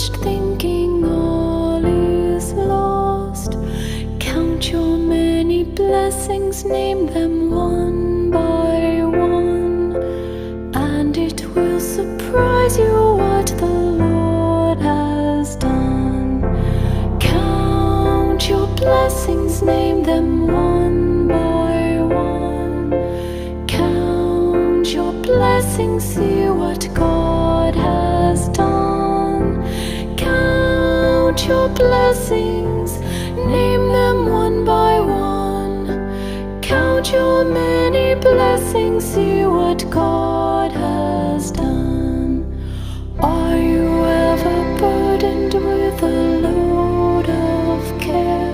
Discouraged, thinking all is lost? Count your many blessings, name them one by one, and it will surprise you what the Lord has done. Count your blessings, name them one by one. Count your blessings, see what God has done. Count your blessings, name them one by one. Count your many blessings, see what God has done. Are you ever burdened with a load of care?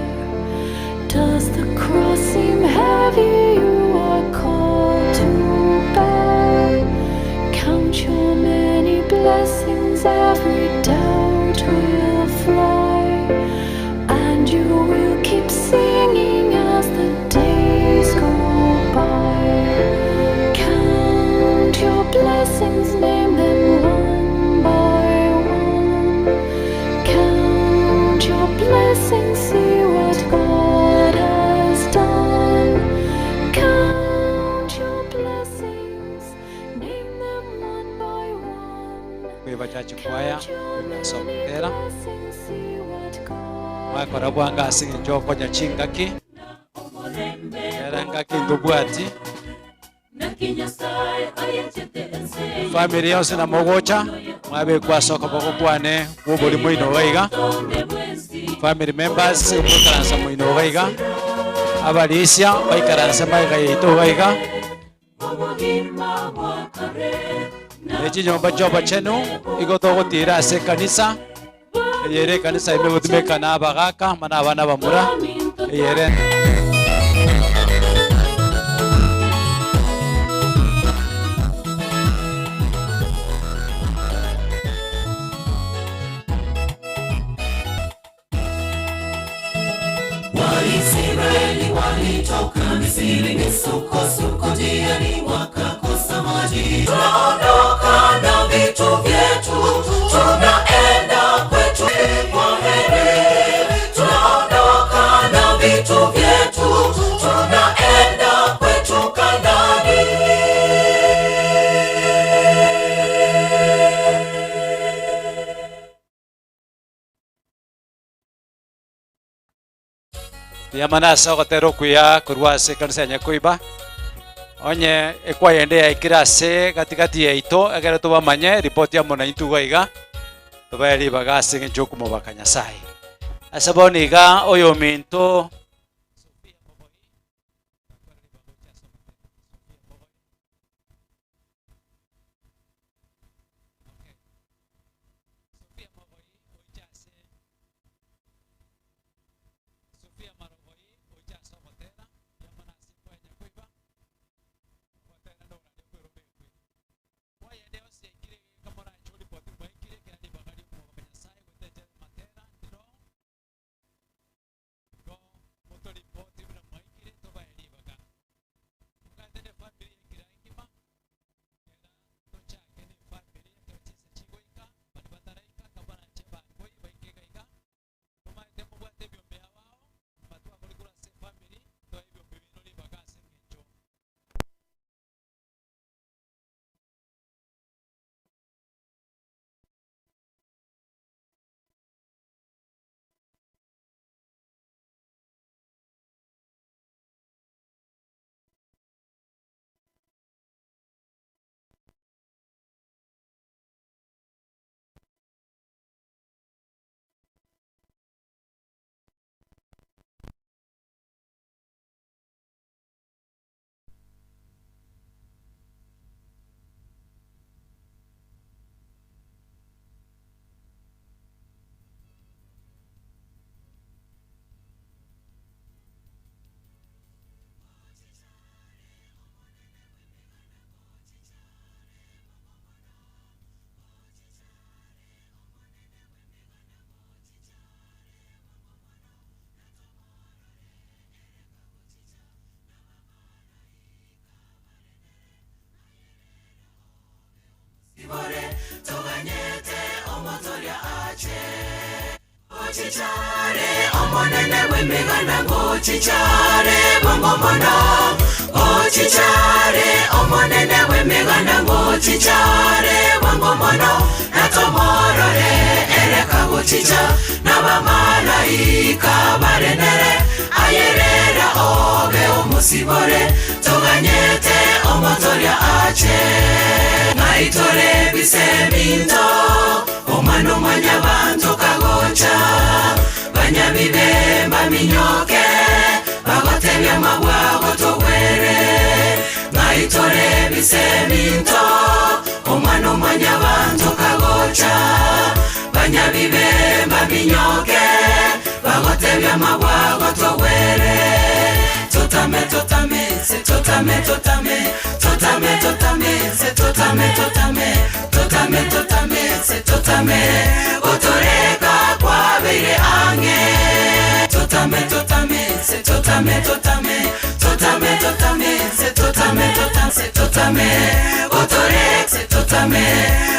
Does the cross seem heavy you are called to bear? Count your many blessings, every doubt will fly, and you will keep singing as the days go by. Count your blessings, name them one by one. Count your blessings, see what God has done. Count your blessings, name them one by one. Kweba Church Choir, Count your many Sokera. blessings, see what God Mwakora bwanga ase eng'encho okonya chingaki. Era ngaki ntobwati. Family yonsi namogocha mwabekwa ase okoboko kwane bwa obori moino iga iga. Family members moikaransa moino iga iga. Abarisia baikaranse magega yaito iga iga. Ne chinyomba chia obochenu igo togotira ase ekanisa. Eye ere ekanisa ime gotumeka na abagaka mana abana bamura. Eye ere Waisraeli walitoka Misri, misukosuko njiani wakakosa maji. Tunaondoka na vitu vyetu, tunaenda kwetu kwa heri. Tunaondoka na vitu vyetu, tunaenda kwetu Kanaani. Yamana ase ogotera okuya korwa ase ekanisa ya Nyakoiba. Onye ekwayende yaikire ase gatigati yaito ekero tobamanye ripoti ya monaintu iga iga tobae ribaga ase eng'encho okomobaka Nyasaye. Ase bono iga oyo ominto Ngochichare Omonene bw'emeganda, ngochichare bwango mono, ngochichare Omonene bw'emeganda, ngochichare bwango mono, natomorore ere kagochicha, nabamalaika bare nere, ayerera obe omosibore, toganyete omotoria ache. Ng'ai tore biseminto, Omwana-o-mwanyabanto kagocha, banyabibe mbaminyoke, bagotebia amabwago togwere. Ng'ai tore biseminto, Omwana-o-mwanyabanto kagocha, banyabibe mbaminyoke, bagotebia amabwago togwere. Totame, totame, se totame, totame, totame, totame, se totame, totame, totame, totame, se totame, gotoreka kwabeire ang'e. Totame, totame, se totame, totame, totame, totame, se totame, totame, se totame, gotoreka, se totame,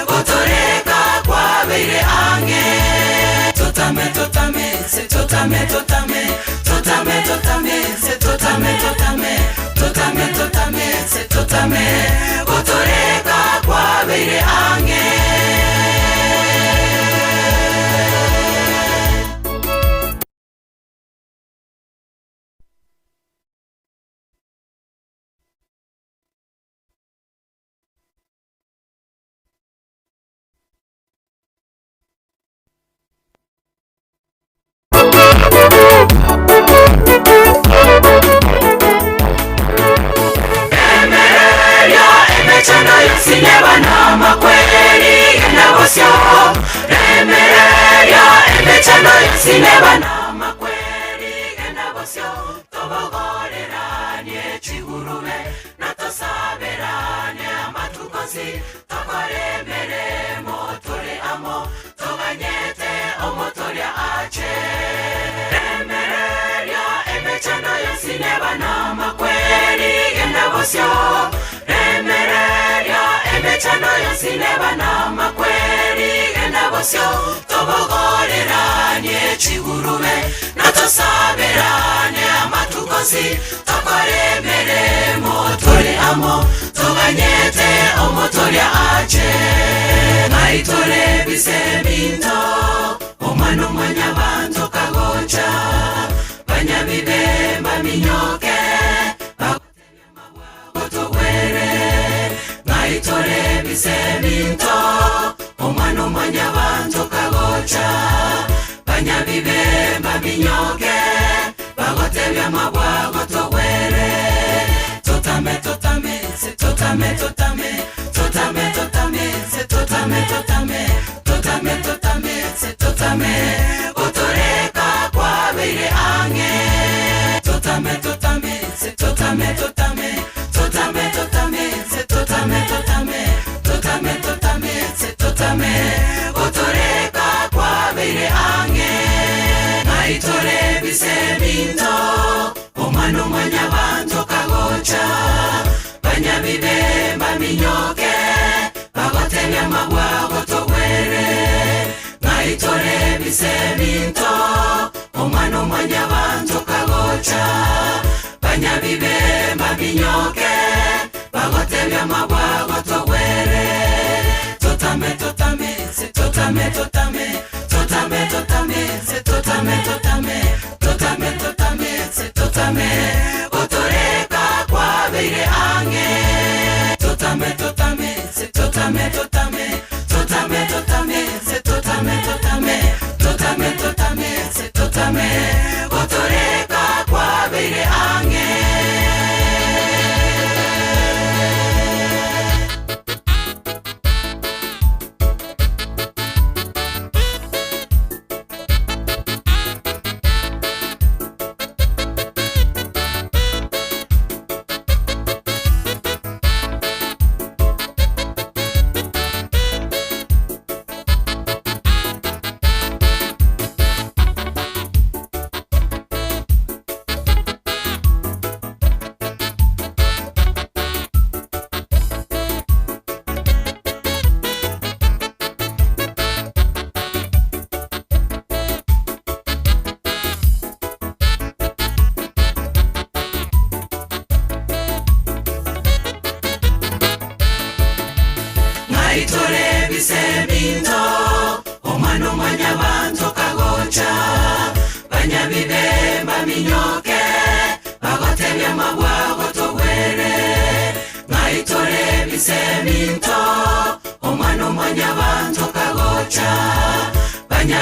gotoreka kwabeire ang'e. Totame, totame, se totame, totame, totame, totame, se totame, totame, totame, totame, se totame, gotoreka kwabeire ang'e. Remereria emechando yonsi neba namakweri, genda bosio. Remereria emechando yonsi neba namakweri, genda bosio. Tobogoreranie chigurube, natosaberane amatuko onsi, tokore emeremo tore amo, toganyete omotoria ache. Remereria emechando yonsi neba namakweri, genda bosio. Remereria emechando yonsi neba namakweri, genda bosio. Tobogoreranie chigurube, natosaberane amatuko onsi, tokore emeremo tore amo, toganyete omotoria ache. Ng'ai tore biseminto, Omwana-o-mwanyabanto kagocha, banyabibe mbaminyoke, bagotebia amabwago togwere. Ng'ai tore biseminto, Omwana-o-mwanyabanto kagocha, banyabibe mbaminyoke, bagotebia amabwago togwere. Totame, totame, se totame, totame, totame, totame, se totame, totame, totame, totame, se totame, gotoreka kwabeire ang'e. Totame, totame, se totame, totame, totame, totame, se totame, totame, totame, totame, se totame, gotoreka kwabeire ang'e. Ng'ai tore biseminto, Omwana-o-mwanyabanto kagocha, banyabibe mbaminyoke, bagotebia amabwago togwere. Ng'ai tore biseminto, Omwana-o-mwanyabanto kagocha, banyabibe mbaminyoke, bagotebia amabwago togwere. Totame, totame, se totame, totame, totame, totame, se totame, totame, totame, totame, se totame, gotoreka kwabeire ang'e. Totame, totame, se totame, totame, totame, totame, se totame, totame, totame, totame, se totame, gotoreka kwabeire ang'e.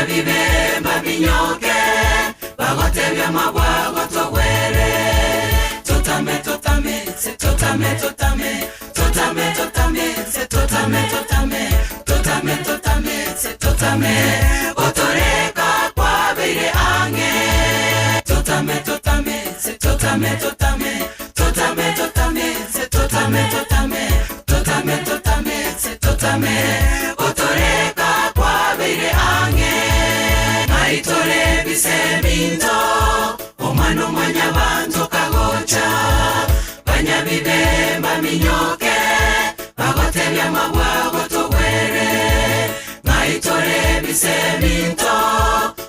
Banyabibe mbaminyoke, bagotebia amabwago togwere. Totame, totame, totame, totame, totame, totame, totame, totame, totame, totame, totame, gotoreka kwabeire ang'e. Totame, totame, totame, totame, totame, totame, totame, totame, totame, totame, totame, gotoreka kwabeire ang'e. Ng'aitore ebise ebinto, Omwana o Mwanyabanto kagocha, banyabibe mbaminyoke, bagotebia amabwago togwere. Ng'aitore ebise ebinto,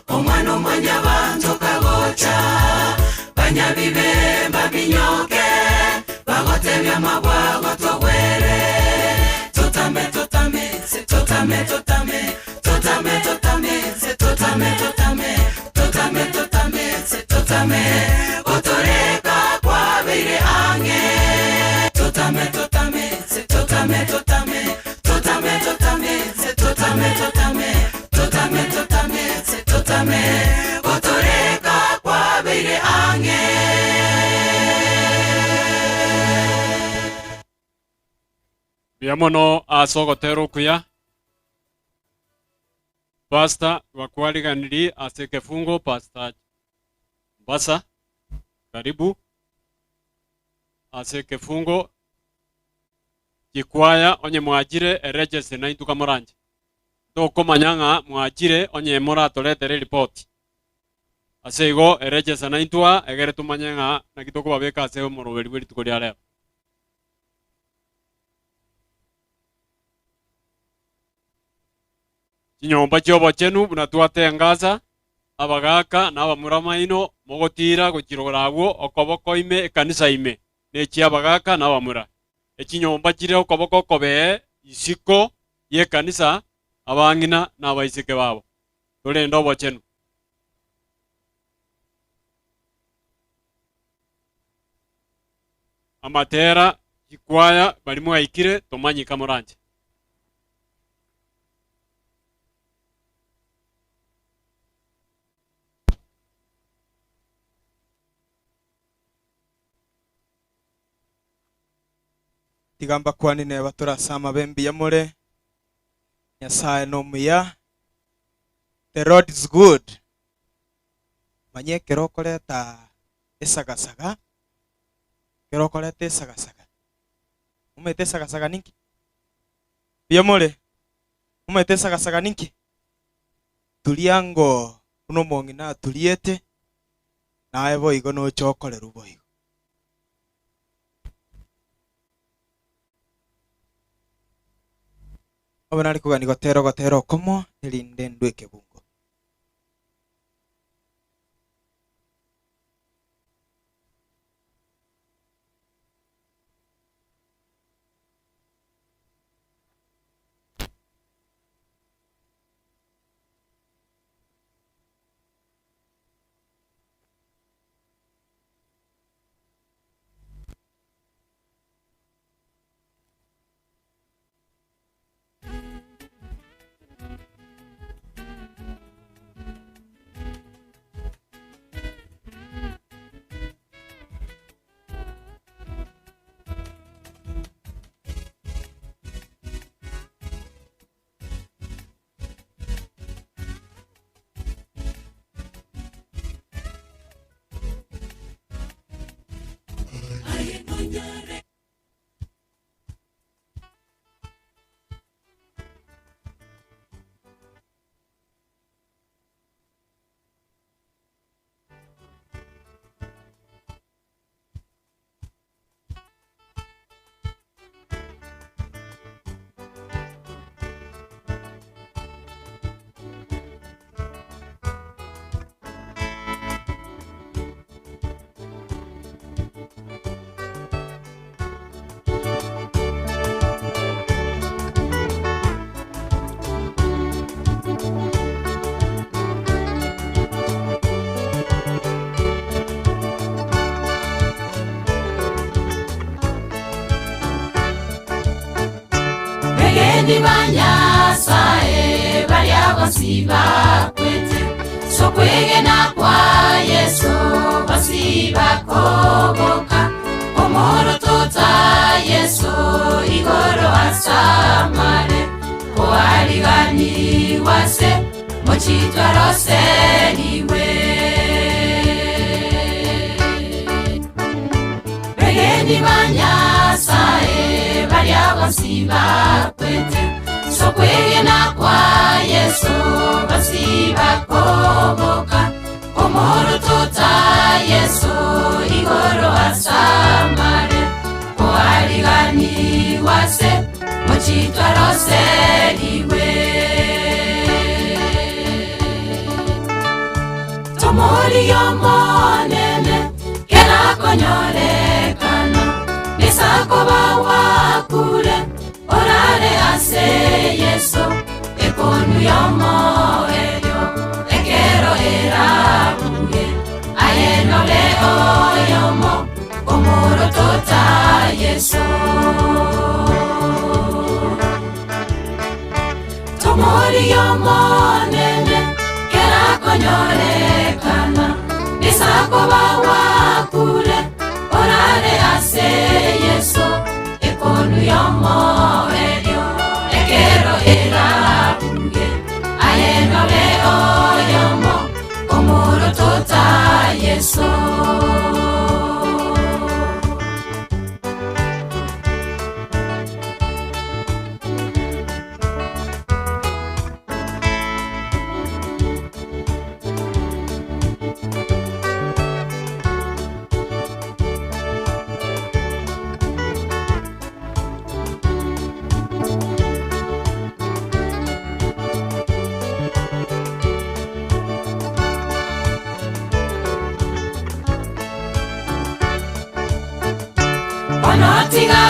Omwana o Mwanyabanto kagocha, banyabibe mbaminyoke, bagotebia amabwago togwere. Totame, totame, totame, totame, totame, totame, totame, totame, totame, totame, totame, gotoreka kwabeire ang'e. Totame, totame, totame, totame, totame, totame, totame, totame, totame, totame, totame, gotoreka kwabeire ang'e. Mbuya mono ase ogotera okuya. Pastor bakwariganirie ase ekefungo Pastor Mbasa karibu ase ekefungo chikwaya onye mwachire eregese naintwe kamoranche tokomanya ng'a mwachire onye moratoretere eripoti ase igo eregese naintwe aa egere tomanye ng'a naki tokobabeka ase omoroberi bwe rituko ria rero. Chinyomba chi'obochenu buna twatengasa, abagaaka na abamura maino mogotiira gochirora agwo okoboko ime ekanisa ime, nechi'abagaaka na abamura. Echinyomba chire okoboko okobee isiko y'ekanisa, abang'ina na abaiseke babo. Torende obochenu. Amatera, chikwaya, baria mwaikire, tomanyika moranche. Tiga mbakwanie neba tore ase amabe mbuya more, Nyasae nomuya, the Lord is good. Manya ekero okoreta esagasaga, ekero okoreta esagasaga, omanyete esagasaga ninki? Mbuya more? Omanyete esagasaga ninki? Turia ango buna omong'ina aturiete, naye boigo noche okorerwe boigo. Obe nare kogania gotera ogotera okomo, erinde ndwe ekebungo. Begeni ba Nyasae baria bonsi bakwete. Sokwegena kwa Yesu basibakoboka omoro tota Yesu igoro asamare koariganiwase mochitwaroseriwe Begeni ba Nyasaye baria bonsi bakwete sokwegena kwa Yesu basibakoboka omoro tota Yesu igoro asamare koariganiwase mochitwaroseriwe tomori yomonene kerakonyorekana nisakoba wakure orare ase Yesu ekonu yomoerio ekero erabuge ayenole oyomo omoro tota Yesu tomori yomonene kerakonyorekana nisakoba wakure orare ase Yesu ekonu yomoerio ekero erabuge ayenole oyomo omoro tota Yesu.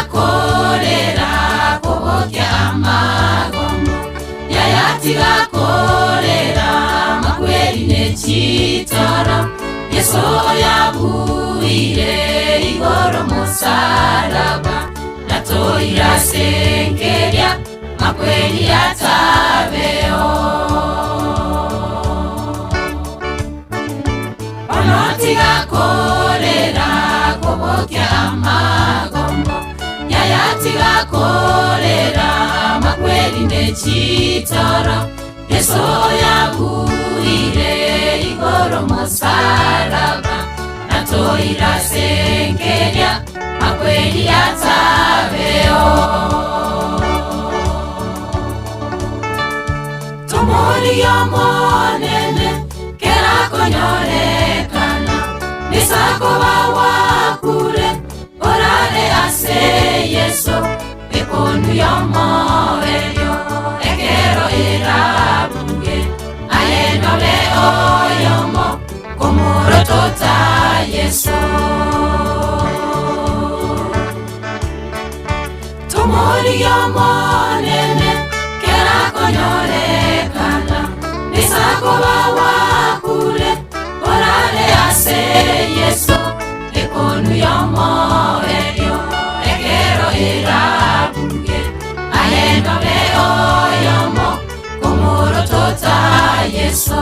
Onotigakorera kobokia amagomo yayatigakorera makweri nechitoro Yesu yabuire igoro musalaba natoirasenkeria makweri yatabeo onotigakorera kobokia amagomo yayatigakorera makweri nechitoro Yesu yabuire igoro musalaba natoirasenkeria makweri yatabeo tomori yomonene kerakonyorekana nisakoba wakure orare ase Yesu ekonu yomoerio ekero erabuge ayenole oyomo komoro tota Yesu tomori yomonene kerakonyorekana nisakoba wakure orare ase Yesu ekonu yomoerio ekero erabuge ayenole oyomo komoro tota Yesu.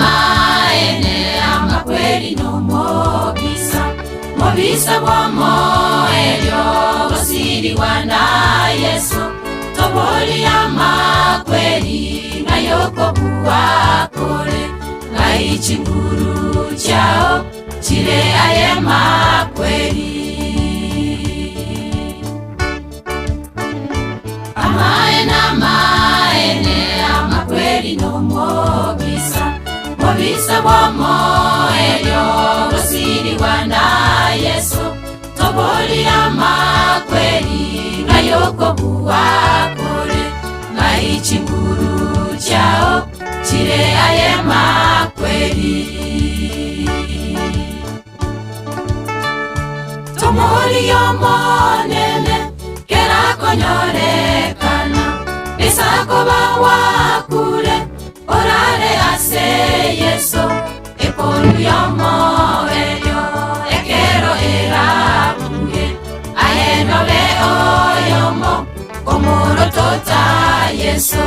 Amaene amakweri nomobisa mobisa bwomoelio gosiriwa na Yesu tobori amakweri nayokobuwakore ngaichinguru chao chire aye makweri amaene amaene amakweri nomobisa mobisa bwomoelio gosiriwa na Yesu tobori amakweri nayokobuwakore. makweri. Tomoria Omonene kerakonyorekana, Esakoba gwakure orare ase Yeso, Ekonu y'omoerio ekero erabuge, aye nobe oyomo komorotota Yeso.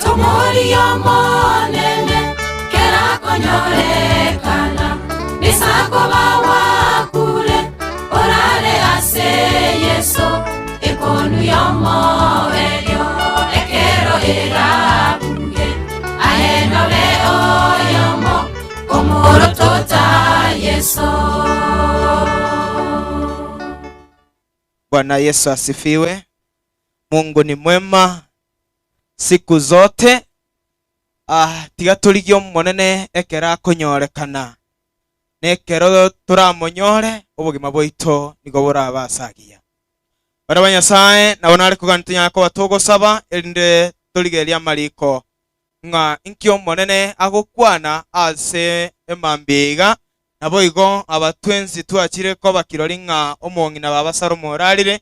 Tomoria Omonene kerakonyorekana, Nesakoba gwakure orare ase Yeso, Ekonu y'omoerio ekero erabuge, aye nobe oyomo komorotota Yeso. Bwana Yesu asifiwe. Mungu ni mwema siku zote. Ah, tiga torigie Omonene ekero akonyorekana, na ekero toramonyore obogima bwaito nigo borabe ase agiya. Bana ba Nyasae, nabo nare kogania tonyare koba togosaba, erinde torigererie amariko ng'a inki Omonene agokwana ase emambia iga, naboigo aba twensi twachire koba kirori ng'a omong'ina baba Salomo orarire,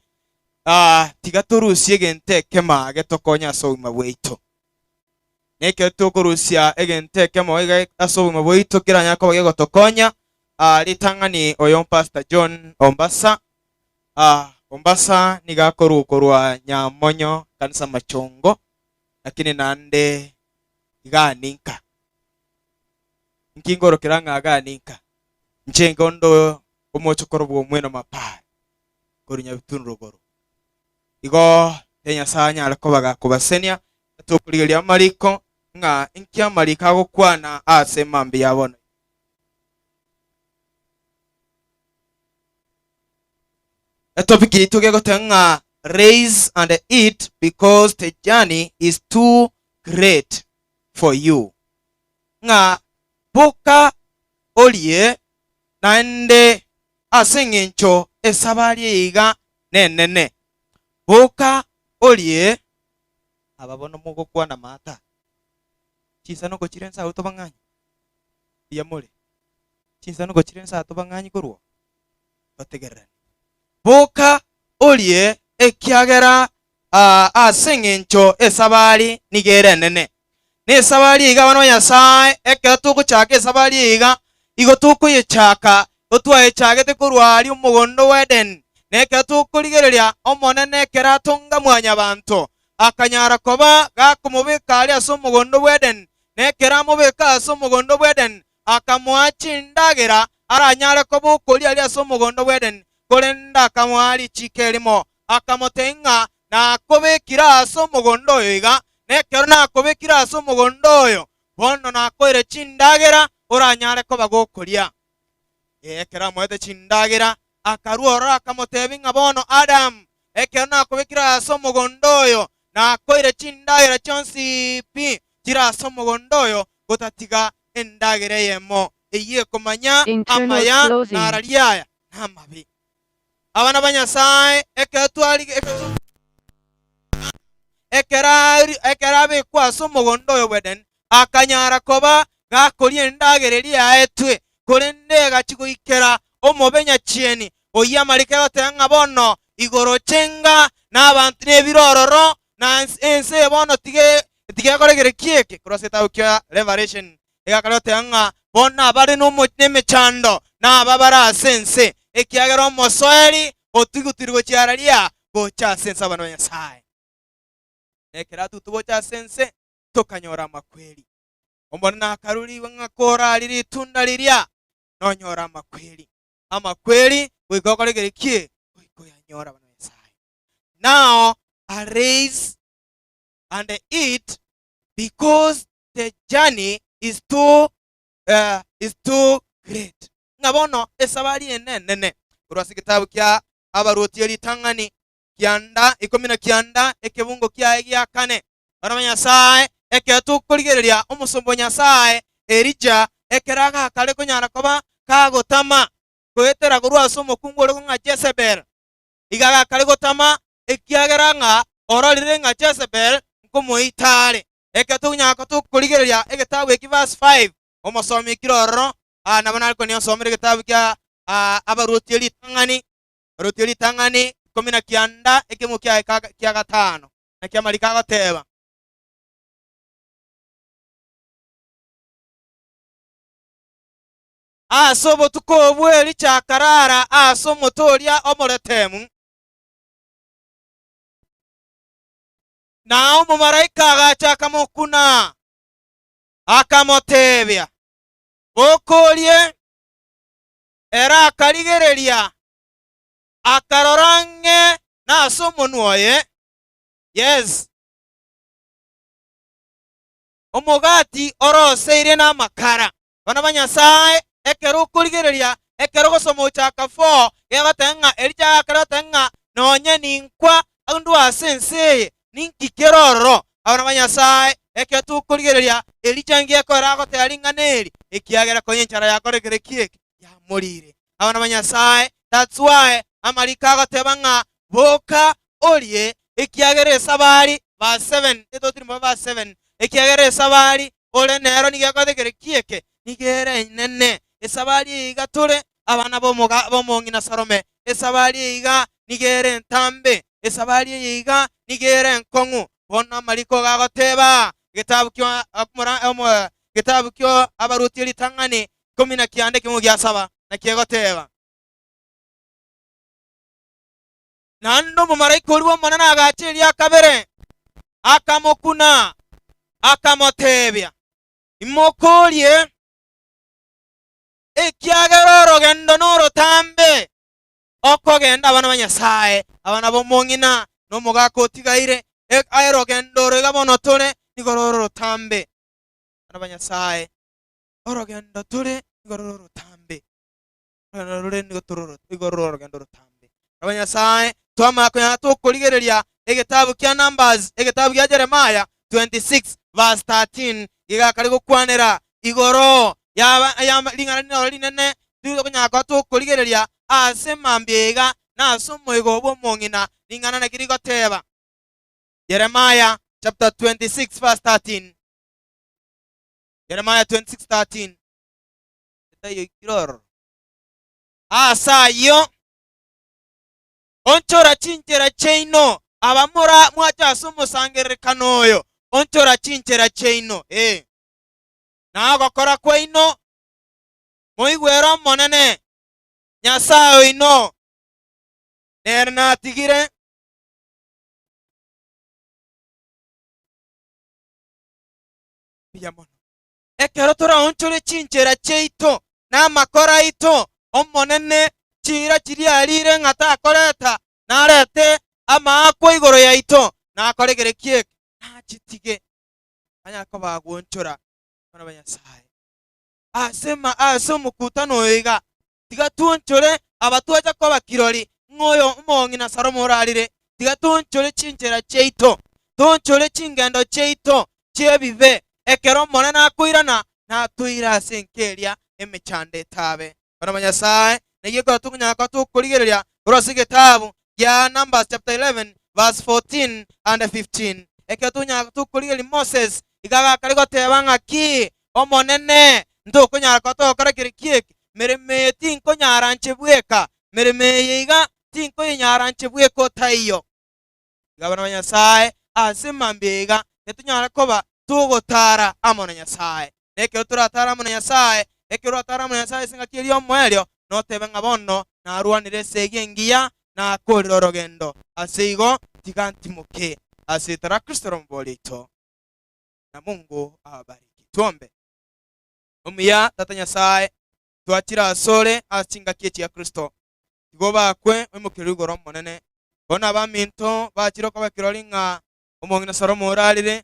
ah, tiga torusie egento ekemo getokonye ase obogima bwaito. Na ekero tokorusia egento ekemo iga ase obogima bwaito keranyare koba gegotokonya, ah, ritang'ani oyo Pastor John Ombasa, ah, Ombasa nigo akorwa korwa Nyamonyo kanisa Machongo, lakini naende iga ninka. Inki ngorokera ng'a iga ninka? Inche inga onde omochokoro bw'omweno mapara korwa Nyabitundu rogoro. Igo te Nyasae anyare koba gakobasenia, tokorigereria amariko ng'a inki amariko agokwana ase mambia ya bono. Etopic yaito gegoteba ng'a Raise and eat because the journey is too great for you. Ng'a boka orie naende ase eng'encho esabari eye iga nenene. Boka orie aba bono mogokwana maata. Chinsanoko chire nsa agwo tobang'anye? Mbuya more. Chinsanoko chire nsa tobang'anye korwa oo? Totegererane. Boka orie, ekiagera ase engencho esabari nigo ere enene. Na esabari eye iga abana ba Nyasae, ekero togochaka esabari eye iga, igo tokoyechaka, otwayechagete korwa aria omogondo o Edeni. Na ekero tokorigereria Omonene ekero atonga mwanyabanto, akanyara koba gakomobeka aria ase omogondo bw'Edeni, na ekero amobeka ase omogondo bw'Edeni, akamoa chindagera aranyare koba okoria aria ase omogondo bw'Edeni, korende akamoa richiiko erimo, akamotebia ng'a nakobekire ase omogondo oyo iga, na ekero nakobekire ase omogondo oyo, bono nakoire chindagera oranyare koba gokoria. Ee, ekero amoete chindagera, akarua ororo akamotebia ng'a bono Adamu, ekero nakobekire ase omogondo oyo, nakoire chindagera chionsi pi chire ase omogondo oyo, gotatiga endagera eyemo, eyio ekomanya Internal amaya closing. nararia aya namabe. Abana ba Nyasae, ekero twari ekero ari- ekero abekwa ase omogondo oyo bw'Edeni, akanyara koba gakoria endagera eria yaetwe, korende egachia goikera omobe nyachieni, oyio amariko egoteba ng'a bono igoro chenga, na abanto na ebire ororo, na ense eye bono tiga tiga ki eke, korwa ase egetabu kia Revelation egakare goteba ng'a bono abare nemechando naba bare ase ense, ekiagera omosoeri otigutirwe gochia araria gocha ase ense abana ba Nyasae. Na ekero atugutwe gocha ase ense, tokanyora amakweri. Omonene akarurigwe ng'a korarie ritunda riria, nonyore amakweri. Amakweri goika okore kere ki? Goika oyanyore abana ba Nyasae. Now arise and eat because the journey is too, uh, is too great. Ng'a bono esabari ene enene korwa ase egetabu kia abaruoti eritang'ani kianda ikomi na kianda ekebungo kiaye gia kane. Bana ba Nyasae, ekero tokorigereria omosomba o Nyasae Elija, ekero agakare konyara koba kagotama goetera korwa ase omokungu ore ng'a Jezebel, iga agakare gotama ekiagera ng'a ororire ng'a Jezebel nkomoita are. Ekero tokonyara tokorigereria egetabu eki verse 5, omosomi ekire ororo, ah, nabo nare konya nsomere egetabu kia ah, abaruoti ritang'ani, abaruoti ritang'ani ikomi na kianda ekemo kiaye kia gatano. Naki amariko agoteba. Ase obotuko obwo Elija akarara ase omote oria omoretemu, na omomalaika agacha akamokuna, akamotebia, Boka orie. Ere akarigereria, akarora ang'e nase omonwa oye, yes, omogati oroseirie namakara. Abana ba Nyasae, ekero okorigereria, ekero ogosoma gochaka 4, gegoteba ng'a Elija agakora goteba ng'a nonye ninkwa ndwe ase ense eye, ninki kere ororo? Abana ba Nyasae, ekero tokorigereria, Elija ngekorera agoteba ring'ana eri, ekiagera konya enchara yakorekire ki eke? Yamorire. Abana ba Nyasae, that's why amariko agoteba ng'a boka orie, ekiagera esabari, verse 7, etotirimboka verse 7, ekiagera esabari ore nero nigo ekotekire ki eke? Nigo ere enene. Esabari eye iga tore abana b'omoga b'omong'ina Salome, esabari eye iga nigo ere entambe, esabari eye iga nigo ere enkong'u. Bono amariko gagoteba, egetabu kio omora omo egetabu kio abaruoti ritang'ani ikomi na kianda ekemo gia saba, naki egoteba. Naende omomalaika oria bw'Omonene agacha eria kabere, akamokuna, akamotebia, Imoka orie, ekiagera orogendo norotambe okogenda. Abana ba Nyasae, abana b'omong'ina, na omogaka otigaire, aye rogendo oro iga bono tore, nigo rore orotambe. Abana ba Nyasae, orogendo tore nigo rore orotambe. Orogendo rore nigo tore nigo rore orogendo orotambe. Abana ba Nyasae, twamanya konyara tokorigereria egetabu kia Numbers, egetabu gia Jeremiah 26 verse 13, gegakare gokwanera igoro yaba ya ring'ana rinoro rinene tokonyara koba tokorigereria ase mambia iga na ase omoigo bw'omong'ina ring'ana naki rigoteba. Jeremiah chapter 26 verse 13. Jeremiah 26 13. Etaiyo ikire ororo. Ase ayio onchora chinchera chiaino, abamura mwache ase omosangererekano oyo, onchora chinchera chiaino, ee, na ogokora kwaino, moigwere Omonene, Nyasae oino, nere natigire mbuya mono. Ekero toraonchore chinchera chiaito na amakora aito, Omonene chiira chiria arire ng'a takoreta, narete amaakwa igoro yaito, nakore kereki eke, nachitige, anyare koba agwonchora abana ba Nyasae. Ase ase omokutano oyo iga, tiga twonchore aba twacha koba kirori, ng'a oyo omong'ina Salomo orarire, tiga twonchore chinchera chiaito, twonchore chingendo chiaito chi'ebibe, ekero Omonene akoirana, natoire ase enka eria emechando etabe. Abana ba Nyasae, naki ekero tokonyara koba tokorigereria korwa ase egetabu gia Numbers chapter 11 verse 14 and 15, ekero tokonyara tokorigereria Moses iga agakare goteba ng'aki, Omonene, ntokonyara koba togokora kere ki eke? Meremo eye tinkonyara inche bweka, meremo eye iga tinkoyenyara inche bweka otaiyo. Iga abana ba Nyasae, ase mambia iga netonyare koba togotara amo na Nyasae. Na ekero toratare amo na Nyasae, ekero oratare amo na Nyasae ase engaki eria y'omoerio, notebe ng'a bono narwanire esegi engiya, nakorire orogendo. Ase igo, tiga ntimoke ase etara Kristo Omoboori oito. Na Mungu ababariki. Tuombe. Omuya Tata Nyasae, twachire asore ase chingaki echi chia Kristo. Tiga obakwe oimokerwe igoro Omonene. Bono abaminto bachire okoba kirori ng'a omong'ina Salomo orarire,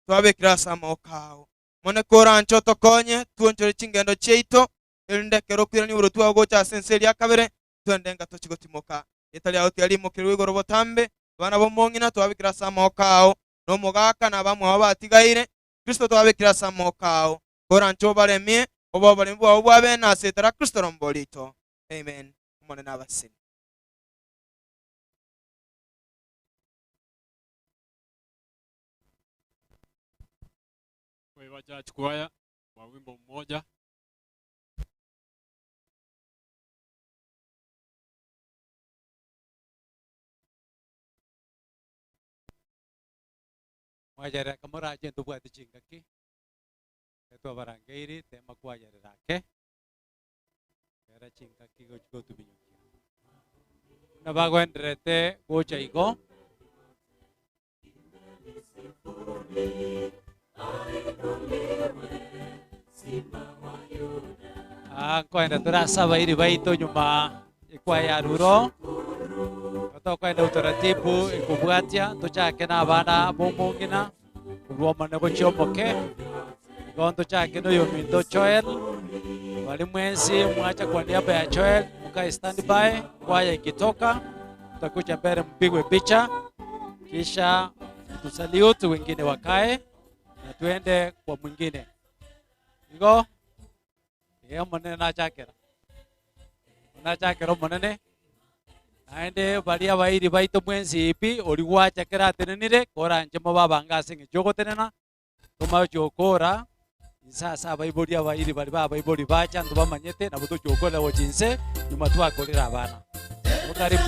twabekire ase amaboko ao. Omonene koranche otokonye, twonchore chingendo chiaito, erinde ekero okoirania oboroti bwao gocha ase ense eria kabere, twende enga tochie gotimoka. Erieta riao tiga riimokerwe igoro botambe, abana b'omong'ina twabekire ase amaboko ao, na omogaka na abamwabo batigaire, Kristo twabekire ase amaboko ao. Koranche obaremie, obe oboremi bwao bw'abeene ase etara Kristo rombo riaito. Amen. Omonene abasenie. Koiba Church Choir kwa wimbo mmoja. Mwayerera kamorache ntobwate chingaki, twabarangeiri tema kwayerera ake, era chingaki gochi gotuminyokia. Buna bagoenderete gocha igo, Ah, nkoenda torase abairi baito nyuma ekwaya ruro tokoenda utaratibu ekobwatia tochake na abana bomong'ina korwa omone gochia omoke igo ntochake na oyominto Joel bari mwensi mwacha kwa niaba ya Joel mukae standby kwaya ikitoka tutakuja mbele mpigwe picha kisha tusalute wengine wakae na tuende kwa mwingine igo ee omonene nachakera nachakera omonene naende baria abairi baito mwensi pi ori gwachakera atenenire koranche mobabange ase eng'encho ogotenena tomache okora inse ase abaibori abairi bari ba abaibori bacha ntobamanyete nabo tochokorera gochia inse nyuma twakorera abana. Karibu.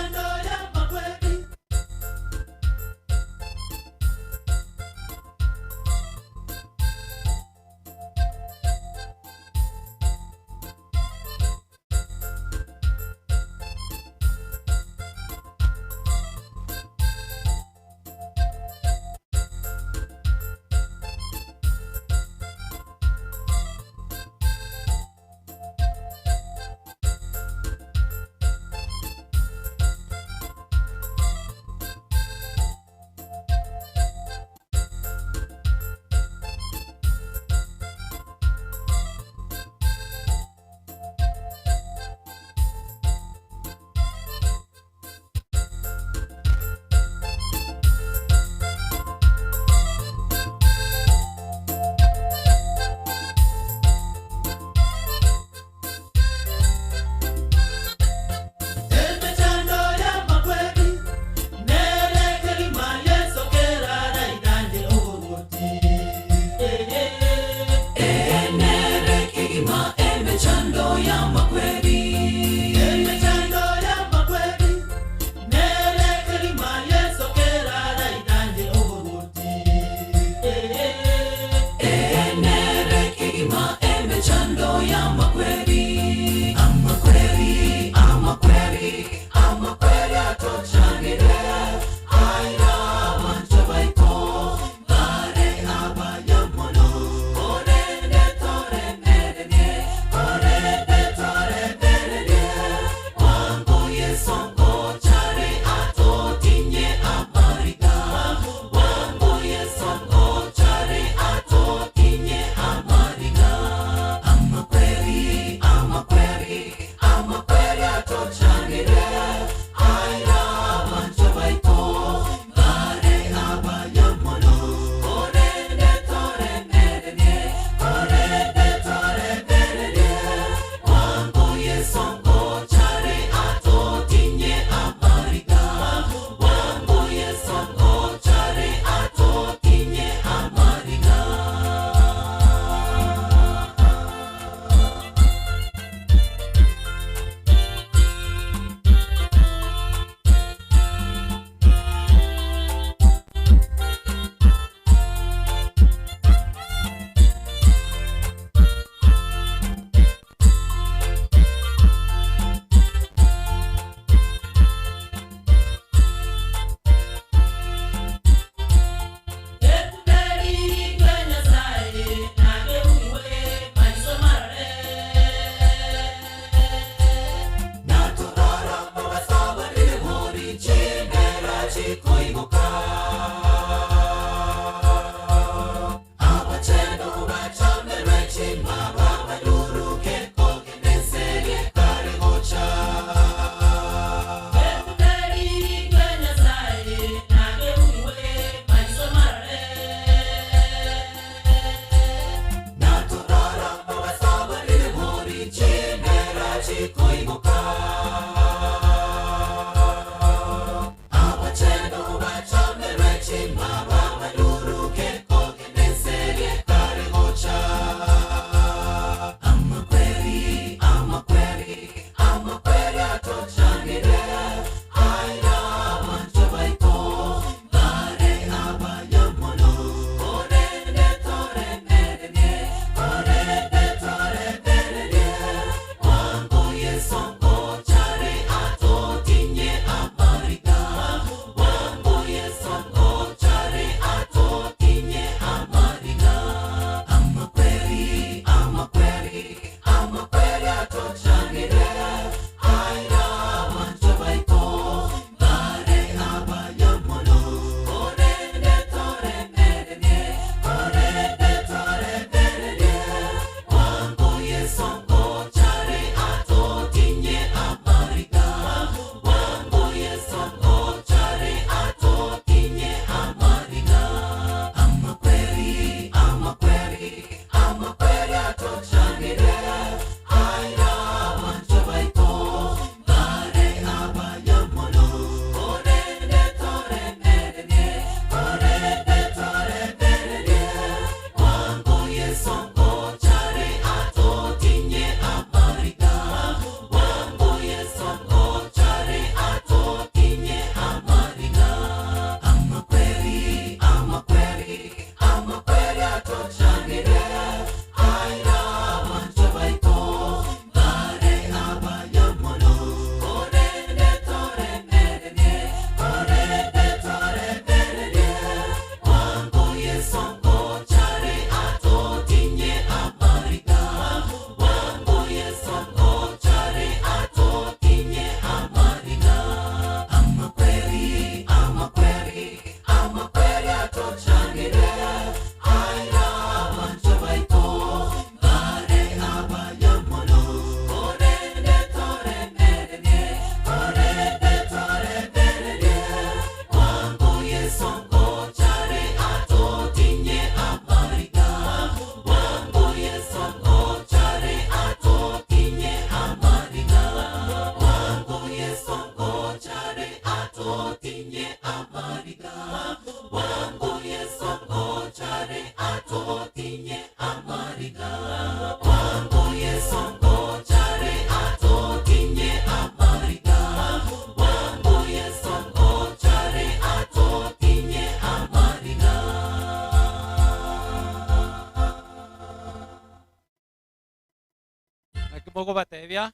Mogobatebia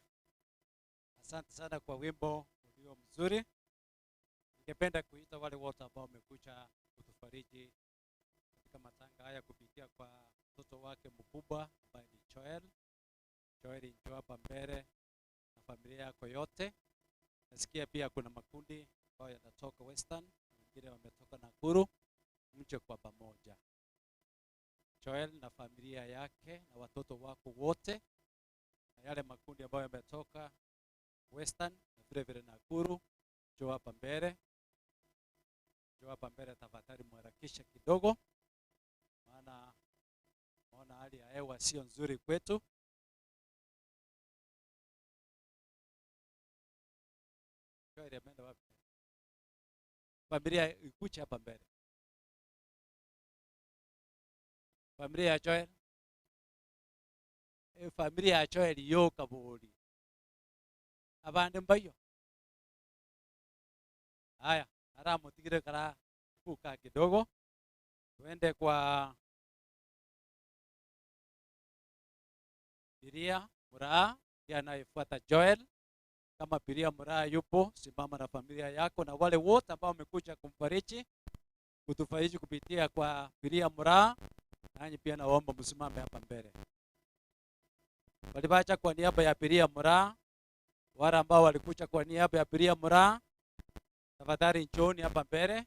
asante sana kwa wimbo ulio mzuri. Ningependa kuita wale wote ambao wamekuja kutufariji katika matanga haya kupitia kwa mtoto wake mkubwa ambaye ni Joel. Joel, njoo hapa mbele na familia yako yote. Nasikia pia kuna makundi ambayo yanatoka Western, wengine wametoka Nakuru, mje kwa pamoja. Joel na familia yake na watoto wako wote na yale makundi ambayo yametoka Western na vile vile Nakuru, njoo hapa mbele, njoo hapa mbele tafadhali, mharakishe kidogo, maana naona hali ya hewa sio nzuri kwetu. Joel ameenda wapi? Familia ikuche hapa mbele, familia ya Joel, familia ya Joel yoka bori abande mbayo haya aramutigire kara kuka kidogo tuende kwa Biria Muraa ndiye anayefuata Joel. Kama Biria Muraa yupo, simama na familia yako na wale wote ambao wamekuja kumfariji, kutufariji kupitia kwa Biria Muraa, nanyi pia naomba msimame hapa mbele. Walibacha kwa niaba ya Biria Muraa, wale ambao walikuja kwa niaba ya Biria Muraa, tafadhali njooni hapa mbele.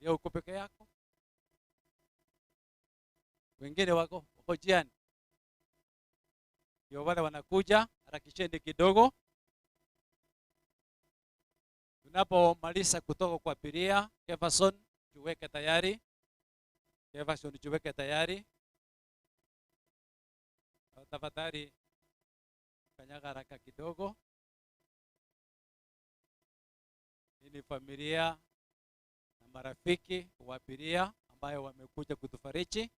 Ndio uko peke yako, wengine wako wako njiani, ndio wale wanakuja. Harakisheni kidogo. Tunapomaliza kutoka kwa Biria, Jefferson jiweke tayari. Jefferson jiweke tayari. Tafadhali kanyaga haraka kidogo. Hii ni familia na marafiki wa Biria ambayo wamekuja kutufariji.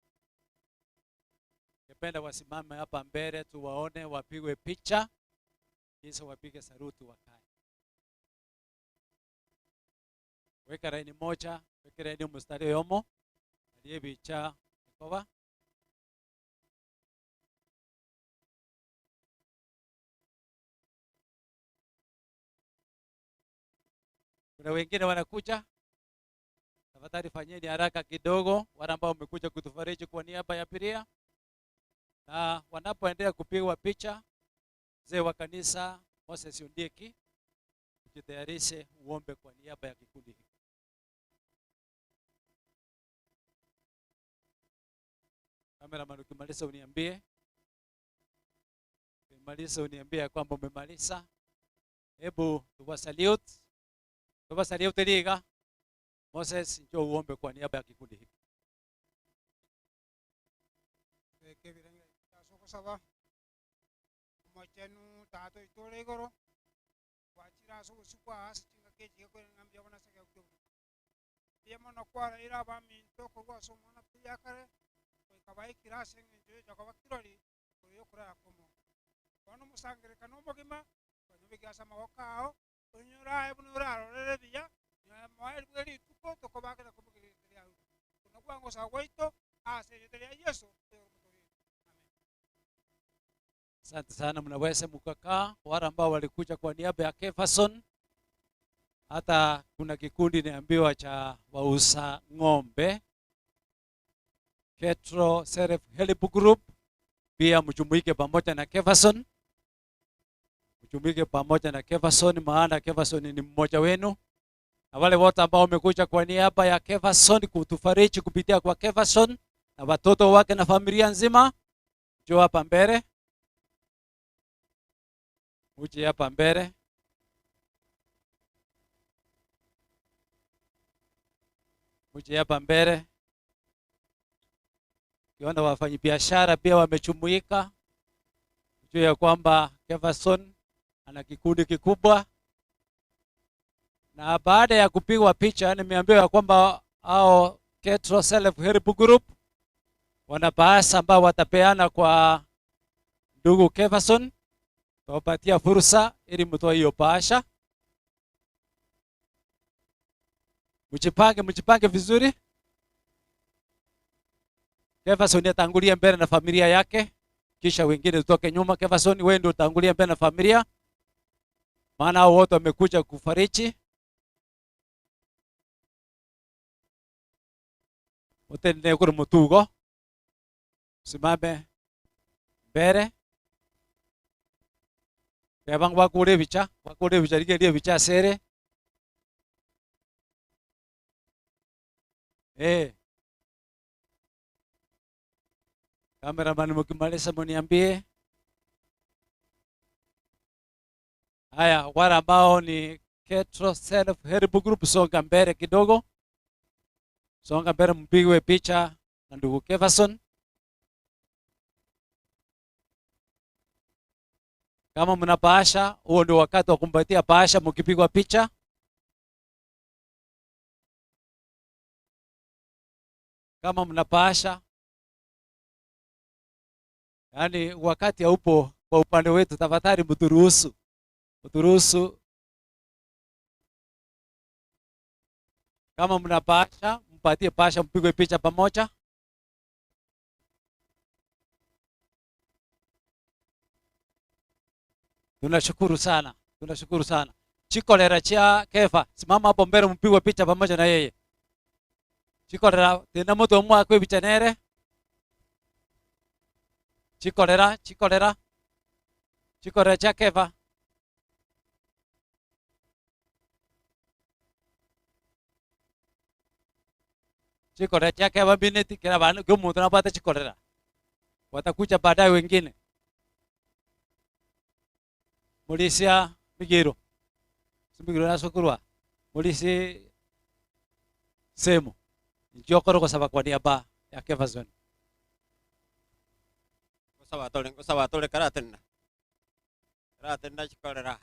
Ningependa wasimame hapa mbele tuwaone, wapigwe picha, kisha wapige saruti wakae. Weka laini moja, weka laini mstari yomo aliyebicha mkoba. Kuna wengine wanakuja, tafadhali fanyeni haraka kidogo, wale ambao wamekuja kutufariji kwa niaba ya Biria. Na wanapoendelea kupigwa picha, mzee wa kanisa Moses Ondieki, ujitayarishe uombe kwa niaba ya kikundi hiki. Cameraman, ukimaliza uniambie. Ukimaliza uniambie ya kwamba umemaliza. Hebu tuwasalute. Tuwasalute liga. Moses, njoo uombe kwa niaba ya kikundi hiki. Saba omochenu tata oitore igoro gwachire ase obosuku ase chingaki echi gekoirana mbuya bono ase egeku kia obotuko. Mbuya mono kwaraire abaminto korwa ase omwana pi yakare goika baikire ase eng'encho yocha koba kirori igoro ya okorara kwa omonto. Bono omosangererekano omogima kwanyobekire ase amagoko ao onyore aye buna orarorere buya moeri bwe rituko tokobakera komogereria riago. Buna kwangosa gwaito ase erieta ria Yesu. Asante sana, mnaweza mkakaa. Wale ambao walikuja kwa niaba ya Kefason, hata kuna kikundi niambiwa cha wauza ng'ombe Ketro Self Help Group, pia mjumuike pamoja na Kefason, mjumuike pamoja na Kefason, maana Kefason ni mmoja wenu. Na wale wote ambao wamekuja kwa niaba ya Kefason kutufariji kupitia kwa Kefason na watoto wake na familia nzima, njoo hapa mbele. Uje hapa mbele. Uje hapa mbele. Ukiona wafanyabiashara pia wamechumuika, ujue ya kwamba Kefason ana kikundi kikubwa. Na baada ya kupigwa picha, nimeambiwa ya kwamba hao Ketro Self Help Group wana bahasha ambao watapeana kwa ndugu Kefason. Tuwapatia fursa ili mtoe hiyo bahasha. Mjipange, mjipange vizuri. Kefason atangulie mbele na familia yake. Kisha wengine tutoke nyuma. Kevason, wewe ndio utangulia mbele na familia, maana hao wote wamekuja kufariji. Otenene kuri mutugo, simame mbere teba ngwakure ebicha, gwakure ebicha, rigereria ebicha ase ere. Eh. Cameraman mkimaliza mniambie. Haya, wale ambao ni Ketro Self Help Group, songa mbele kidogo, songa mbele, mpigwe picha na ndugu Kevason. Kama mna bahasha, huo ndio wakati wa kumpatia bahasha mkipigwa picha. Kama mna bahasha, yaani wakati haupo kwa upande wetu, tafadhali mturuhusu, mturuhusu. Kama mna bahasha, mpatie bahasha, mpigwe picha pamoja. Tunashukuru sana, tunashukuru sana. Chikolera chia Kefa, simama hapo mbele mpigwe picha pamoja na yeye. Chikolera tena mtu omwe akwe picha nere. Chikolera, chikolera. Chikolera chia Kefa. Chikolera chia Kefa mineti kila bantu kyo mtu anapata chikolera. Watakuja baadaye wengine. Mulisia Migiro. Migiro nasokurwa. Mulisi semo. Njokoro gosaba kwa niaba ya Kefa Zone. Gosaba tore, gosaba tore karatenna. Karatenna chikorera.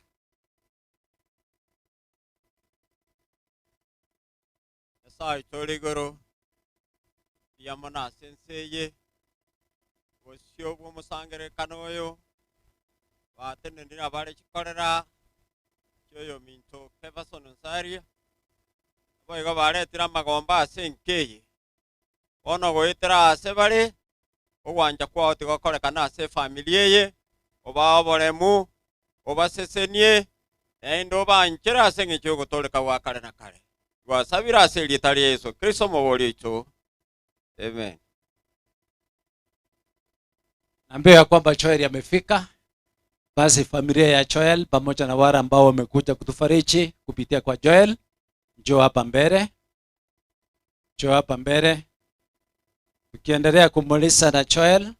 Nyasaye tore igoro. Yamona senseye. Bosio bw'omosangererekano oyo. Batenenire abare chikorera. Kioyo minto Kevason Nsaria. Boigo baretire amagomba ase enkeye. Bono goetera ase bare, ogwancha kwao tigokorekana ase efamili eye, obae oboremu, obasesenie, naende obanchere ase eng'encho y'ogotoreka gwa kare na kare. Twasabire ase erieta ria Yeso Kristo omobori oito. Amen. Naambiwa ya kwamba Joel amefika. Basi familia ya Joel pamoja na wale ambao wamekuja kutufariji kupitia kwa Joel, njoo hapa mbele. Njoo hapa mbele. Tukiendelea kumulisa na Joel,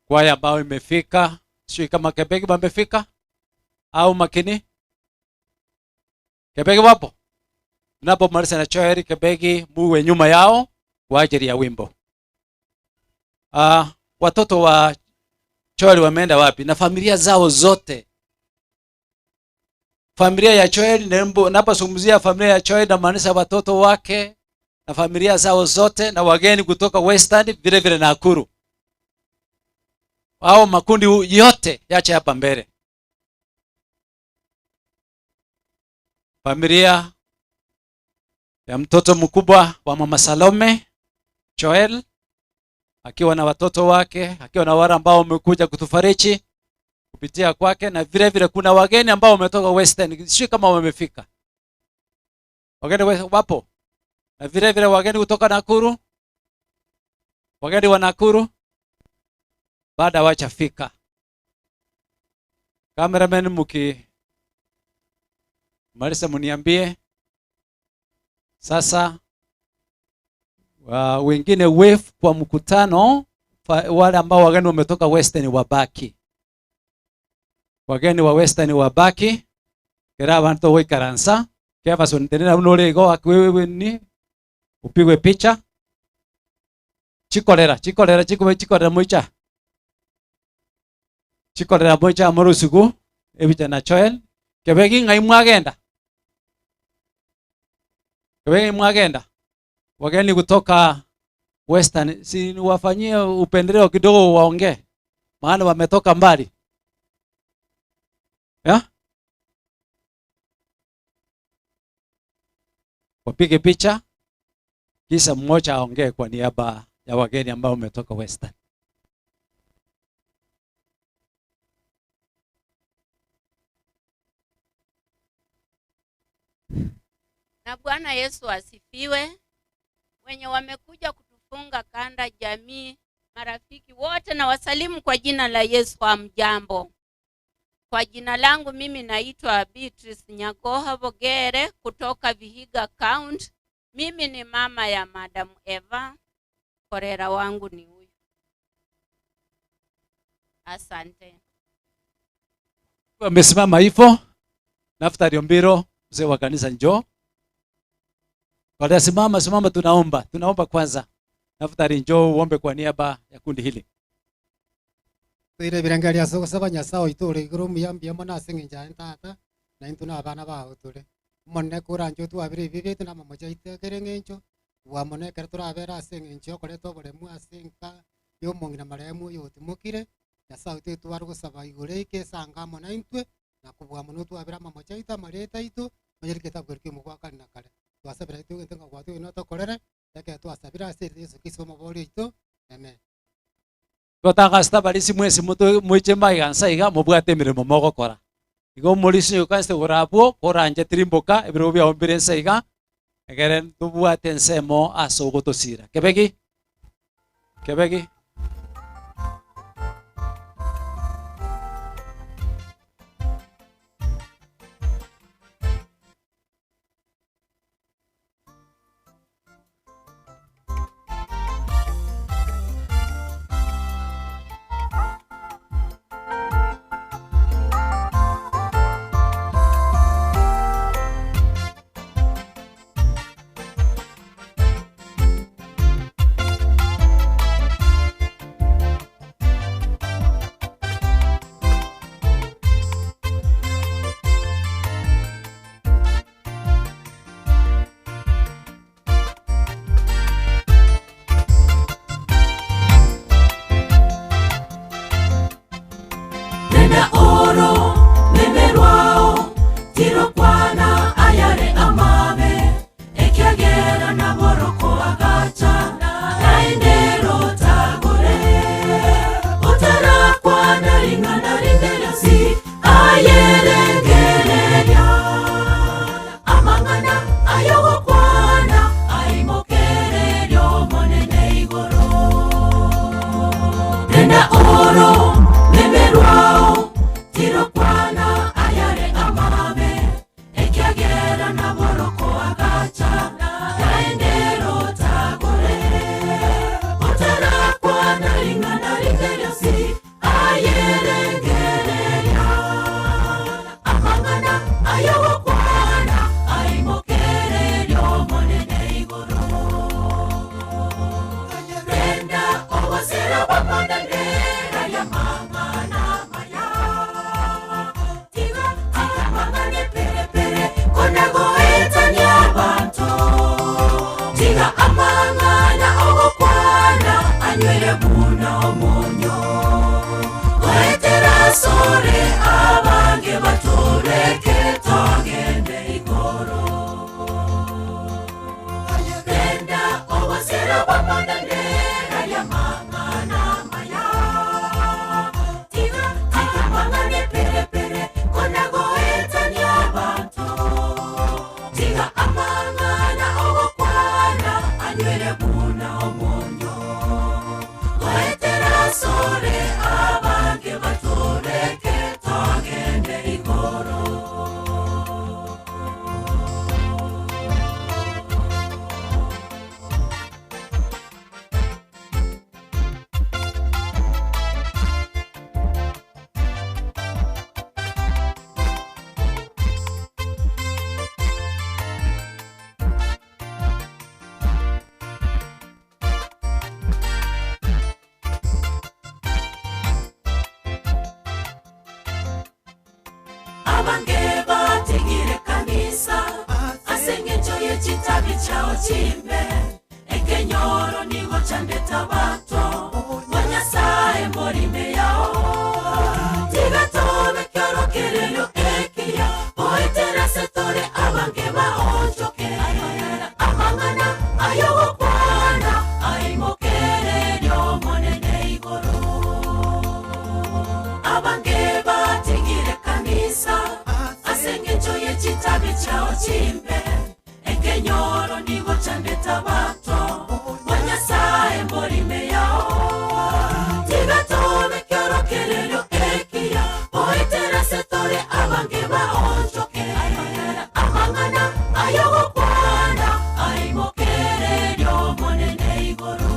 kwaya ambao imefika, sijui kama Kebeki wamefika au Makini. Kebeki wapo? Tunapomaliza na Joel, Kebeki muwe nyuma yao kwa ajili ya wimbo. Watoto wa Joel wameenda wapi? Na familia zao zote. Familia ya Joel, napozungumzia familia ya Joel namaanisha watoto wake na familia zao zote na wageni kutoka Western vile vile Nakuru. Hao makundi yote yache hapa mbele. Familia ya mtoto mkubwa wa Mama Salome Joel akiwa na watoto wake, akiwa na wale ambao wamekuja kutufariji kupitia kwake, na vile vile kuna wageni ambao wametoka Western, sio kama wamefika. Wageni wapo. Na vile vile wageni kutoka Nakuru, wageni wa Nakuru bado hawajafika. Cameraman mki maliza mniambie. Sasa wengine wave kwa mkutano, wale ambao wageni wametoka Western wabaki. Wageni wa Western wabaki. Kera bantu wikaransa. Keva sontenera unolego akwewe ni upigwe picha. Chikolera, chikolera, chikuwe chikolera moicha. Chikolera moicha amorusuku ebicha na Joel. Kebeki ngai mwagenda. Kebeki mwagenda. Wageni kutoka Western, si niwafanyie upendeleo kidogo waongee, maana wametoka mbali. Ya? Wapige picha kisha mmoja aongee kwa niaba ya wageni ambao wametoka Western. Na Bwana Yesu asifiwe. Wenye wamekuja kutufunga kanda, jamii, marafiki wote na wasalimu kwa jina la Yesu. Hamjambo? Kwa jina langu mimi naitwa Beatrice Nyagoha Bogere kutoka Vihiga County. Mimi ni mama ya Madam Eva. Korera wangu ni huyu. Asante. Amesimama hivyo. Naftali Ombiro, mzee wa kanisa, njoo. Baada simama, simama, tunaomba. Tunaomba kwanza. Naftali, njoo uombe kwa niaba ya kundi hili. Toire birengererio ase ogosaba Nyasaye oito ore igoro omuya mbuya mono ase eng'encho yaye tata, na intwe na abana bao tore. Omonene koranche otwabere ebibe biaito na amamocho aito ekere eng'encho, bwa mono ekero torabere ase eng'encho ya okoreta oboremu ase enka ya omong'ina marehemu oyo otimokire, Nyasaye oito etware gosaba igoro eike esange amo na intwe, na kobua mono otwabere amamocho aito, amareta aito, onye egetabu keria kia omogwakani kare na kare. Twasabera aito egento ng'a gwatwegena otokorere, ekero twasabire ase erieta Yeso Kristo omobori oito, amen. Twatangasta abarisia mwensi moiche maigansa iga mobwate emeremo mogokora. Igo omorisia oyo kanse igoro abwo koranche tirimboka ebirogo biao mbire nse iga egere tobwate ensemo ase ogotosira. Kebegi? Kebegi? Renda oro meme rwao tirokwana ayare amabe ekiagera naboroko agacha naende rotagore otarakwana ring'ana rinde rionsi ayerengereria amang'ana ayogokwana aimokererio omonene igoro renda oro meme rwao tirokwana ayare amabe ekiagera naboroko agacha naende rotagore otarakwana ring'ana rinde rionsi ayerengereria amang'ana ayogokwana aimokererio omonene igoro renda obosera bw'amanene raria mang'ana maya tiga amang'ane perepere konagoetania abanto tiga amang'ana ogokwana anywere buna omonyo goetera sore abange batoreke togende igoro renda obosera bw'amanene raria mang'ana maya tiga amang'ane perepere konagoetania abanto tiga amang'ana ogokwana anywere buna omonyo goetera sore abange batoreke togende igoro. Abange batigire kanisa ase eng'encho y'ekitabi kyao kimbe ekenyoro nigo kyandeta bato bo Nyasaye morime yao tigatobe kyorokerero ekiya oetera setore abange baonjoke amang'ana ayogokwana aimokererio omonene igoro abange batigire kanisa ase eng'encho y'ekitabi kyao kimbe. abange baonchoke. Amang'ana ay'ogokwana aimokererie Omonene igoro.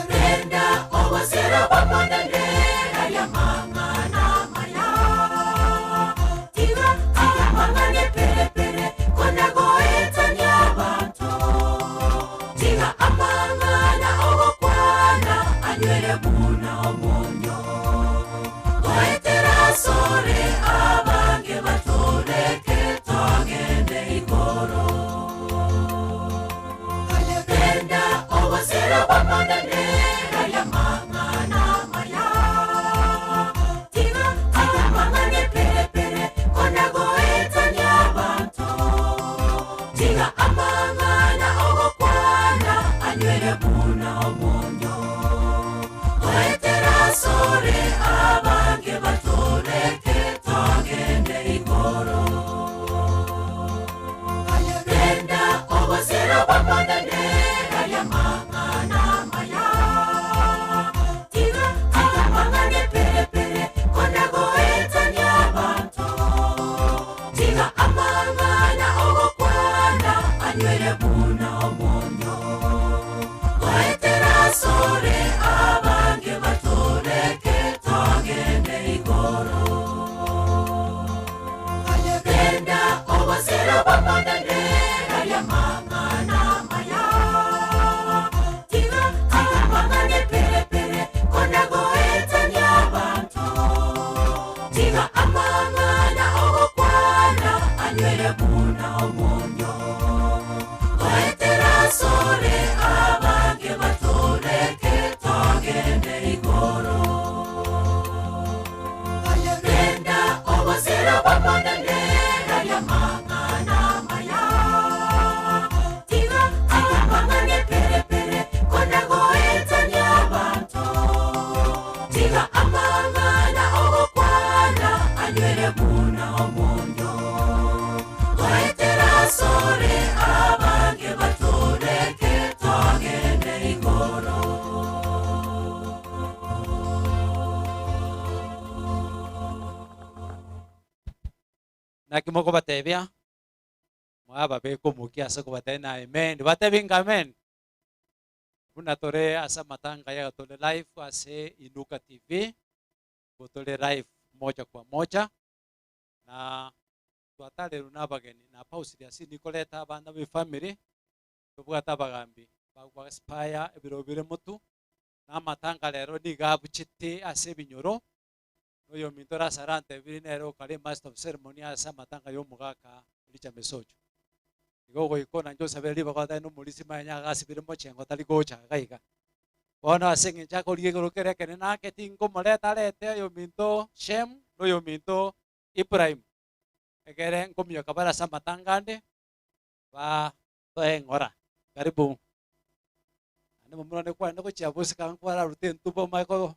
Renda obosera bw'Omonene, aria amang'ana amaya. Tiga amang'ana eperepere kona goetania abanto. Tiga amang'ana ogokwana anywere buna omonyo. Goetera asore abange batoreke togende igoro. Renda obosera bw'Omonene, aria amang'ana amaya. Tiga amang'ana eperepere kona goetania abanto. Tiga amang'ana ogokwana anywere buna omonyo. Goetera asore abange batoreke togende igoro. Renda obosera bw'Omonene, aria amang'ana amaya. Tiga amang'ana eperepere kona goetania abanto. Tiga amang'ana ogokwana anywere buna omonyo. Goetera asore abange batoreke togende igoro. Renda obosera bw'Omonene, aria amang'ana amaya. Tiga amang'ana eperepere kona goetania abanto. Tiga amang'ana ogokwana anywere buna omonyo. Goetera asore abange batoreke togende igoro. Renda obosera bw'Omonene, aria amang'ana amaya. Tiga amang'ana eperepere kona goetania abanto. Tiga amang'ana ogokwana anywere buna omonyo. Goetera asore abange batoreke togende igoro. Naki mokobatebia mwababeka omokia ase kobatebia na amen batebi nga amen buna tore ase amatanga yago tore live ase Inuka TV igo tore live moja kwa moja na twatarerwe na abageni na pausire ase nikoreta abana be family tobwate abagambi baspire ebiro bire motu na amatanga rero niga abuchete ase ebinyoro noyo minto rasarante biri nero okare master of ceremony ase amatanga ya omogaka Richard Mesocho igo goikona njosabe ribaga otari nomorisi manya agasibire mochengo tari gocha iga iga bono ase eng'encho akorigia igoro kere ekene nake tinkomoreta arete oyo minto Shem noyo minto Ibrahim ekere nkomioka bare ase amatanga ande ba toe ng'ora karibu ande momurone kwane gochia bosika nkwararute entubo omanye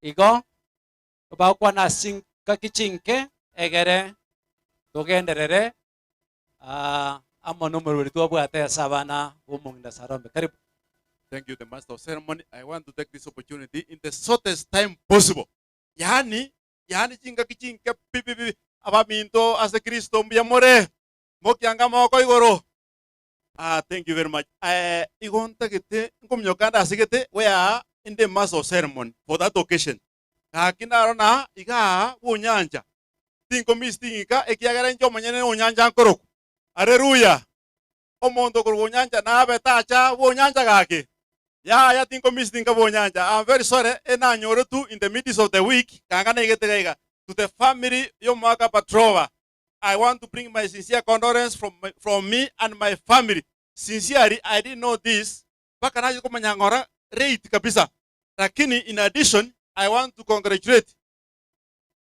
igo bagokwana ase ngaki chinke egere togenderere amo nomorweri twabwate ase abana bomong'ina Sarombe karibu. Thank you, the master of ceremony. I want to take this opportunity in the shortest time possible. Yani, yani chingaki chinke pi pi pi abaminto ase Kristo mbuya more mokianga moko igoro. Ah, thank you very much. Eh, igo ntagete nkomioka ndasigete where in the master of ceremony for that occasion. Gaki narona igaa bunyanja. Tinkomisting'ika ekiagera inche omonyene onyanja nkoroku. Haleluya. Omonto okorwa onyanja nabe tacha bonyanja gaki. Yaya tinkomistinga bonyanja. I'm very sorry enanyore tu in the midst of the week kanga naigete gaiga to the family yomwaka Patrova. I want to bring my sincere condolence from me and my family. Sincerely, I didn't know this. Mpaka naje kumanya ng'ora rate kabisa. Lakini in addition, I want to congratulate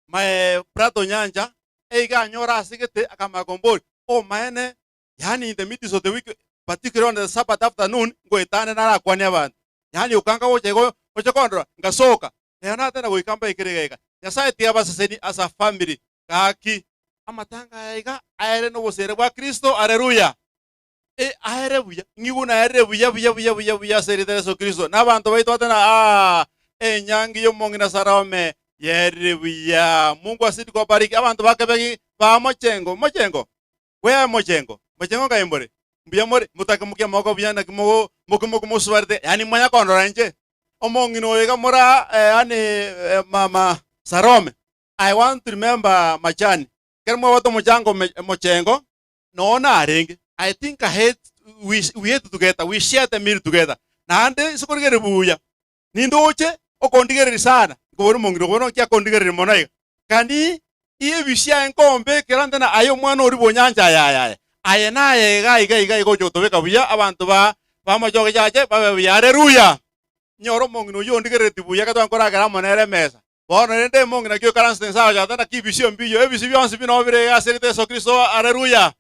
my brother Nyanja. Eiga anyora asigete akamagombori. Oh maene, yani in the midst of the week, particularly on the Sabbath afternoon, ngoetane narakwania abantu. Yani ukanga gocha igo oche kondora ngasoka. Lero natenda goikamba ikere Nyasaye tiga baseseni as a family. Gaki amatanga aiga aere nobosere bwa Kristo. Haleluya. E aere buya ng'igu naere buya buya buya buya buya ase erita Yesu Kristo. Na abanto baito batena ah. Enyangi y'omong'ina Salome yerire buya. Mungu azidi kuwabariki abanto ba Kebegi ba Mochengo. Mochengo, where Mochengo? Mochengo nkai mbore? Mbuya more? Motake mokia amaboko buya naki mogo moki moki mosubarete yaani mwanya kondora inche. Omong'ina oyo iga mora eh, yaani eh, mama Salome. I want to remember Machani. Ekero mwabwate omochango me- Mochengo, noo narenge. I think I hate, we, we ate together, we shared a meal together. Naende ase korigereria buya, Nindoche okondigereria sana, nkobora omong'ina obo naki akondigereria mono iga. Kani ebisio aye nkombekera nte na aye omwana oria bw'onyancha aye aye aye. Aye naye iga iga iga iga oche gotobeka buya abanto ba b'amachoge chache babe buya. Haleluya! Nyora omong'ina oyio ondigerereti buya ekero twankoragera amo nere emesa. Bono rende omong'ina ki oikaransete inse agocha goteba naki ebisio mbiyo, ebisio bionsi bino bire iga ase erieta Yeso Kristo. Haleluya!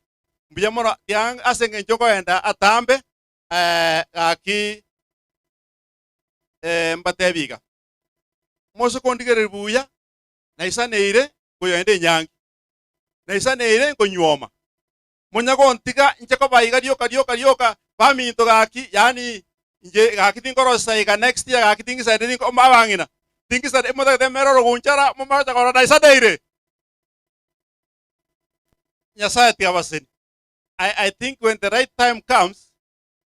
Mbuya mono tiga ase eng'encho nkoenda atambe gaki. eh, mbatebi iga, Mose kondigereria buya, naisaneire nkoyoenda enyangi, naisaneire nkonyuoma. Monya gontiga inche koba iga rioka rioka rioka, baminto gaki, yaani inche gaki tinkorosa iga next year gaki tingisaine tinko abang'ina, tingisaine motagete emere orogunchara momache korora naisaneire. Nyasaye tiga abaseni. I, I think when the right time comes,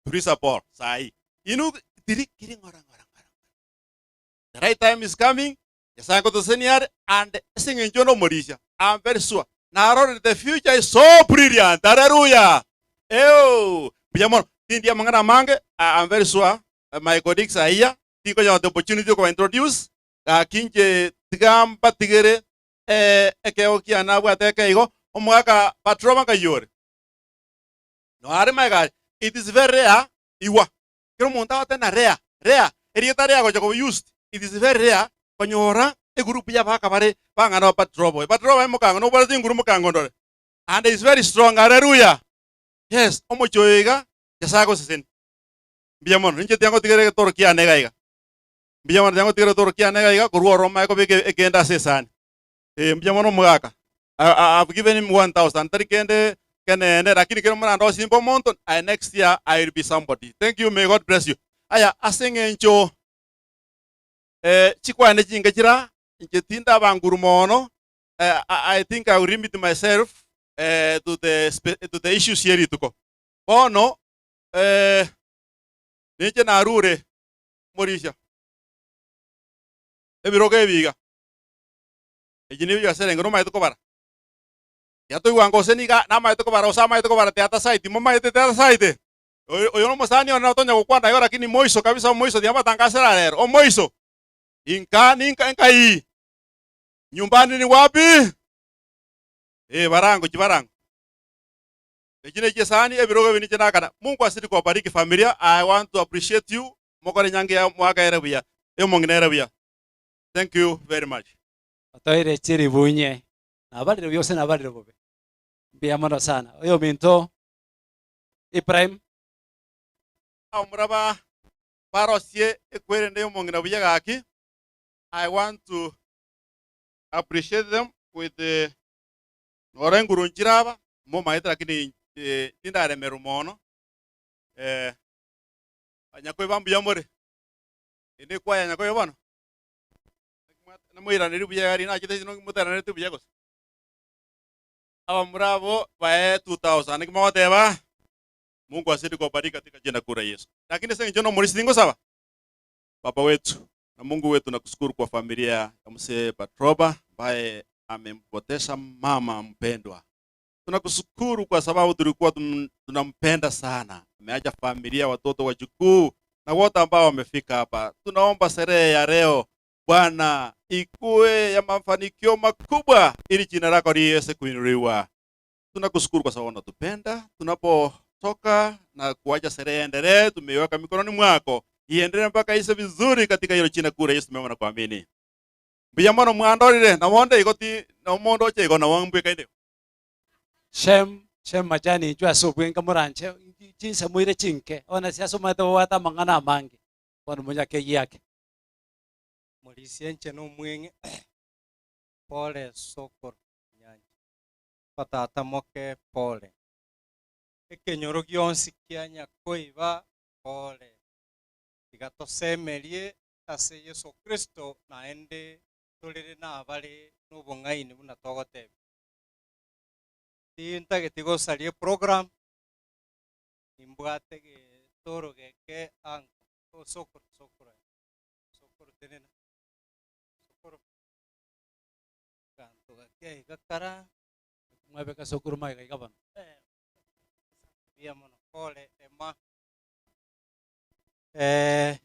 Turisa Paul sahi. Inu tiri kiri ng'ora ng'ora ng'ora. The right time is coming. Nyasaye ngotosesenia are and ase eng'encho nomorisia. I'm very sure. Narorire the future is so brilliant. Hallelujah. Eo. Mbuya mono. Tindi amang'ana amange. I- I'm very sure uh, my colleagues are here. Tikonyora the opportunity to introduce. Gaki inche tiga mbatigere eh, ekego kiane nabwate ekeigo omogaka patroma nkayore. Noare magega it is very rare igwa kera omonto agote na rare rare erieta rare gocha koba used it is very rare konyora egroup ya abagaka bare bang'ana ba patrobo patrobo aye mokango nobwate chinguru mokango ndore and is very strong hallelujah yes omochie oyo iga Nyasaye agosesenie mbuya mono inche tiga ngotigere egetoro kiane iga iga mbuya mono tiga ngotigere egetoro kiane iga iga korwa ororo omanye kobeka ekende ase esani. Eh, mbuya mono omogaka. I, I, I've given him 1000 tari kende kenene lakini kero morande osimbe omonto I next year I will be somebody. Thank you, may God bless you. Aya ase eng'encho eh, chikwane chinge chira inche tindaba nguru mono eh, I, I think I will limit myself eh, to the spe- to the issues ye rituko. Bono eh, ninche narure morisha ebirogo ebi iga Echi nigo biaserenge nomaete kobara. Tiga gose niga namaete kobara gose amaete kobara teata side momaete teata side. Oyo oyo nomosani one otonya gokwana igo lakini moiso kabisa omoiso tiga mbatangasera rero omoiso. Inka ninka enkai. Nyumbani ni wapi? Eh barango chibarango. Echi ne chisani ebirogo ebi ninche nakana. Mungu azidi kuwabariki familia. I want to appreciate you. Mokore nyangi ya mwaka ere buya. Eyomong'ina ere buya. Thank you very much. Otoire chiribu inye, nabarire buya gose nabarire bobe. Mbuya mono sana. Oyominto Ibrahim. Abamura ba barosie ekwerende y'omong'ina buya gaki, I want to appreciate them with the noro enguru nchiraba momaete lakini eh, tindaremerwa mono eh, nyakoiba mbuya more ende ekwaya nyakoiba bono Namoiranerie buya iga riria nachete inwe motairanereti buya gose? Abamura abo bae 2000 naki mogoteba? Mungu azidi kuwabariki katika jina kuu la Yesu. Lakini ase eng'encho nomorisia tingosaba. Baba wetu na Mungu wetu nakushukuru kwa familia ya mzee Patroba ambaye amempoteza mama mpendwa. Tunakushukuru kwa sababu tulikuwa tunampenda sana. Ameacha familia, watoto, wajukuu na wote ambao wamefika hapa. Tunaomba sherehe ya leo Bwana ikuwe ya mafanikio makubwa, ili jina lako liweze kuinuliwa. Tunakushukuru kwa sababu unatupenda. Tunapotoka na kuacha sherehe endelee, tumeiweka mikononi mwako, iendelee mpaka ishe vizuri, katika hilo jina kuu la Yesu tumeomba na kuamini. Mbuya mono mwandorire, na monde igo ti na omonto oche igo nabo mbwekaine. Shem, Shem Majani inchwe ase obwenge moranche chinse moire chinke bono ase asomete bobwate amang'ana amange bono monyakeyie ake. Morisia inche nomweng'e pole sokoro nyancha batata moke pole ekenyoro gionsi kia nyakoiba pole tiga tosemerie. ase Yeso Kristo naende torere nabare nobong'aini buna togotebia. Tintageti gosaria eprogram, nimbwate egetoro geke ango, oh sokoro, sokoro aye, sokoro tenena, sokoro, aganto gake iga kara. Mwabeka sokoro magega iga bono. Eh, mbuya mono, pole Emma. Eh,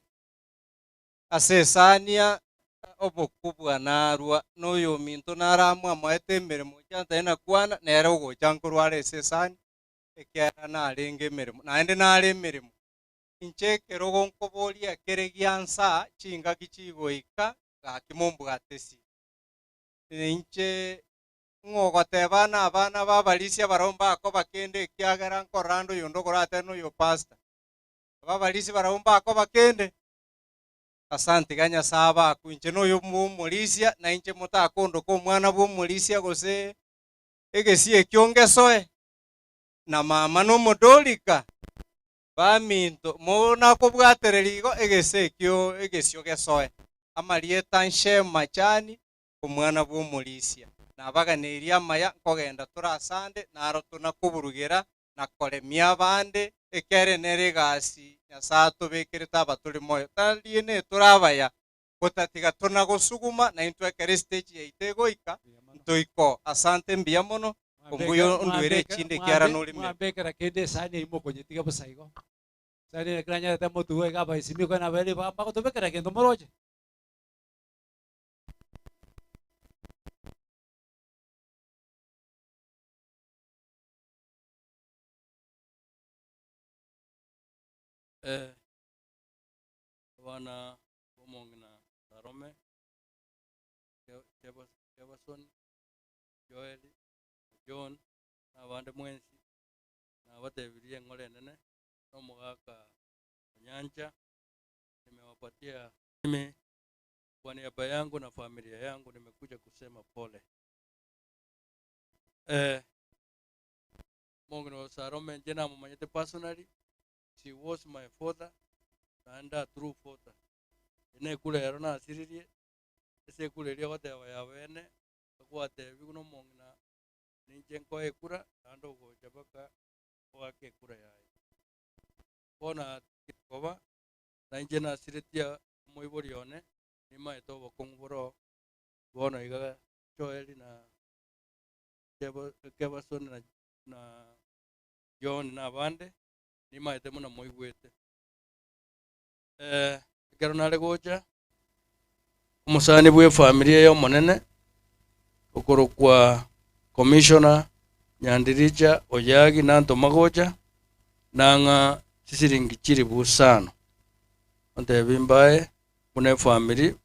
ase esania obokubwa narwa, na oyominto naro amoete emeremo gocha ntari nakwana, nere ogocha nkorwara ase esani, ekiagera narenge emeremo, naende nare emeremo. Inche ekerogo nkoboria kere giansa chingaki chigoika, gaki mombwate esi. Inche ng'o ogoteba na abana b'abarisia barabwo mbakoba kende ekiagera nkorora ande oyonde okoratebe noyo pastor. Aba abarisia barabwo mbakoba kende. Asante iga Nyasae abakwe inche noyo bw'omorisia na inche motakondoka omwana bw'omorisia gose egesie ekio ngesoe na mama nomodorika baminto monakobwatereria igo egese ekio egesio gesoe amarieta nshe machani omwana bw'omorisia nabaganeirie amaya nkogenda tore asande naro tonakoburugera na koremia abande ekere nere egasi Nyasae atobekerete aba tore moyo. Tari ene tore abaya, gotatiga tona gosuguma naintwe ekero estage yaito egoika, ntoiko. Asante mbuya mono, ombuya ondwere echinde ekiara noremere. Mwambekera kende esani eywo mokonyetiga bosa igo. Esani eye ekero nanyarete motugo iga abaisimi okore nabere bagotobekera gento moroche. Eh, abana b'omong'ina Salome, Jefferson, Joel, John, na abande mwensi, nabatebirie eng'ora enene, na omogaka Onyancha, nimewapatia mimi kwa niaba yangu na familia yangu nimekuja kusema pole. Eh, omong'ina Salome inche namomanyete personally, she was my father, naende a true father. Ene ekura ero nasiririe, ase ekura eria ogoteba ya bene, egwatebiwa na omong'ina ninche nkoe ekura, naende ogocha mpaka oake ekura yaye. Bono koba, nainche nasiretie omoibori one, nimaete obokong'u boro, bono iga Joel na Jefferson na na John na abande, nimaete buna moigwete. Eh, ekero nare gocha, omosani bwa efamiri eye omonene, okorokwa Commissioner Nyandiricha Oyagi nantoma gocha, nang'a chisiringi chiribu isano. Ontebi mbae buna efamiri,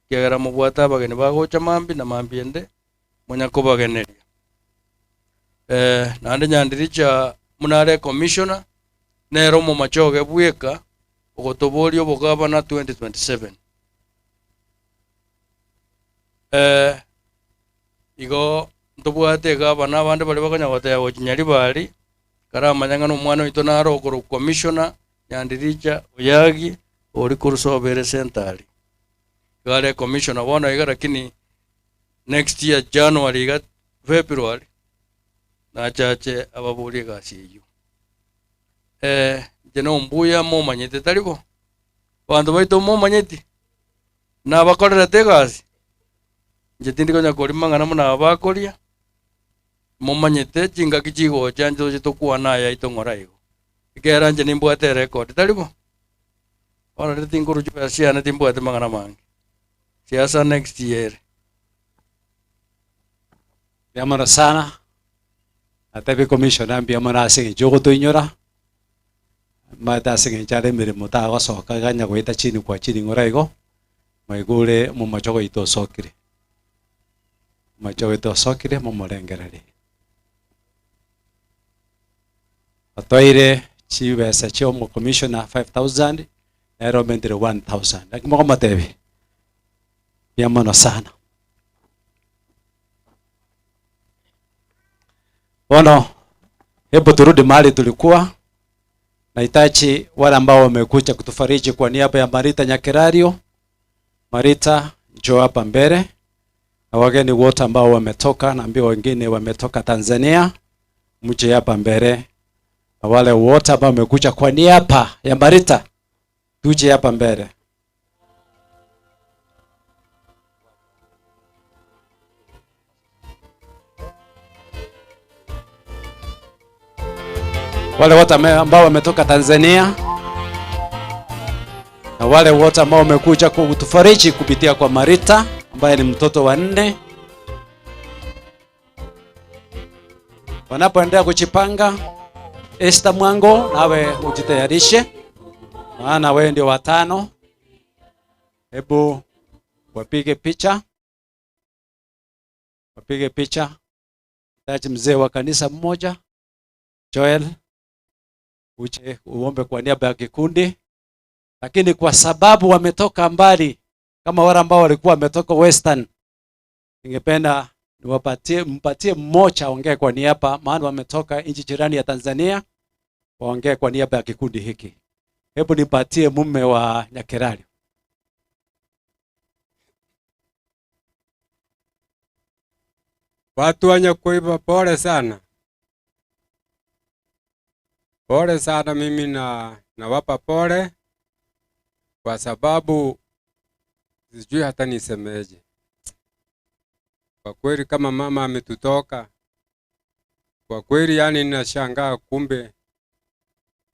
ekiagera mobwate abageni bagocha mambia na mambia ende, monya kobageneria. Eh, naende Nyandiricha buna are commissioner, nere omomachoge bweka ogotoboria obogabana 2027. Eh, igo ntobwate egabana abande baria bakonya goteba gochia Nyaribari, karamanya ng'a na omwana oito naro okorokwa commissioner Nyandiricha Oyagi, ori korwa Sobere Centre. Iga are commissioner bono iga lakini next year January iga February nachache ababorie egasi eyio. Eh, inche nombuya momanyete tari bo? Abanto baito momanyeti? Nabakorerete egasi? Inche tindi konya koria mang'ana buna aba bakoria, momanyete chingaki chigocha inche toche tokwane aya aito ng'ora igo. Ekiagera inche nimbwate erecord, tari bo? Bono riria tinkorwa chibesa chiane timbwati mang'ana mange. Siasa next year ere. Mbuya mono sana, natebie commissioner mbuya mono ase eng'encho yogotoinyora, omanyete ase eng'encho are emeremo tagosoka iga onye goeta chini kwa chini ng'ora igo, mwaigure omomocho oito osokire, omomocho oito osokire momorengererie. Otoire chibesa chia omocommissioner 5000, nere omentire 1000, naki mokomotebia? Mbuya mono sana. Bono hebu turudi mahali tulikuwa. Nahitaji wale ambao wamekuja kutufariji kwa niaba ya Marita Nyakerario. Marita, njoo hapa mbele na wageni wote ambao wametoka, naambiwa wengine wametoka Tanzania, mje hapa mbele, na wale wote ambao wamekuja kwa niaba ya Marita, tuje hapa mbele. Wale wote ambao wametoka Tanzania na wale wote ambao wamekuja kutufariji kupitia kwa Marita ambaye ni mtoto wa nne. Wanapoendelea kujipanga, Esther Mwango, nawe ujitayarishe, maana wewe ndio watano. Hebu wapige picha, wapige picha. Taji mzee wa kanisa mmoja, Joel, uje uombe kwa niaba ya kikundi, lakini kwa sababu wametoka mbali kama wale ambao walikuwa wametoka Western, ningependa niwapatie mpatie mmoja aongee kwa niaba, maana wametoka nchi jirani ya Tanzania, waongee kwa niaba ya kikundi hiki. Hebu nipatie mume wa Nyakerario. Watu wa Nyakoiba pole sana, pole sana. Mimi na nawapa pole kwa sababu sijui hata nisemeje. Kwa kweli kama mama ametutoka kwa kweli, yani ninashangaa, kumbe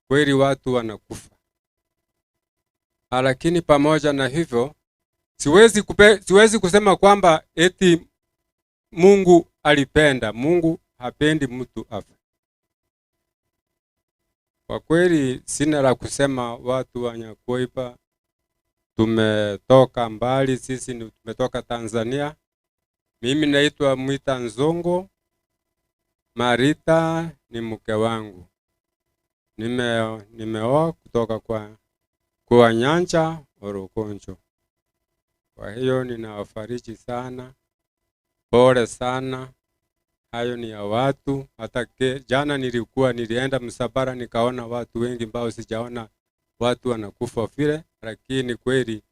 kweli watu wanakufa. Lakini pamoja na hivyo siwezi kusema kwamba eti Mungu alipenda. Mungu hapendi mtu afe. Kwa kweli sina la kusema. Watu wa Nyakoiba tumetoka mbali, sisi ni tumetoka Tanzania. Mimi naitwa Mwita Nzongo, Marita ni mke wangu. Nimeoa kutoka kwa Nyanja Orokonjo. Kwa hiyo ninawafariji sana, pole sana. Hayo ni ya watu. Hata jana nilienda msafara nikaona watu wengi ambao sijaona watu wanakufa vile, lakini kweli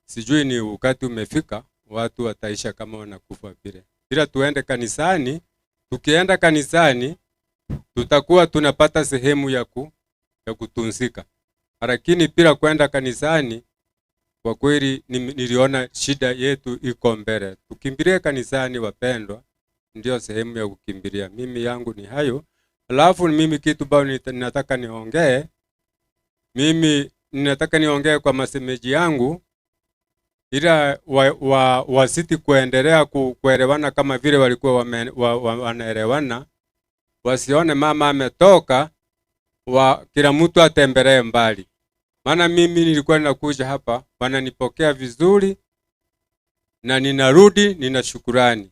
sijui ni wakati umefika watu wataisha kama wanakufa vile. Ila tuende kanisani, tukienda kanisani tutakuwa tunapata sehemu ya kutunzika. Lakini bila kwenda kanisani kwa kweli niliona shida yetu iko mbele. Tukimbilie kanisani wapendwa, ndio sehemu ya kukimbilia. Mimi yangu ni hayo. Alafu mimi kitu bao ninataka niongee, mimi ninataka niongee kwa masemeji yangu, ila wasiti kuendelea kuelewana kama vile walikuwa wanaelewana. Wasione mama ametoka, kila mtu atembelee mbali. Maana mimi nilikuwa ninakuja hapa, wananipokea vizuri na ninarudi nina shukurani.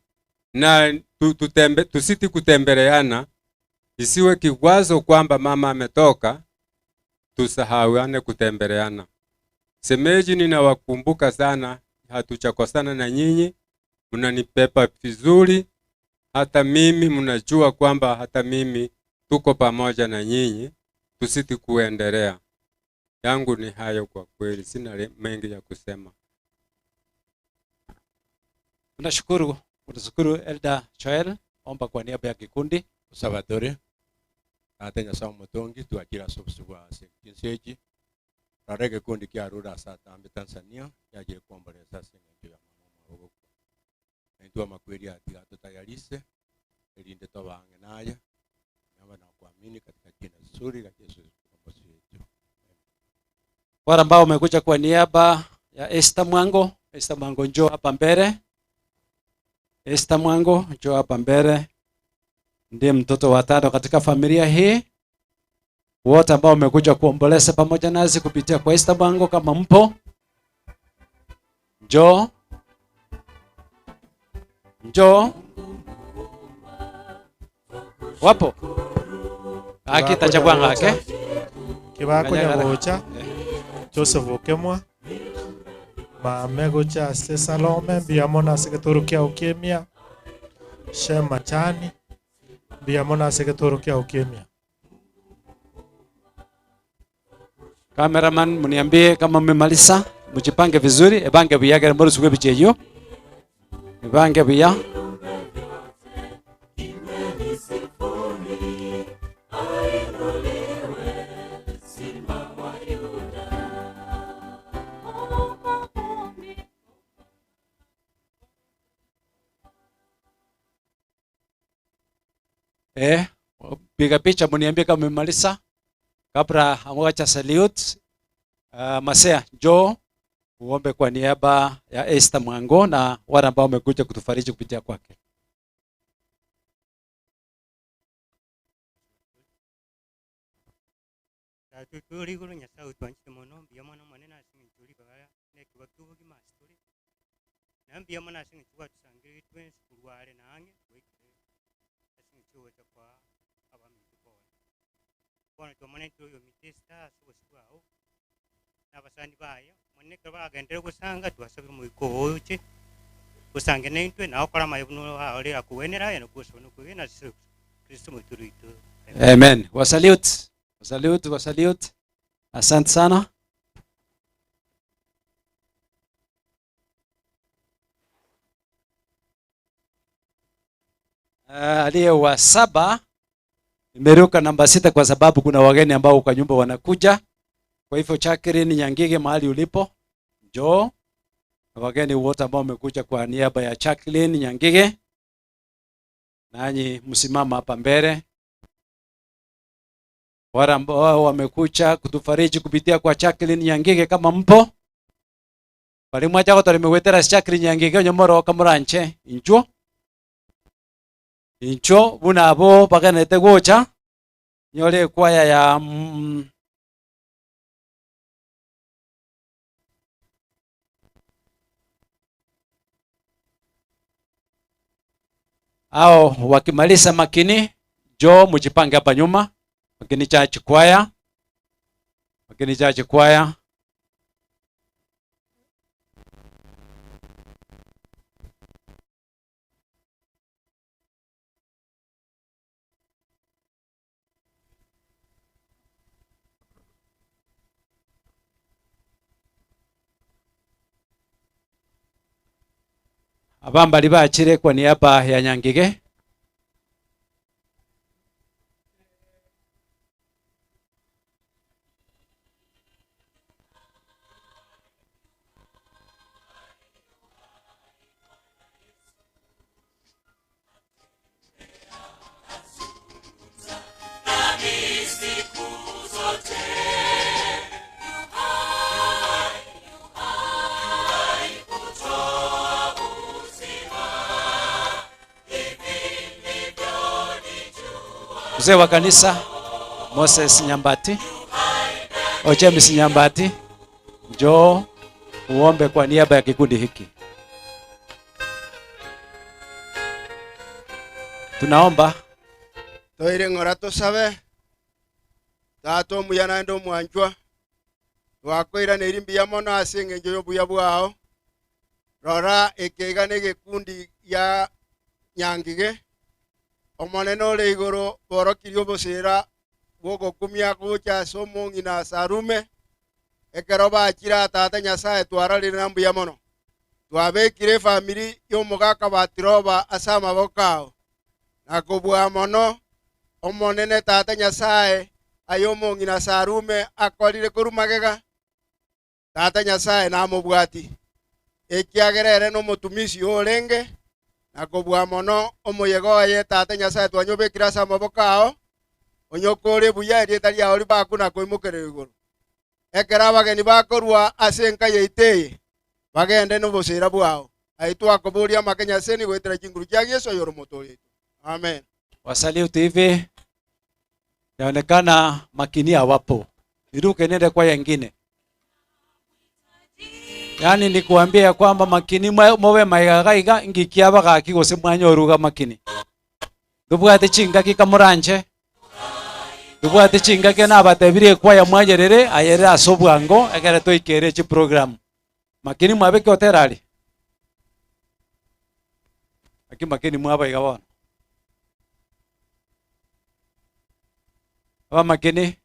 Na tusiti kutembeleana, isiwe kikwazo kwamba mama ametoka tusahauane kutembeleana. Semeji ninawakumbuka sana, hatujakosana na nyinyi, mnanipepa vizuri. Hata mimi mnajua kwamba hata mimi tuko pamoja na nyinyi, tusiti kuendelea. Yangu ni hayo kwa kweli, sina mengi ya kusema. Tunashukuru, tunashukuru Elder Joel, omba kwa niaba ya kikundi. Salvatore, atenya sawa mutongi tuakira sobusu se kinseji. Rare gikundi kia rura sa tambe Tanzania yaje kuomboleza seng'encho ya mama maboko. Naitwa makweli atiga tutayarize elinde tobange naye. Naomba na kuamini katika jina zuri la Yesu Mwokozi wetu. Wale ambao wamekuja kwa niaba ya Esther Mwango, Esther Mwango njoo hapa mbele. Esther Mwango njoo hapa mbele. Ndiye mtoto wa tano katika familia hii. Wote ambao wamekuja kuomboleza pamoja nasi kupitia kwa Esther Mwango, kama mpo, njoo. Njoo. Wapo? Akita cha bwanga ake. Kibako Kanyagara. nyagocha Joseph Okemwa mame gocha ase Salome mbiamo ase getoro kia Ukemia Shema Chani mbiamo ase getoro kia Ukemia. Cameraman, mniambie kama mmemaliza. Mujipange vizuri, ebange buya ekero morosugwe ebicha eyio. Ebange buya. Eh, piga picha muniambie kama mmemaliza. Kabla hamwacha salute. Masea, njoo uombe kwa niaba ya Esther Mwango na wale ambao wamekuja kutufariji kupitia kwake. Tata ore igoro Nyasaye otwanchete mono mbuya mono Omonene ase eng'encho ore ribaga na ekiba kia obogima ase tore, na mbuya mono ase eng'encho gwatosangereire twensi korwa are na ang'e twaikire ase eng'encho yogocha kwa abaminto pole. Bono twamonentire oyominto Esther ase obosio bwao, na abasani baye, Omonene ekero baragenderere gosanga twasabire Omoika oo oche osange naintwe na okore amaye buna ore akogwenera aye na kogosaba na okwegena ase Yeso Kristo Omoitori oito. Amen. Wa salute. Wa salute, wa salute. Asante sana. Aliye wa saba nimeruka namba 6 kwa sababu kuna wageni ambao kwa nyumba wanakuja. Kwa hivyo Jacqueline Nyangige, mahali ulipo, njoo. Na wageni wote ambao wamekuja kwa niaba ya Jacqueline Nyangige, nanyi msimama hapa mbele. Wale ambao wamekuja kutufariji kupitia kwa Jacqueline Nyangige, kama mpo bali mwacha gotorimegwetera Jacqueline Nyangige onyomoro kamuranche inchuo inchuo buna abo bagenete gocha nyore kwaya ya Hao wakimaliza makini, njoo mjipange hapa nyuma. Makini Church Choir. Makini Church Choir. Abambali bachire kwa niaba ya Nyangige. Mzee wa kanisa Moses Nyambati, o James Nyambati, njoo uombe kwa niaba ya kikundi hiki. Tunaomba. Toire ng'ora tosabe. Tata omuya naende omwanchwa. Twakoiraneri mbuya mono ase eng'encho y'obuya bwao. Rora ekeiga na egekundi ya Nyangige. Omonene ore igoro borokirie obosera bw'ogokumia gocha ase omong'ina Sarume. Ekero bachire tata Nyasaye twararire na mbuya mono. Twabekire efamiri y'omogaka Batiroba ase amaboko ao. Na kobua mono omonene tata Nyasaye aye omong'ina Sarume akorire korwa magega. Tata Nyasaye namobwati. Ekiagera ere n'omotumisi orenge. Na kobua mono omoyega oye tata Nyasaye twanyobekire ase amaboko ao. Onyokore buya erieta riao ribaku na koimokerera igoro. Ekero abageni bakorwa ase enka yaito eye, bagende n'obosera bwao. Aye twakoboria amakenya ase nigo goetera chinguru chia Yesu oyore omotoori. Amen. Wasalute hivi. Inaonekana makinia wapo. Niruke niende kwa yengine. Yaani nikuambia kwamba makini mowe maigagaiga ngikia bagaki gose mwanyoruga makini. Tubwate chingaki kamuranje. Tubwate chingaki na abatebire kwaya mwanyerere ayere ase obwango ekere toikere chi program. Makini mwabeke oterari. Aki makini mwabaiga bono. Aba makini.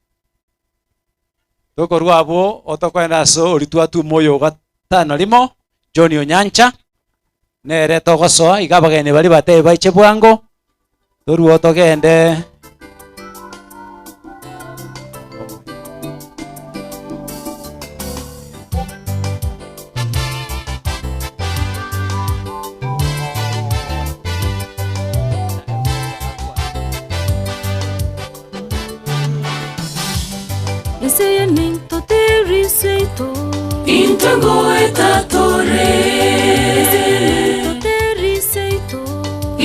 Tokorwa abwo otokoenda ase oria twatuma oyo gatano rimo, John Onyancha, nere togosoa iga abageni baria batebi baiche bwango, torue togende. Ense eye ninto teri seito. Intwe ngoeta tore. Ense eye ninto teri seito.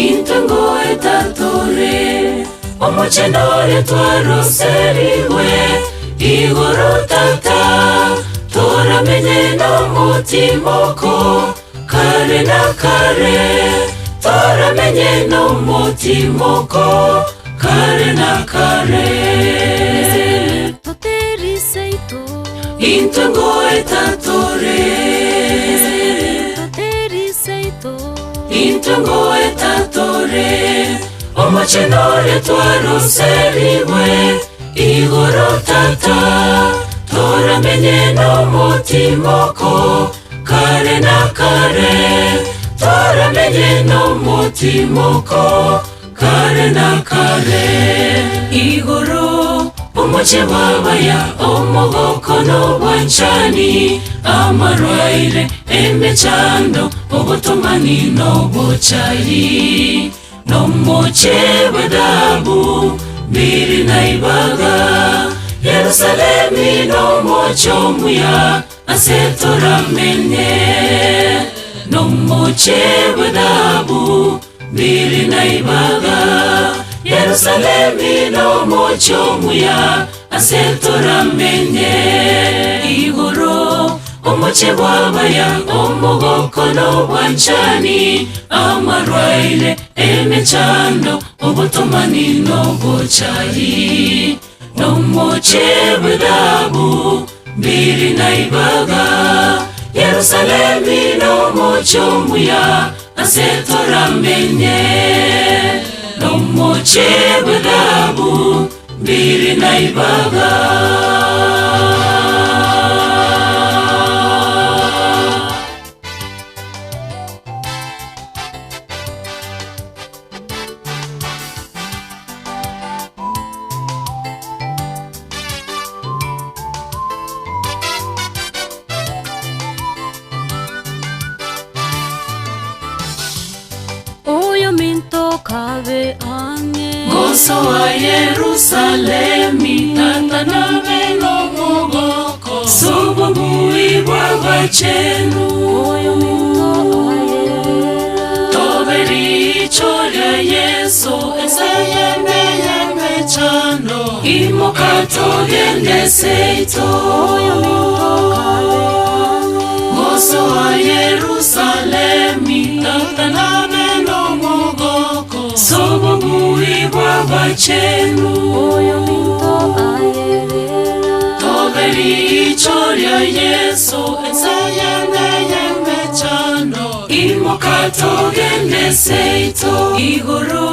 Intwe ngoeta tore. Omocheno oria twaroserigwe igoro tata toramenye nomotimoko kare na kare toramenye nomotimoko kare na kare. Ense eye ninto teri seito. Intwe ngoeta tore. Ense eye ninto teri seito. Intwe ngoeta tore. Omocheno oria twaroserigwe igoro tata toramenye nomotimoko kare na kare toramenye nomotimoko kare na kare igoro omoche bwabaya omogoko nobwanchani amarwaire emechando obotomani nobochai nomoche bw'edabu mbiri na ibaga Yerusalemi nomoche omuya ase toramenye nomoche bw'edabu mbiri na ibaga Yerusalemi nomoche omuya ase toramenye igoro omoche bwabaya omogoko nobwanchani amarwaire emechando obotomani nobochai nomoche bw'edabu mbiri na ibaga Yerusalemi nomoche omuya ase toramenye nomoche bw'edabu mbiri na ibaga. Oyo minto kabe ang'e. Gozo wa Yerusalemi tata nabe nomogoko sobobui bw'abachenu Oyo minto ayerera. tobericho rya Yesu ense yende y'emechando imoka togende seito Oyo minto kabe ang'e. Gozo wa Yerusalemi tata nabe nomogoko sobobui bw'abachenu Oyo minto ayerera. tobericho rya Yesu ense yende y'emechando imoka togende seito igoro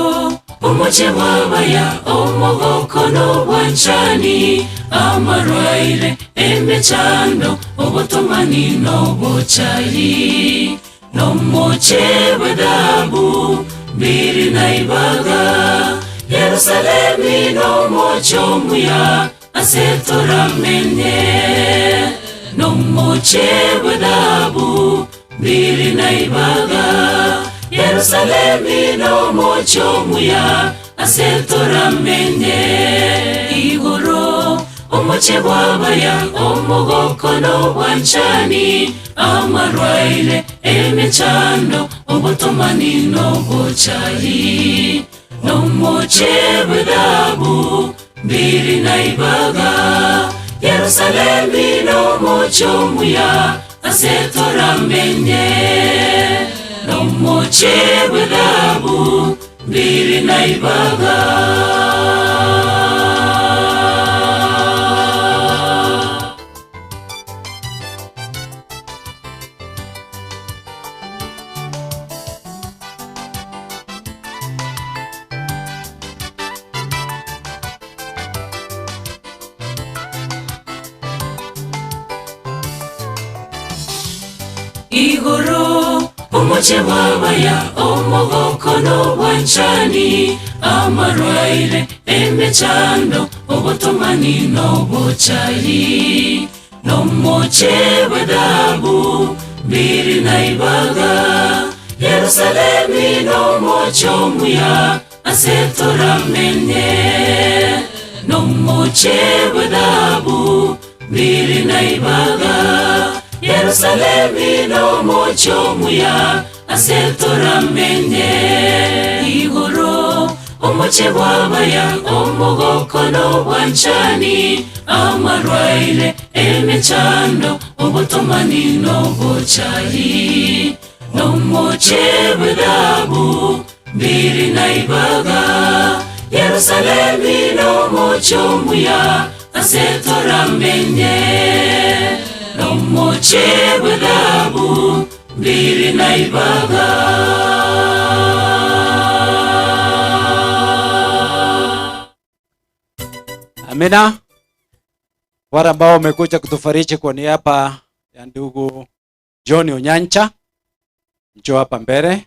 omoche bwabaya omogoko nobwanchani amarwaire emechando obotomani nobochai nomoche bw'edabu mbiri na ibaga Yerusalemi nomoche omuya ase toramenye nomoche bw'edabu mbiri na ibaga Yerusalemi nomoche omuya ase toramenye igoro omoche bwabaya omogoko nobwanchani amarwaire emechando obotomani nobochai nomoche bw'edabu mbiri na ibaga Yerusalemi nomoche omuya ase toramenye nomoche bw'edabu mbiri na ibaga. Igoro omoche bw'abaya omogoko n'obwanchani amarwaire emechando obotomani n'obochai n'omoche bw'edhabu mbiri na ibaga Yerusalemi n'omoche omuya ase toramenye n'omoche bw'edhabu mbiri na ibaga Yerusalemi n'omoche omuya ase toramenye igoro omoche bw'abaya omogoko n'obwanchani amarwaire emechando obotomani n'obochai n'omoche bw'edhabu mbiri na ibaga Yerusalemi n'omoche omuya ase toramenye n'omoche bw'edhabu mbiri na ibaga. Amina. Wale ambao wamekuja kutufariji kwa niaba ya ndugu John Onyancha, njoo hapa mbele.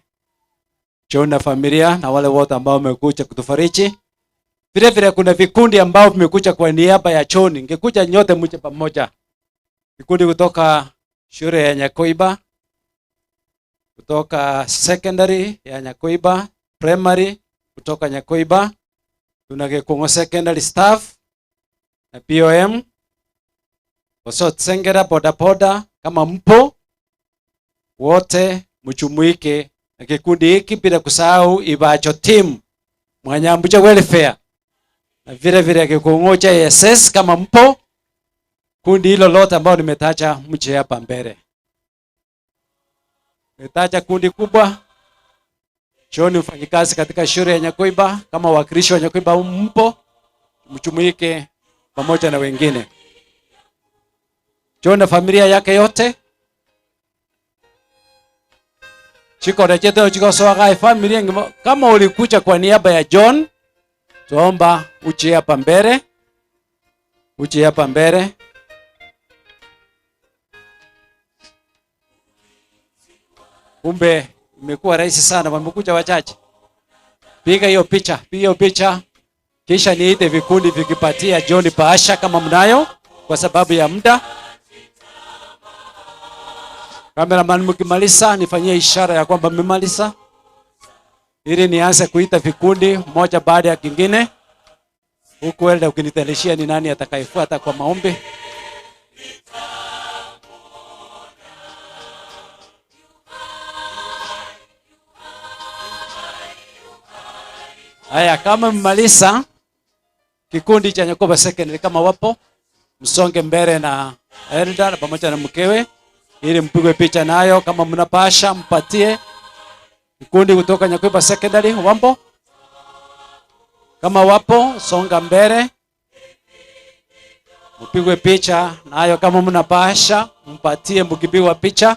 John na familia na wale wote ambao wamekuja kutufariji. Vile vile kuna vikundi ambao vimekuja kwa niaba ya John. Ningekuja nyote mje pamoja. Vikundi kutoka shule ya Nyakoiba, kutoka secondary ya Nyakoiba, primary kutoka Nyakoiba, tuna Gĩkũng'o secondary staff na POM, Osot Sengera bodaboda, kama mpo wote mjumuike na kikundi hiki, bila kusahau Ibacho team Mwanyambucha welfare na vile vile Gĩkũng'o cha SS kama mpo, kundi hilo lote ambao nimetaja mje hapa mbele. Nimetaja kundi kubwa. John mfanyikazi katika shule ya Nyakoiba, kama wakilishi wa Nyakoiba mpo, mjumuike pamoja na wengine. John na familia yake yote chikore chetu chikosoaga familia ngima. Kama ulikuja kwa niaba ya John, tuomba uje hapa mbele, uje hapa mbele. Kumbe imekuwa rahisi sana, wamekuja wachache. Piga hiyo picha, piga hiyo picha, kisha niite vikundi vikipatia John bahasha kama mnayo, kwa sababu ya muda. Cameraman, mkimaliza nifanyie ishara ya kwamba mmemaliza, ili nianze kuita vikundi moja baada ya kingine, huku wewe ukinitayarishia ni nani atakayefuata kwa maombi. Haya, kama mmaliza kikundi cha Nyakoba Secondary, kama wapo msonge mbele na elder pamoja na mkewe ili mpigwe picha nayo. Kama mnapasha mpatie kikundi kutoka Nyakoba Secondary wambo, kama wapo songa mbele mpigwe picha nayo. Kama mnapasha mpatie mkipigwa picha.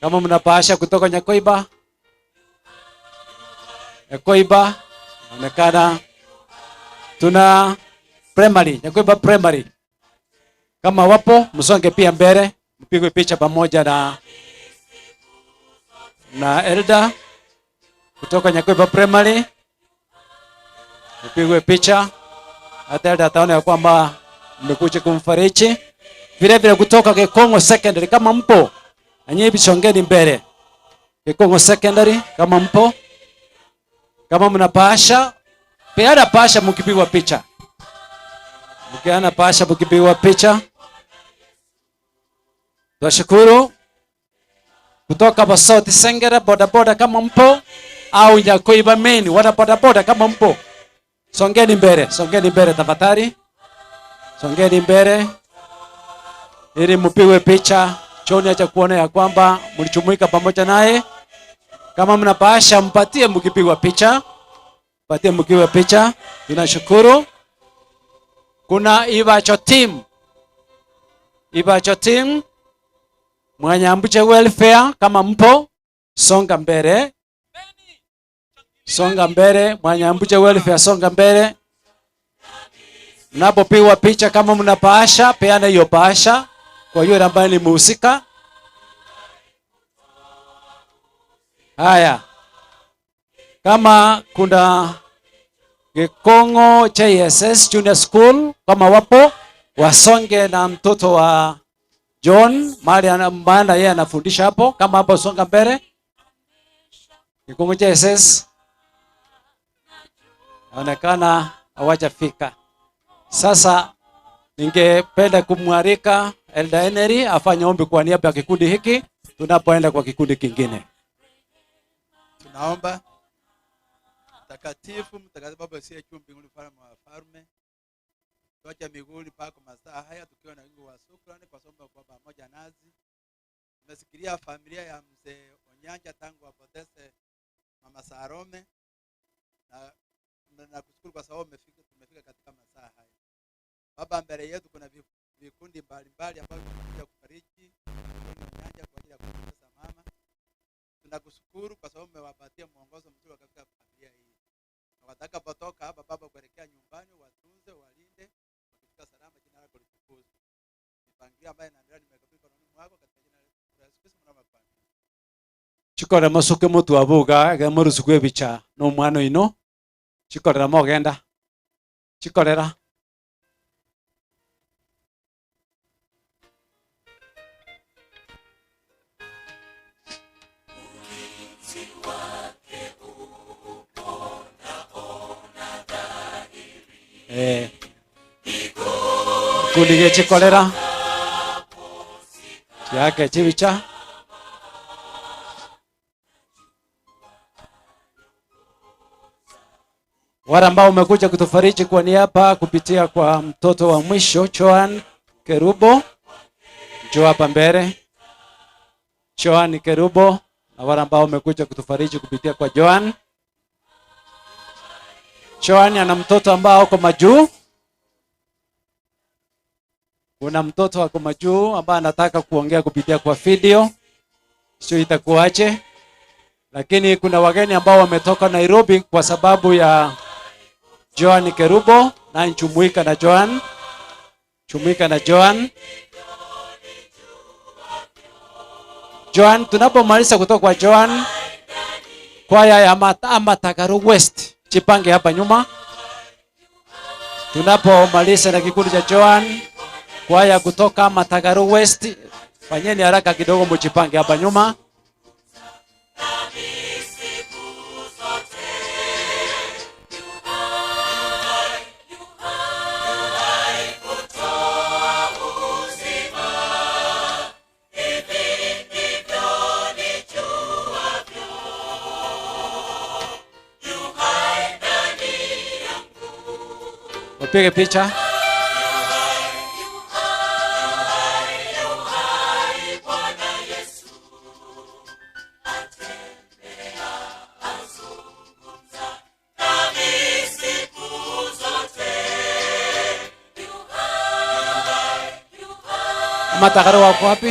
Kama mnapasha kutoka Nyakoiba, Nyakoiba inaonekana tuna primary, Nyakoiba primary. Kama wapo msonge pia mbele mpigwe picha pamoja na elder kutoka Nyakoiba primary, mpigwe picha. Hata elder ataona ya kwamba mmekuja kumfariji. Vile vile kutoka Gĩkũng'ũ secondary kama mpo, na nyinyi songeni mbele. Gĩkũng'ũ secondary kama mpo, kama mnapasha, peana pasha mkipigwa picha. Mkiana pasha mkipigwa picha. Tunashukuru kutoka Basoti Sengera boda boda kama mpo, au Nyakoiba main wana boda boda kama mpo, songeni mbele, songeni mbele tafadhali, songeni mbele ili mpigwe picha. Choni acha kuona ya kwamba mlijumuika pamoja naye. Kama mnapasha mpatie mkipigwa picha, mpatie mkipigwa picha. Tunashukuru. Kuna Ibacho team, Ibacho team Mwanyambuche welfare kama mpo, songa mbele, songa mbele. Mwanyambuche welfare, songa mbele. Mnapopigwa picha kama mnapaasha, peana hiyo paasha kwa yule ambaye ni mhusika. Haya, kama kuna Gikongo JSS Junior School, kama wapo wasonge na mtoto wa John mahali maana yeye anafundisha hapo. Kama hapo, songa mbele. Gikongo JSS naonekana hawajafika. Sasa ningependa kumwalika Elder Henry afanye ombi kwa niaba ya kikundi hiki tunapoenda kwa kikundi kingine. Tunaomba. Mtakatifu, mtakatifu Baba usiye juu mbinguni, mfalme wa wafalme, tuache miguuni pako masaa haya tukiwa na wingi wa shukrani kwa sababu kwa pamoja nasi. Tumesikilia familia ya mzee Onyanja tangu apoteze mama Salome, na nakushukuru kwa sababu tumefika katika masaa haya. Baba, mbele yetu kuna vikundi mbalimbali ambavyo vimekuja kufariji Onyanja kwa ajili ya kupoteza mama. Tunakushukuru kwa sababu umewapatia mwongozo mzuri katika familia hii. Na watakapotoka hapa Baba kuelekea nyumbani, watunze, walinde, wakifika salama, jina lako litukuzwe. Mipangilio ambayo inaendelea nimekabidhi mikononi mwako katika jina la Yesu Kristo mwana wa Mungu. Chikorera mosuke motu abuga ge morusuku ebicha no omwana oino chikorera mogenda chikorera Kikundi gĩchikorera chiake chibicha wale ambao umekuja kutufariji kwa niaba kupitia kwa mtoto wa mwisho Joan Kerubo, njoo hapa mbele. Joan Kerubo, na wale ambao umekuja kutufariji kupitia kwa Joan. Joan ana mtoto ambao ako majuu. Kuna mtoto ako majuu ambaye anataka kuongea kupitia kwa video, sio itakuache. Lakini kuna wageni ambao wametoka Nairobi kwa sababu ya Joan Kerubo, na jumuika na Joan. Jumuika na Joan. Joan, tunapomaliza kutoka kwa Joan, kwaya ya Amatagaru West jipange hapa nyuma. Tunapomaliza na kikundi cha Joan, kwaya kutoka Amatagaru West, fanyeni haraka kidogo mjipange hapa nyuma. Wapige picha. Amatagaru wako wapi?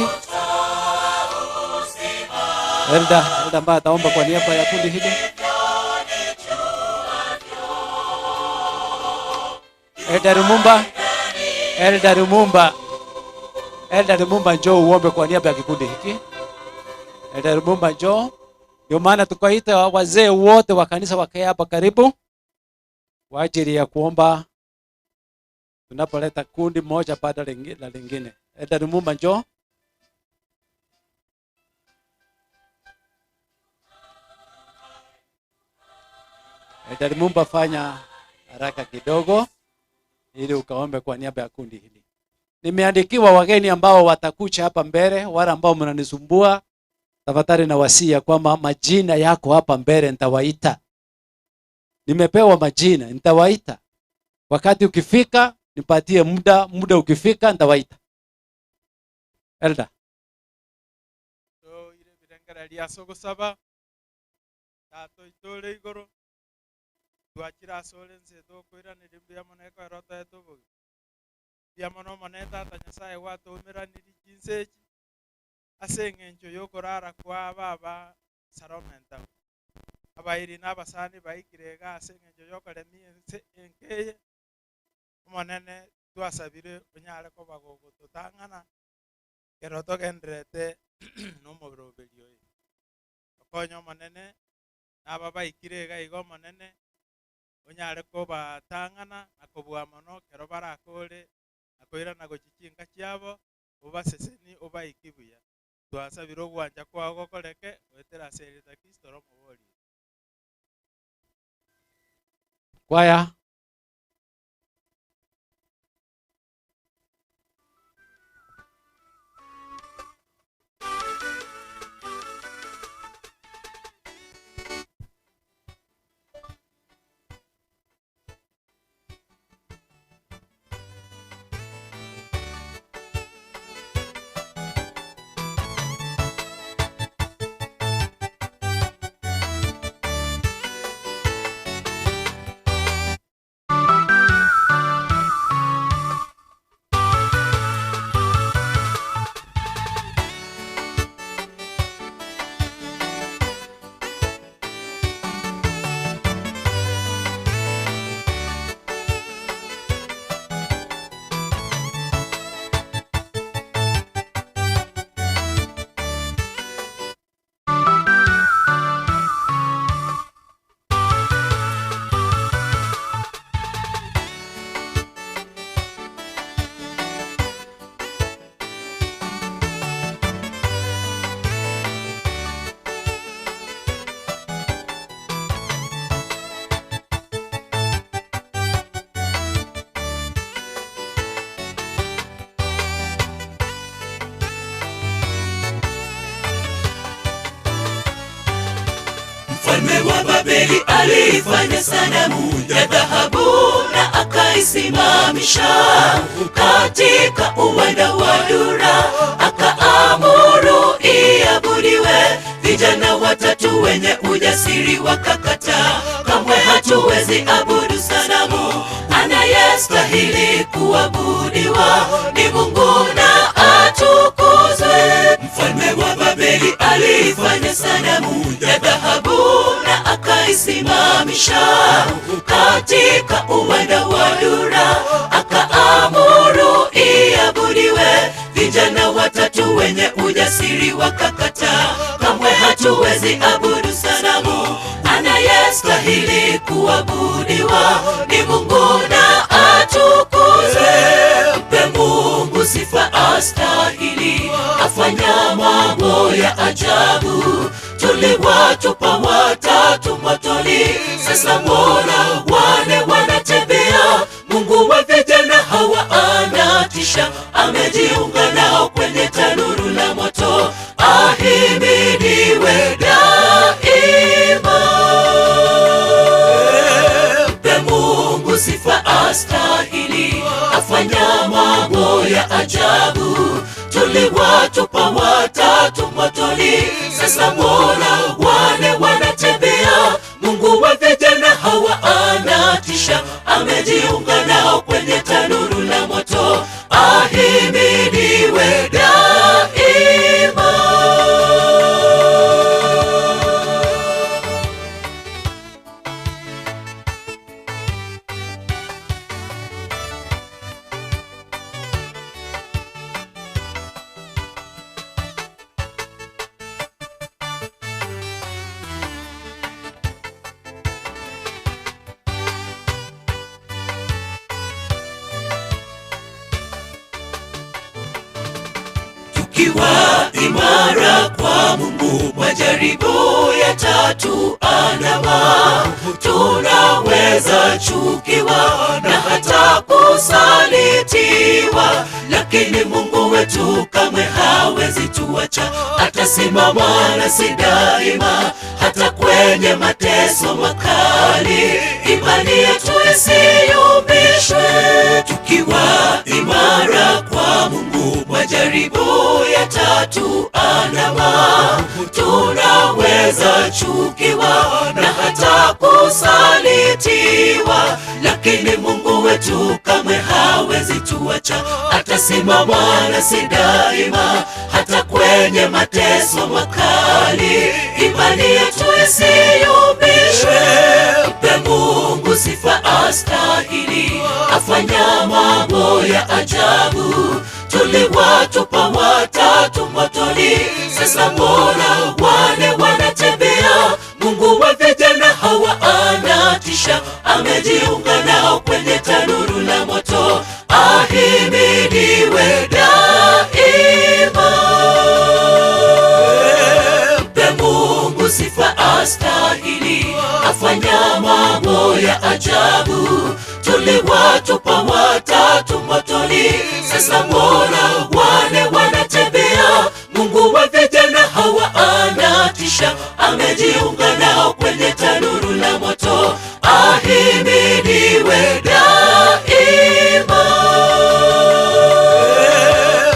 Elda, Elda ambaye ataomba kwa niaba ya kundi hili. Elda Lumumba, Elda Lumumba, Elda Lumumba, njoo uombe kwa niaba ya kikundi hiki. Elda Lumumba njoo. Ndio maana tukaita wazee wote wa kanisa wakae hapa karibu kwa ajili ya kuomba tunapoleta kundi moja baada la lingine. Elda Lumumba njoo. Elda Lumumba, fanya haraka kidogo ili ukaombe kwa niaba ya kundi hili. Nimeandikiwa wageni ambao watakuja hapa mbele, wale ambao mnanisumbua, tafadhali na wasia kwamba majina yako hapa mbele nitawaita. Nimepewa majina, nitawaita. Wakati ukifika nipatie muda, muda ukifika nitawaita. Elda. So ile birengera lia soko saba tato itore igoro twakira asore nse tokwiranĩria mbuya mono ekero toete obogi mbuya mono monene tata Nyasaye gwatũũmĩranĩrie chinse echi ase eng'encho yokorara kwa baba Salome Ntabo abairi na abasani baikire iga ase eng'encho yokoremia ense enkeye omonene twasabire onyare koba gogototang'ana kero togenderete na omobere oberio oyo. Tokonye Omonene, na aba baikire iga iga Omonene, onyare kobatang'ana na kobua mono ekero barakore na koirana gochia chinka chiabo, obasesenie obaikie buya. Twasabire ogwancha kwao gokoreke goetera ase erieta Kristo ore Omoboria. Kwaya. Mfalme wa Babeli aliifanya sanamu ya dhahabu na akaisimamisha katika uwanda wa Dura, akaamuru iabudiwe. Vijana watatu wenye ujasiri wakakataa, kamwe hatuwezi abudu sanamu, anayestahili kuabudiwa ni Mungu na atukuzwe. Mfalme wa Babeli aliifanya sanamu ya dhahabu na akaisimamisha katika uwanda wa Dura, akaamuru iabudiwe. Vijana watatu wenye ujasiri wakakataa, kamwe hatuwezi abudu sanamu, anayestahili kuabudiwa ni Mungu na atukuzwe. Mpe Mungu sifa astahili, afanya mambo ya ajabu. Tuliwatupa watatu motoni, sasa mbona wale wanatembea? Mungu wa vijana hawa anatisha, amejiunga nao kwenye tanuru la moto. Ahimidiwe daima. Mpe Mungu sifa astahili, afanya mambo ya ajabu. Tuliwatupa watatu motoni, sasa mbona wale wanatembea? Mungu wa vijana hawa anatisha, amejiunga nao kwenye tanuru la moto. Ahimidiwe daima. Tukiwa imara kwa Mungu, majaribu yatatuandama. Tunaweza chukiwa na hata kusalitiwa, lakini Mungu wetu kamwe hawezi tuacha. Atasimama nasi daima, hata kwenye mateso makali. Imani yetu isiyumbishwe, tukiwa imara kwa Mungu, majaribu yatatuandama. Tunaweza chukiwa na hata kusalitiwa, lakini Mungu wetu kamwe hawezi tuacha. Atasimama nasi daima, hata kwenye mateso makali. Imani yetu isiyumbishwe, mpe Mungu sifa astahili, afanya mambo ya ajabu. Tuliwatupa watatu motoni, sasa mbona wale wanatembea? anatisha, amejiunga nao kwenye tanuru la moto. Ahimidiwe daima. Mpe Mungu sifa astahili, afanya mambo ya ajabu. Tuliwatupa watatu motoni, sasa mbona wane wanatembea? Mungu wa vijana hawa anatisha, amejiunga nao kwenye tanuru la moto. Ahimidiwe daima.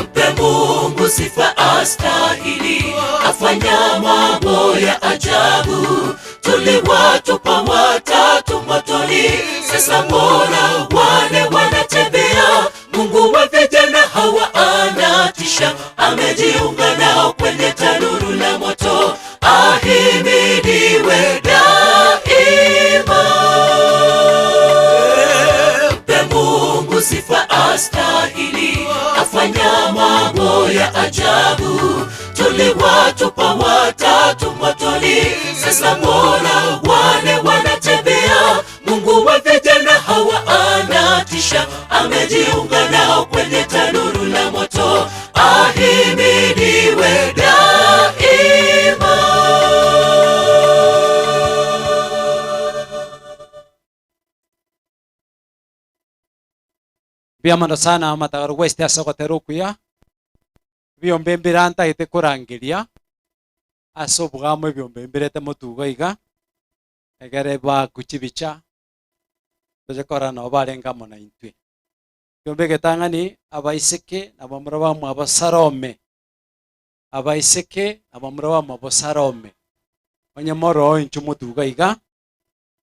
Mpe Mungu sifa astahili, afanya mambo ya ajabu. Tuliwatupa watatu motoni, sasa mbona wane wanatembea? Mungu wa vijana hawa anatisha, amejiunga nao kwenye tanuru la moto. Ahimidiwe daima. Mpe Mungu sifa astahili, afanya mambo ya ajabu. Tuliwatupa watatu motoni, sasa mbona wane wanatembea? Mungu wa vijana hawa anatisha, amejiunga nao kwenye tanuru la moto. Ahimidiwe daima. Mbiamano sana matagaro gweste ase ogotera okuya ebiombe mbira ntagete korangeria ase obwamo ebiombe mbirete motugo iga egere bakuchibicha toche korora nabo barenge amo na intwe. Ekiombe egetang'ani abaiseke nabo mura bamwabo Salome, abaiseke nabo mura bamwabo Salome, onye moroo inche motugo iga,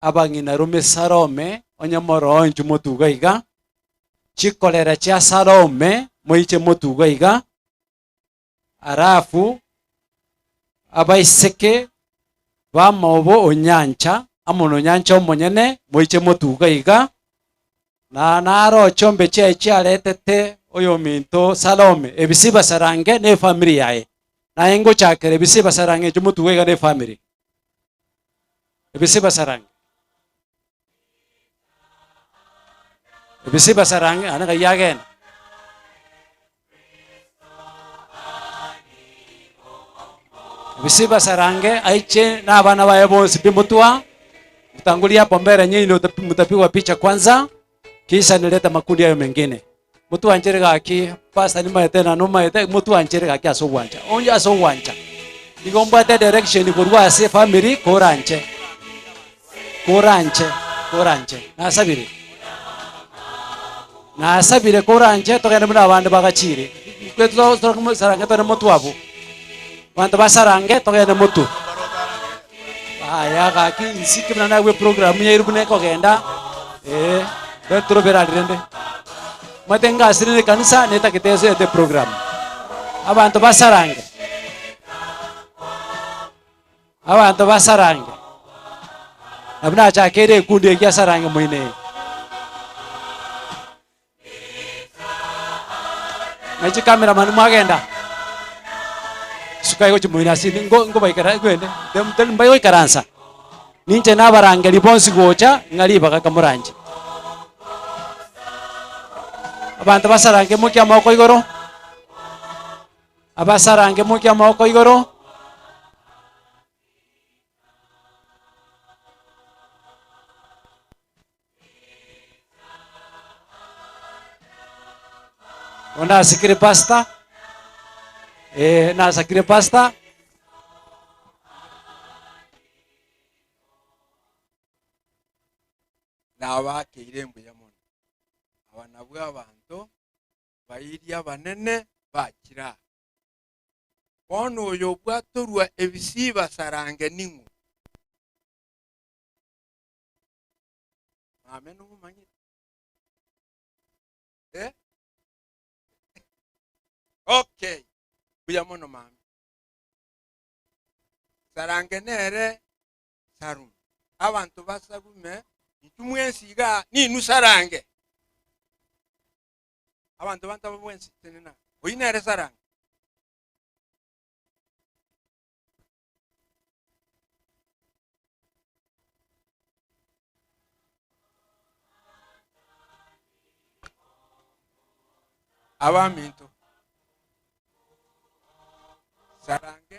abang'ina rume Salome onye moroo inche motugo iga, chikorera chia Salome moiche motugo iga, alafu abaiseke bamobo onyancha amo na onyancha omonyene moiche motugo iga, na naro chombe chiaye chiaretete oyo minto Salome ebisi basarange ne family yaye naye ngochakera ebisi basarange inche motugo iga ne family ebisi basarange ebisi basarange ane kayagena ebisi basarange aiche na abana baye bonsi bimutwa mtangulia hapo mbele nyinyi ndio mtapigwa picha kwanza kisha nileta makundi hayo mengine mutu anchere gaki pastor ni maete na no maete mutu anchere gaki aso wancha onja aso wancha igombate direction korwa ase family koranche koranche koranche nasabire nasabire koranche togende muna abande bagachire kwetu sarange tone mutu abo bantu basarange togende mutu aya gaki insike muna nawe program yairu bune kogenda eh betro berarende matenga asirire kanisa netagete ete program abantu basarange abantu basarange nabuna achakere ekundi eki asarange moine nachi cameraman mwagenda sukai gochi moine asini ngo ngo baikara gwende dem mbai goikaransa ninche nabarangeri bonsi gocha ng'ari bagakamoranje abantu basarange mokia amaboko igoro abasarange mokia amaboko igoro onasikire pastor eh nasakire pastor Nabakeire mbuya mono aba nabwo abanto bairia abanene bakira bono oyo bwatorwa ebisi basarange ning'o mame nomomanyete eh? Okay mbuya mono mame sarange nere sarume abantu basarume intwe mwensi iga ninu sarange abantu bantaba mwensi tenena oyi nere sarange Abaminto sarange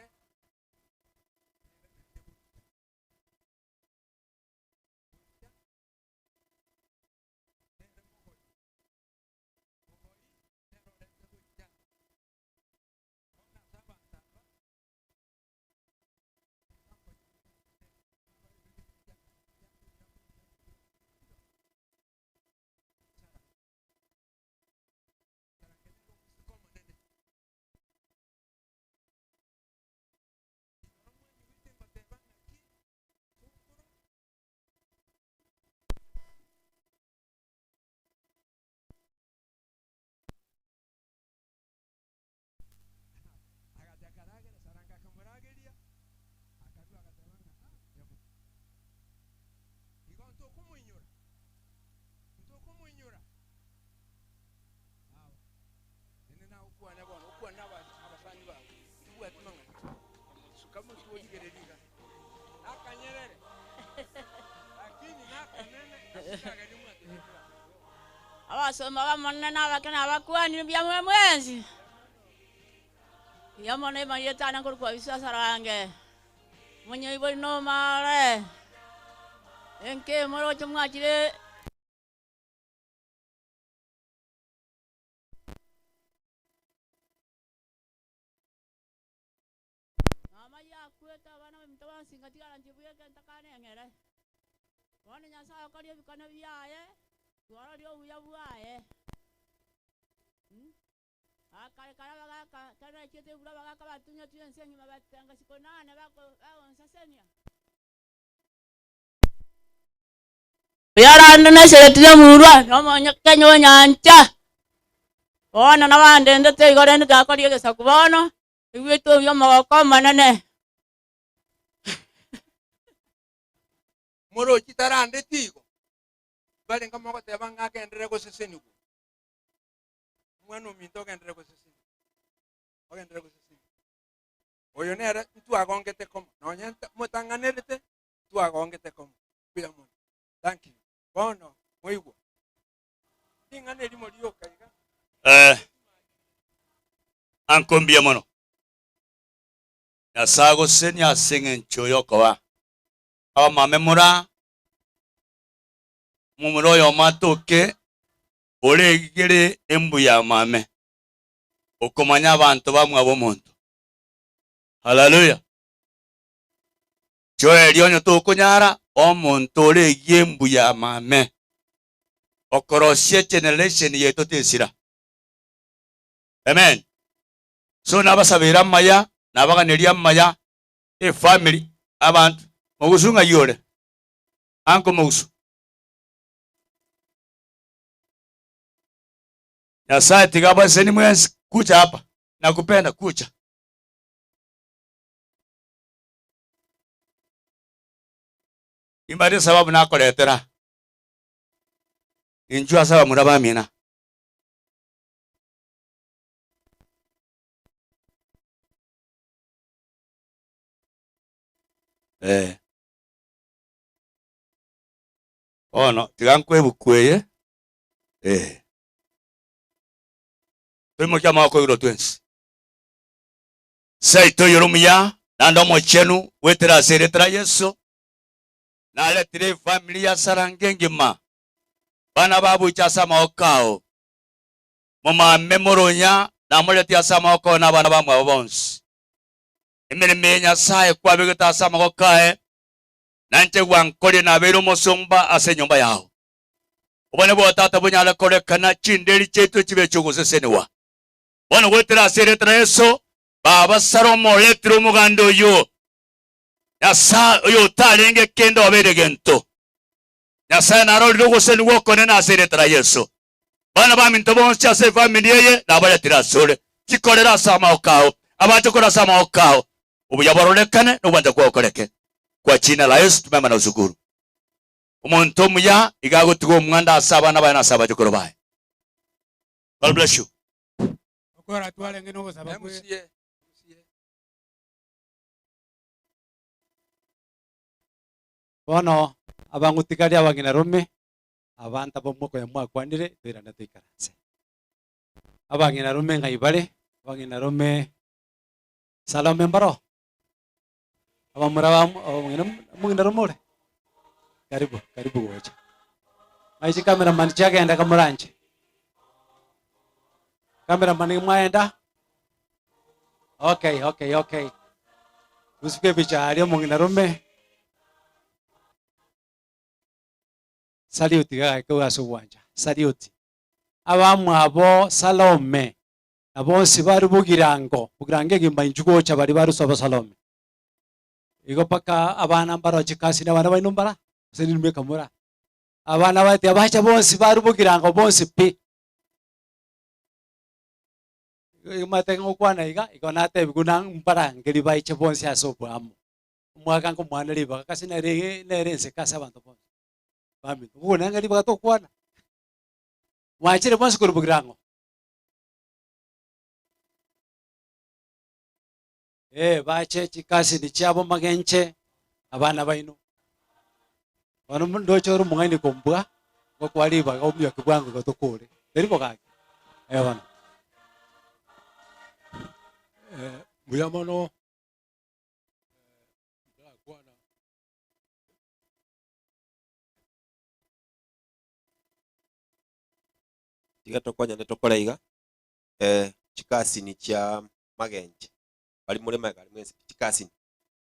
Abasomba b'Omonene na abake na abakuani, mbuya more mwensi. Mbuya mono emarieta ane nkorokwa Bisasara-ange, omonyaibori nomare, enka emoroche mwachire. Mama yakwete abana baminto bonsi ngatigara inche bweka ntakane eng'ere. Bono Nyasae okoria ebikone biaye, twororia obuya bwaye. Akare kare abagaka ekero nachiete igoro abagaka batunyetwe ense engima batenga isiko nane bagonsasenia. Oyarande nesereti y'omurwa, na omonyakenya o nyancha. Bono nabandendete igo rende takoria egesaku bono, Igwete obuya omogoko omonene. Morochi tarandeti igo, barenge mogoteba ng'a agenderere gosesenigwa. Omwana ominto ogenderere gosesenigwa, ogenderere gosesenigwa. Oyo nere ntwagongete komo, nonye motang'anerete, ntwagongete komo. Mbuya mono. Thank you. Bono moigwa. Ring'ana erimo rioka iga. Eh, anko mbuya mono. Nyasae agosenie ase eng'encho y'okoba abamame mora omomura oyomo atoke oregere embuya mame okomanya abanto bamwabo omonto. Haleluya. Joeli onye tokonyara omonto oregie embuya mame okorosia egeneration yaito tesira. Amen. So nabasabeire amaya, nabaganerie amaya, efamily, abanto. Mogusu ng'ai ore? Uncle Mogusu. Nyasaye tiga abaseni mwensi kucha hapa. Nakupenda kucha. Imare sababu nakoretera. Inchuo ase abamura bamina. Eh. Bono tiga nkwe ebuku eye. Eh. Toimokie amaboko igoro twensi. Seito oyore omuya naende omochenu goetera ase erieta ria Yeso naretire efamiri ya Sarange engima bana babuche ase amaboko ao. Momame moronya namoretie ase amaboko ao na abana bamwabo bonsi. Emeremo eye Nyasae kwabegete ase amaboko aye, na inche gwankoria nabeire omosomba ase enyomba yao. Obonene bwa Tata bonyare korekana, chinderi chiaito chibe chi'ogosesenigwa. Bono goetera ase erieta ria Yeso, Baba Salomo oretire omoganda oyio, Nyasae oyo otarenge kende obeire gento. Nyasae narorire ogosenigwa okonene ase erieta ria Yeso. Bana baminto bonsi ase efamiri eye nabaretire asore, chikorere ase amaboko ao, abache kore ase amaboko ao, obuya bororekane na ogwancha kwao koreke. Kwa jina la Yesu tumema na ushukuru. Omonto omuya iga agotiga omwando ase abana baye na ase abachokoro baye. God bless you. Okora twarenge nogosaba kwe MCA, MCA. Bono abang'utigari abang'ina rome, abanto abamwe konya mwakwanire, toirane toikaranse. Abang'ina rome ng'ai bare? Abang'ina rome Salome mbaro? Abamura ba omong'ina omong'ina rome ore? Karibu, karibu gocha. Ng'ai chicameraman chiagenda kamoranche? Cameraman mwaenda? Okay, okay, okay. Gusika epicha aria omong'ina rome. Salute iga gaki ase ogwancha. Salute. Abamwabo Salome na bonsi bare bogirango, bogirango egima inchuo gocha baria baruswa bo Salome. Igo mpaka abana mbaroche kasi na abana baino mbara, gose ninwe ekamura. Abana baete abacha bonsi bare bogirango bonsi pi. Omanyete ngokwana iga, igo natebiwu na mbarangeri baiche bonsi ase oboamo. Omwaka nkomwana ribaga kasi nere nere enseke ase abanto bonsi. Baminto, buna ng'a ribaga tokwana. Mwachire bonsi korwa bogirango? Eh, bache chikasini chiabo magenche abana baino. Bono ndoche ore omong'aini kombua, ngokoa ribaga omioki bwango igo tokore. Teri bo gaki? Eh bono. Eh, mbuya mono ntarakwana Tiga tokonyane tokore iga, eh, chikasini chia magenche, baria more magega aria mwensi pi, chikasini,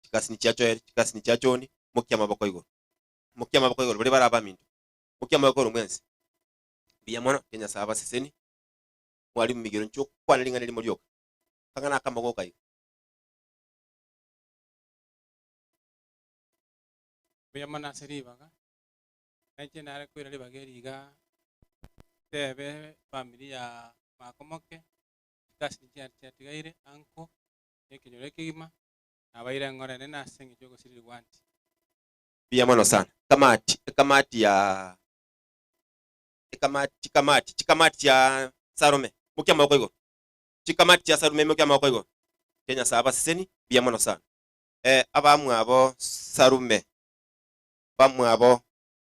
chikasini chia Joel, chikasini chia John, mokia amaboko igoro, mokia amaboko igoro baria bare abaminto, mokia amaboko igoro mwensi. Mbuya mono, tiga Nyasaye abasesenie, mwalimu Migiro inchuo okwane ring'ana erimo rioka, kang'ana aka amagoka iga. Mbuya mono ase ribaga, nainche nare koira ribaga eri iga, ntebe efamiri ya makomoke, chikasini chiaye chiatigaire, uncle, na ekenyoro ekegima, nabaire eng'ora enene ase eng'encho y'ogosirerigwa aunty. Mbuya mono sana. Ekamati, ekamati ya ekamati, chikamati, chikamati chia Salome, mokia amaboko igoro. Chikamati chia Salome mokia amaboko igoro. Tiga Nyasaye abaseseni, mbuya mono sana. Eh, abamwabo Salume, bamwabo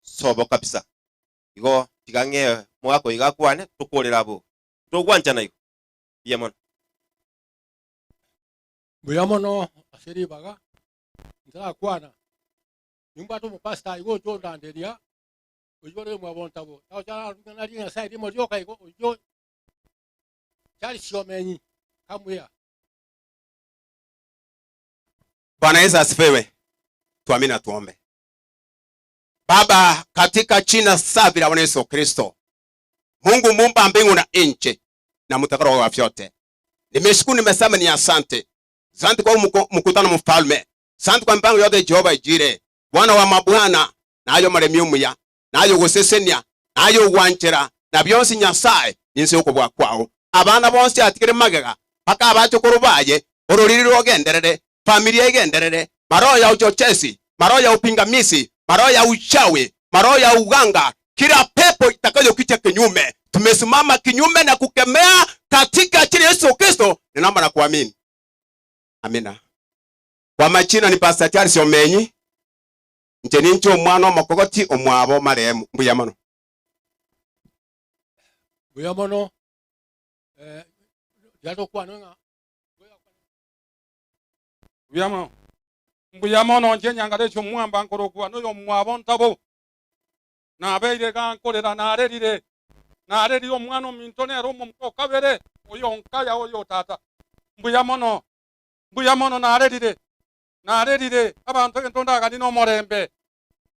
sobo kabisa. Igo tiga ng'ee omogaka oyo iga akwane, tokorere abwo. Togwanchana igo. Mbuya mono. Mbuya mono ase ribaga, ntarakwana, nimbwate omopastor iga ocha ondanderia, oyio ore omwabontabo, tagocha ararung'ana rie Nyasaye rimo rioka igo, oyio Charles Omenyi, come here. Bwana Yesu asifiwe. Tuamini na tuombe. Baba, katika jina safi la Bwana Yesu Kristo, Mungu muumba mbingu na nchi na mtakalo wa vyote, nimeshukuru, nimesema ni asante. Asante kwa mkutano mfalme, asante kwa mipango yote Jehova Jire, Bwana wa mabwana, nayo maremi omuya, nayo gosesenia, nayo gwanchera, na bionsi Nyasaye ninse okobua kwao. Abana bonsi atigere magega, mpaka abachokoro baye, ororiri rogenderere, familia egenderere, maroho ya uchochezi, maroho ya upingamizi, maroho ya uchawi, maroho ya uganga, kila pepo itakayokuja kinyume, tumesimama kinyume na kukemea katika jina Yesu Kristo. Ninaomba na kuamini, amina. Kwa majina ni Pastor Charles Omenyi, nche ninche omwana omokogoti omwabo marehemu. Mbuya mono. Mbuya mono eh, riria tokwana ng'a Mbuya mono. Mbuya mono inche enyangara echi omwamba nkorokwa noyomwabo ntabo. Nabeire iga nkorera narerire, narerire omwana ominto nere omomura o kabere, oyo nkaya oyo o tata. Mbuya mono, mbuya mono narerire, narerire abanto egento ndaganie nomorembe,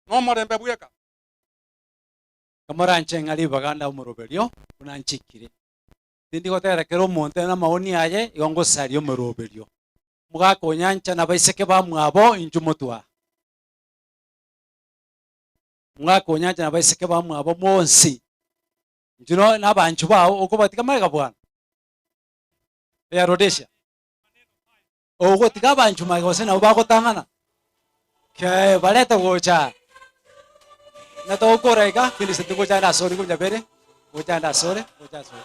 nomorembe bweka. Kamoranche ng'a ribaga nda omoroberio buna nchikire. Tindi gotera kera omonto ere namaoni aye, igo ngosaria omoroberio. Mogakonyancha nabaiseke bamwabo inchuo motwaa. Mogakonyancha nabaiseke bamwabo bonsi, inchuo no nabanchwa bao okobatiga magega bwana. Eya Rhodesia. Ogotiga abanchwa magega gose nabo bagotang'ana? Kee barete gocha aa. Ng'a togokora iga, Vincent ngocha ande asore igo nyabere, ngocha ande asore, ngocha asore.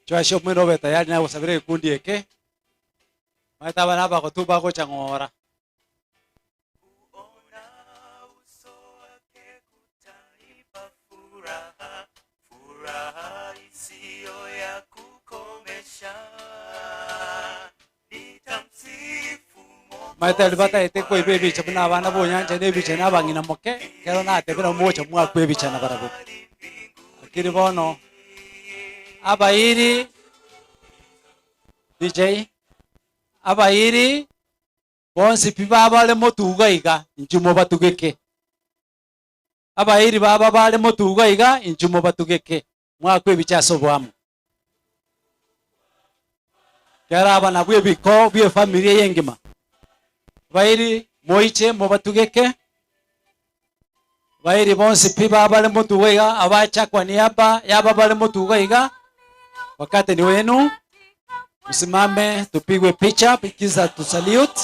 Joshua omwene obe tayari nagosabera egekundi eke, omanyete aba nabagotu bagocha ng'ora. Maete aria batagete koiba ebicha buna abana bonyancha na ebicha na abang'ina moke, ekero natebire nabo mogocha mwakwa ebicha nabarabwo. Lakini bono abairi DJ, abairi bonsi pi babare motuga iga, inchuo mobatugeke. Abairi baba bare motuga iga, inchuo mobatugeke, mwakwa ebicha ase oboamo. Kera aba nabwo ebiko bi'efamiri eye engima. Bairi moiche mobatugeke, bairi bonsi pi babare motugo iga, abacha kwa niaba yaba bare motugo iga, wakati ni wenu, msimame tupigwe picha kisha tusalute.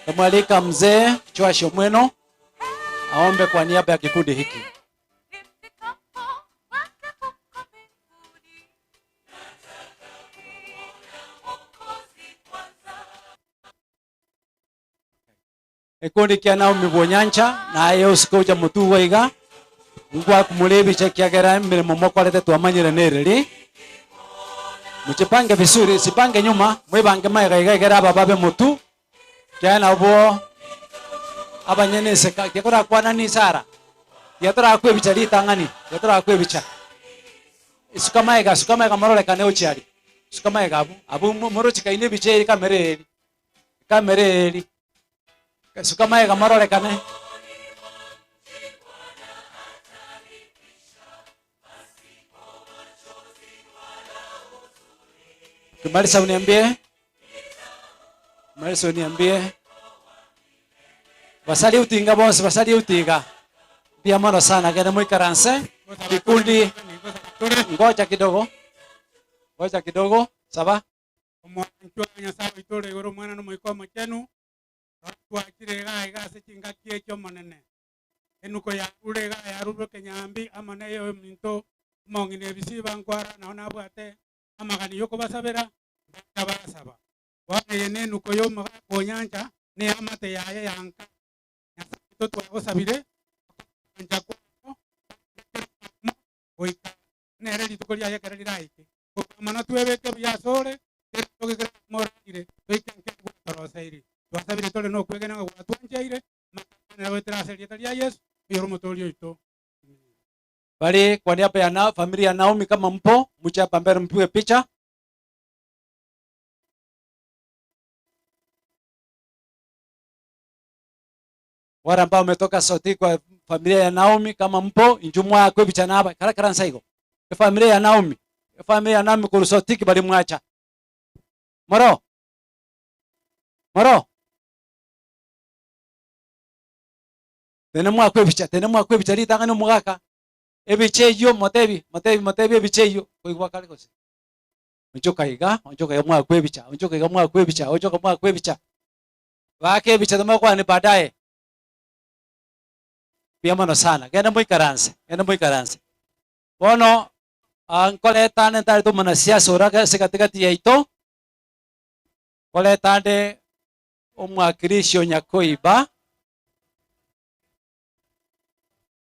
Tamwalika mzee Joash Omweno aombe kwa niaba ya kikundi hiki. Ekundi kia Naomi Bwonyancha naye osike gocha motugo iga ngwakumura ebicha ekiagera emeremo mokorete twamanyire nereri mochipange vizuri sipange nyuma mwebange magega iga egere aba babe motu ekiagera nabwo abanyene enseka tiakorakwanani Sarah tiga torakwa ebicha ritang'ani tiga torakwa ebicha Suka magega, suka magega mororekane gochia aria. Suka magega abwo, abwo mo- morochikaine ebicha eri ekamera eri, ekamera eri. Suka magega mororekane. Ukimaliza uniambie, ukimaliza uniambie. Basaria otinga bonsi, basaria otiga. Mbuya mono sana, genda moikaranse kikundi. Ngoja kidogo, ngoja kidogo, saba. Omwanchwa wa Nyasae oito ore igoro, Omwana na Omoika Omochenu, rora twachire iga iga ase chingaki echi Omonene. Enuko yarure iga yarurwe ekenyambi amo neye ominto omong'ina ebisiba nkwara nao nabwate amagani y'okobasabera, mbacha basaba. Bono eye nenuko y'omogaka o nyancha, na eamate yaye ya nka. Nyasae oito twagosabire, okogwancha kwao korende kera oyomo goika nere rituko riaye ekero riraike. Kobua mono twebeke buya asore, kera toge kera oyomo orarire, toike nka eri gwatoroseiri. Twasabire tore nokwegena ng'a gwatwancheire, amang'ana aya goetera ase erieta ria Yeso, oyore Omotoori oito. Amina. Bari kwa niaba ya na, familia ya Naomi kama mpo, muje hapa mbele mpigwe picha. Wale ambao wametoka Soti kwa familia ya Naomi kama mpo injumwa yako ebicha naba kara kara nsaigo. Efamilia ya Naomi, efamilia ya Naomi koru Sotiki bari mwacha. Moro. Moro. Tene mwakwa ebicha, tene mwakwa ebicha ritang'ani omogaka. Ebicha eyio motebi, motebi, motebi ebicha eyio koigwa kare gose. Onchoka iga, onchoka iga mwakwa ebicha, onchoka iga mwakwa ebicha, onchoka mwakwa ebicha. Baaka ebicha tomakwane baadaye. Mbuya mono sana. Genda moikaranse, genda moikaranse. Bono ah, nkoretane ntarete omonasiasa ore ase gatigati yaito, nkoretande omwakilishi o Nyakoiba,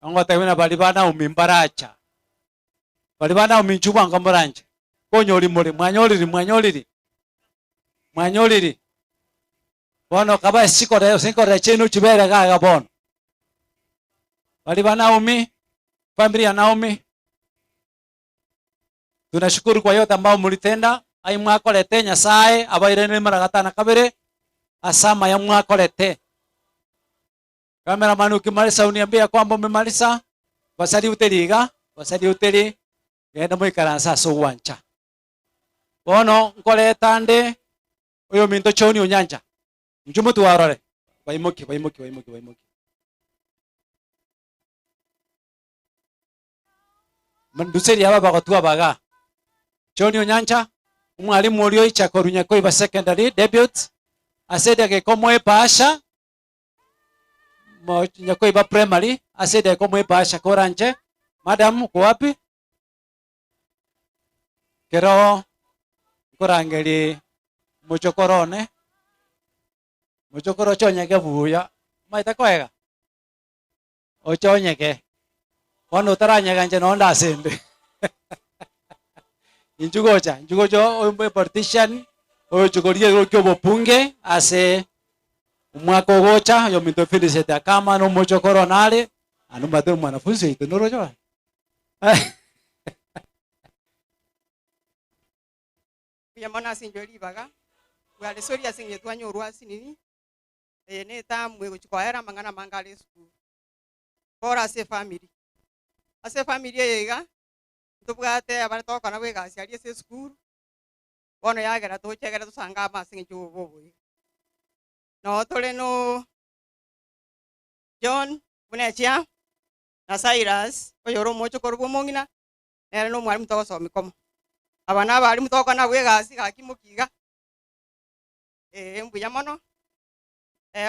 Ngotebia buna baria ba Naomi mbaracha, baria ba Naomi inchuo bwango moranche, konyori more, mwanyoriri, mwanyoriri, mwanyoriri. Bono kaba ase chikore ase nkorera chiaino chibere iga iga bono. Baria ba Naomi, family ya Naomi, tunashukuru kwa yote ambao mlitenda, aye mwakorete Nyasaye abairanerie mara gatano na kabere, ase amaya mwakorete. Cameraman ukimalisa uniambie kwamba umemaliza. Basari uteri iga, basari uteri genda moikaranse ase ogwancha. Bono nkoreta nde oyominto John Onyancha. Inchuo motwarore. Baimokie, baimokie, baimokie, baimokie. Nduserie aba bagotwa abaga. John Onyancha, omwalimu oria oicha korwa Nyakoiba Secondary debut ase edageka omoe ebahasha Nyakoiba Primary ase edageka omoe ebahasha koranche. Madam uko wapi? Kero nkorangeria mochokoro one, mochokoro oche onyege buya, omanyete koega? Oche onyege, bono otaranyega inche nonde ase ende. Inchuo gocha, inchuo gocha obe politician, oyochia korigia ekerogo kia obobunge ase. Omwaka ogocha, oyominto Felicet akama na omochokoro one are, naende omanyete omwanafunzi oito noroche bono. Mbuya mono ase inchwe ribaga, bwaresoria ase eng'encho twanyorwa asinini, eye ne etamu egochia koera amang'ana amange are esukuru. Bora ase efamiri, ase efamiri eye iga, ntobwate abare togokora nabo egasi aria ase esukuru, bono yagera toche egere tosange amo ase eng'encho yobobe obo iga. Noo tore no John buna echia, na Cyrus oyore omochokoro bwa omong'ina, nere na omwalimu togosomia komo. Aba na abalimu togokora nabwo egasi gaki moki iga, eh mbuya mono.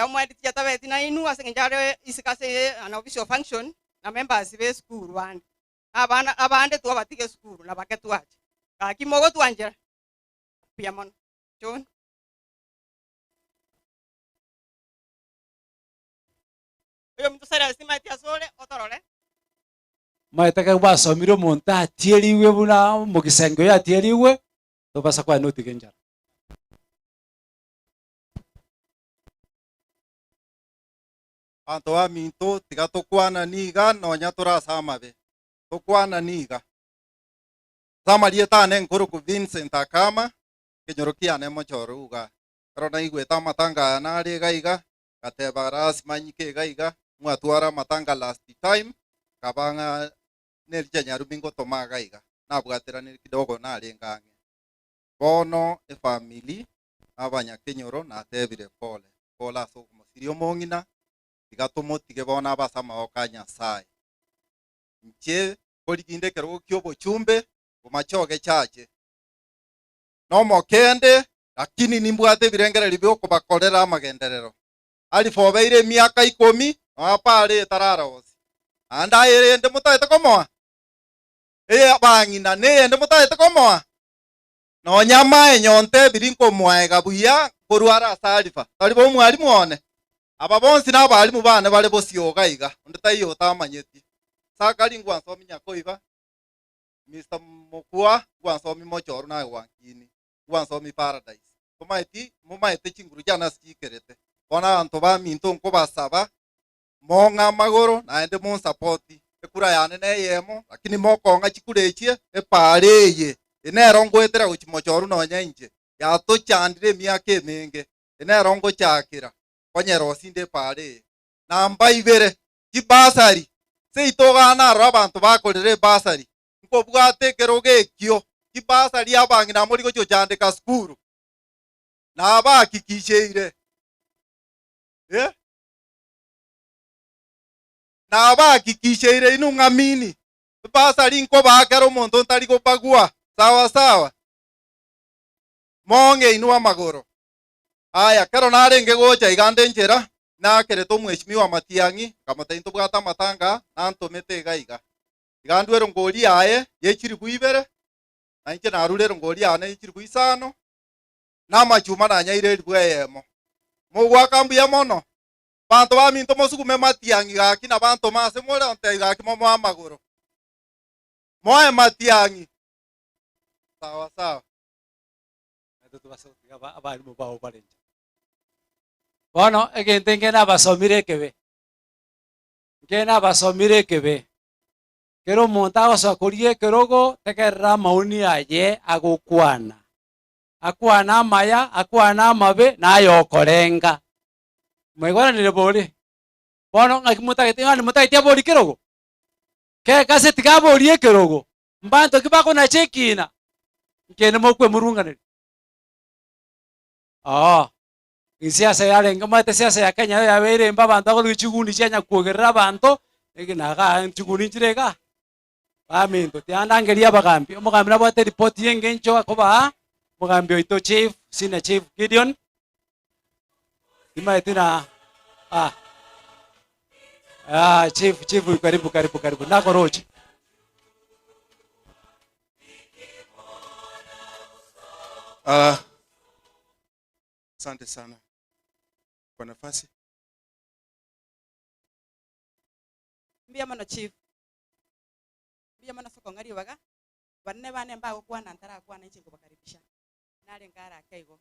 Omwedi tiatabeti nainwe ase eng'encho are isiko ase an official function na members ba esukuru bande. Abana abande twabatiga esukuru na bake twacha. Gaki mogotwanchera, mbuya mono. John. Oyominto Cyrus timanyeti asore otorore. Omanyete ekero gwasomire omonto atierigwe buna omogisenge oyo atierigwe, tobasa kwani otige enchara. Abanto baminto, tiga tokwanani iga nonya tore ase amabe. Tokwanani iga. Ase amarieta ane nkorokwa Vincent Akama, ekenyoro kiane mochoro iga. Ekero naigwete amatanga aya nare iga iga, ngateba lasima nyike iga iga, mwatwara amatanga last time, nkaba ng'a nericha nyarumi ngotoma iga iga, nabwateranire kidogo narenge ang'e. Bono efamiri na abanyakenyoro natebire pole, pole ase okomosiria omong'ina, tiga tomotige bono abe ase amaboko a Nyasae. Inche nkoriginde ekerogo ki'obochumbe, bomachoge chache. Nomokende, lakini nimbwate ebirengererio bi'okobakorera amagenderero. Alifu obeire emiaka ikomi, nonya pare etararosia. Naende aye erende motagete komoa? Eye abang'ina neyende motagete komoa? Nonya amaenyo ontebiri nkomoega buya nkorware ase Alifa, tari bo omwalimu one? Aba bonsi nabalimu bane bare bosio iga iga, onde taiyo otamanyeti. Sakari ngwansomi nyakoiba, Mister Mokua ngwansomi mochoru naye gwankini, ngwansomi paradise. Tomaeti, momaete chinguru chiane ase chiikerete. Bono abanto baminto nkobasaba, mong'e amagoro naende monsapoti. Ekura yane neyemo, lakini mokong'a chikura echie, epaara eye nero ngoetera gochia mochoru nonya inche. Yatochandire emiaka emenge, nero ngochakera konyerosia inde epaara eye. Namba ibere, chibasari. Seito igaa naroro abanto bakorera ebasari, nkobwata ekerogo ekio, chibasari abang'ina mori gochia gochandeka sukuru, nabahakikisheire eh? Nabahakikisheire inwe ng'amini, ebasari nkobaa kera omonto ntari gobagua, sawa sawa? Mong'e inwe amagoro. Aya, kero narenge gocha iga nde nchera, nakerete omweshimiwa Matiang'i, nkamotebia ntobwate amatanga aa, nantomete iga iga. Iga ndue erongori yaye ye chilifu ibere, na inche narure erongori yane ye chilifu isano, na amachuma nanyaire elifu eyemo. Mogoaka mbuya mono, banto baminto mosugume Matiang'i gaki na bantome ase more, ontebie gaki momoe amagoro. Moe Matiang'i. Sawa sawa. Naintwe tobase gotiga aba- abalimu bao bare inche. Bono egento inke nabasomire ekebe, inke nabasomire ekebe, kera omonto agosoa koria ekerogo, tegerera amaoni aye agokwana, akwane amaya, akwane amabe, naye okorenga. Mwaigwananire bori? Bono ng'aki motagete yaani motageti aborie kerogo? Kegase tiga aborie ekerogo, Mbanto ki bakonacha ekiina? Nkeene mokwemurunganeria. Oo, siasa yarenge omanyete siasa ya Kenya yabeire embe abanto bakorigia chigundi chianya kwogerera abanto, eke na igaa chigundi nchire igaa. Baminto, tiga ndangerie abagambi, omogambi nabwate eripoti ya engencho akobaa, omogambi oito chief, senior chief Gideon, timanyeti na ah, ah, chief chief karibu karibu karibu nakoroche. Ah, asante sana kwa nafasi. Mbuya mono chief. Mbuya mono ase okong'a ribaga, banene bane mbagokwana ntarakwana inche nkobakaribisha. Narenge arake igo.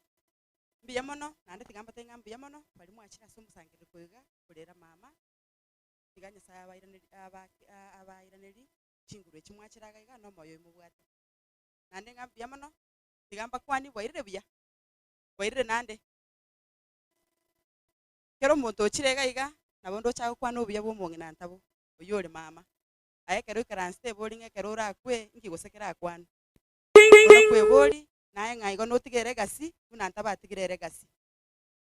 Mbuya mono, naende tiga mbatebie ng'a mbuya mono, baria mwachire ase omosangerereko iga korera mama, tiga Nyasaye abairaneri abake abairaneri chinguru echi mwachire iga iga na omoyo oyo mobwate. Naende ng'a mbuya mono, tiga mbakwanie bwairire buya, bwairire naende. Kera omonto ochire iga iga, nabo ndoche agokwana obuya bwa omong'ina ntabo, oyio ore mama. Aye ekero oikaransete ebori ng'a ekero orakwe, inki gose kerakwane? Bono kwebori, naye ng'a igo notige eregasi buna ntabatigire eregasi.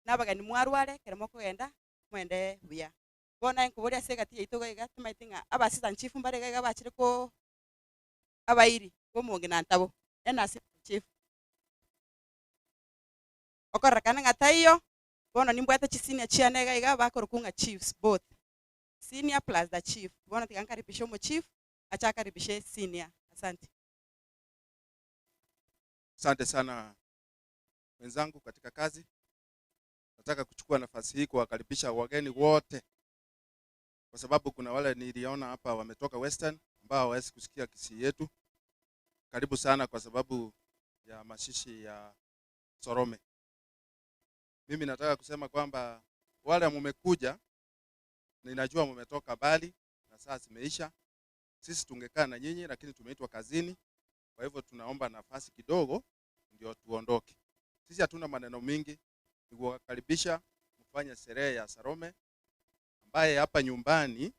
Na abageni mwarware ekero mokogenda, moende buya. Bono aye nkoboria ase egati yaito iga iga, timanyeti ng'a aba assistant chief mbare iga iga bachire ko abairi b'omong'ina ntabo, ene assistant chief. Okororekana ng'a taiyo, bono nimbwate chisenior chiane iga iga bakorokwa ng'a chiefs both, senior plus the chief. Bono tiga nkaribishe omochief, ache akaribishe senior. Asante. Asante sana wenzangu katika kazi. Nataka kuchukua nafasi hii kuwakaribisha wageni wote, kwa sababu kuna wale niliona hapa wametoka Western ambao hawawezi kusikia Kisii yetu. Karibu sana kwa sababu ya mashishi ya Sorome. Mimi nataka kusema kwamba wale mumekuja, ninajua mumetoka mbali na saa zimeisha. Sisi tungekaa na nyinyi, lakini tumeitwa kazini. Kwa hivyo tunaomba nafasi kidogo ndio tuondoke. Sisi hatuna maneno mingi, ni kuwakaribisha mfanye sherehe ya Salome ambaye hapa nyumbani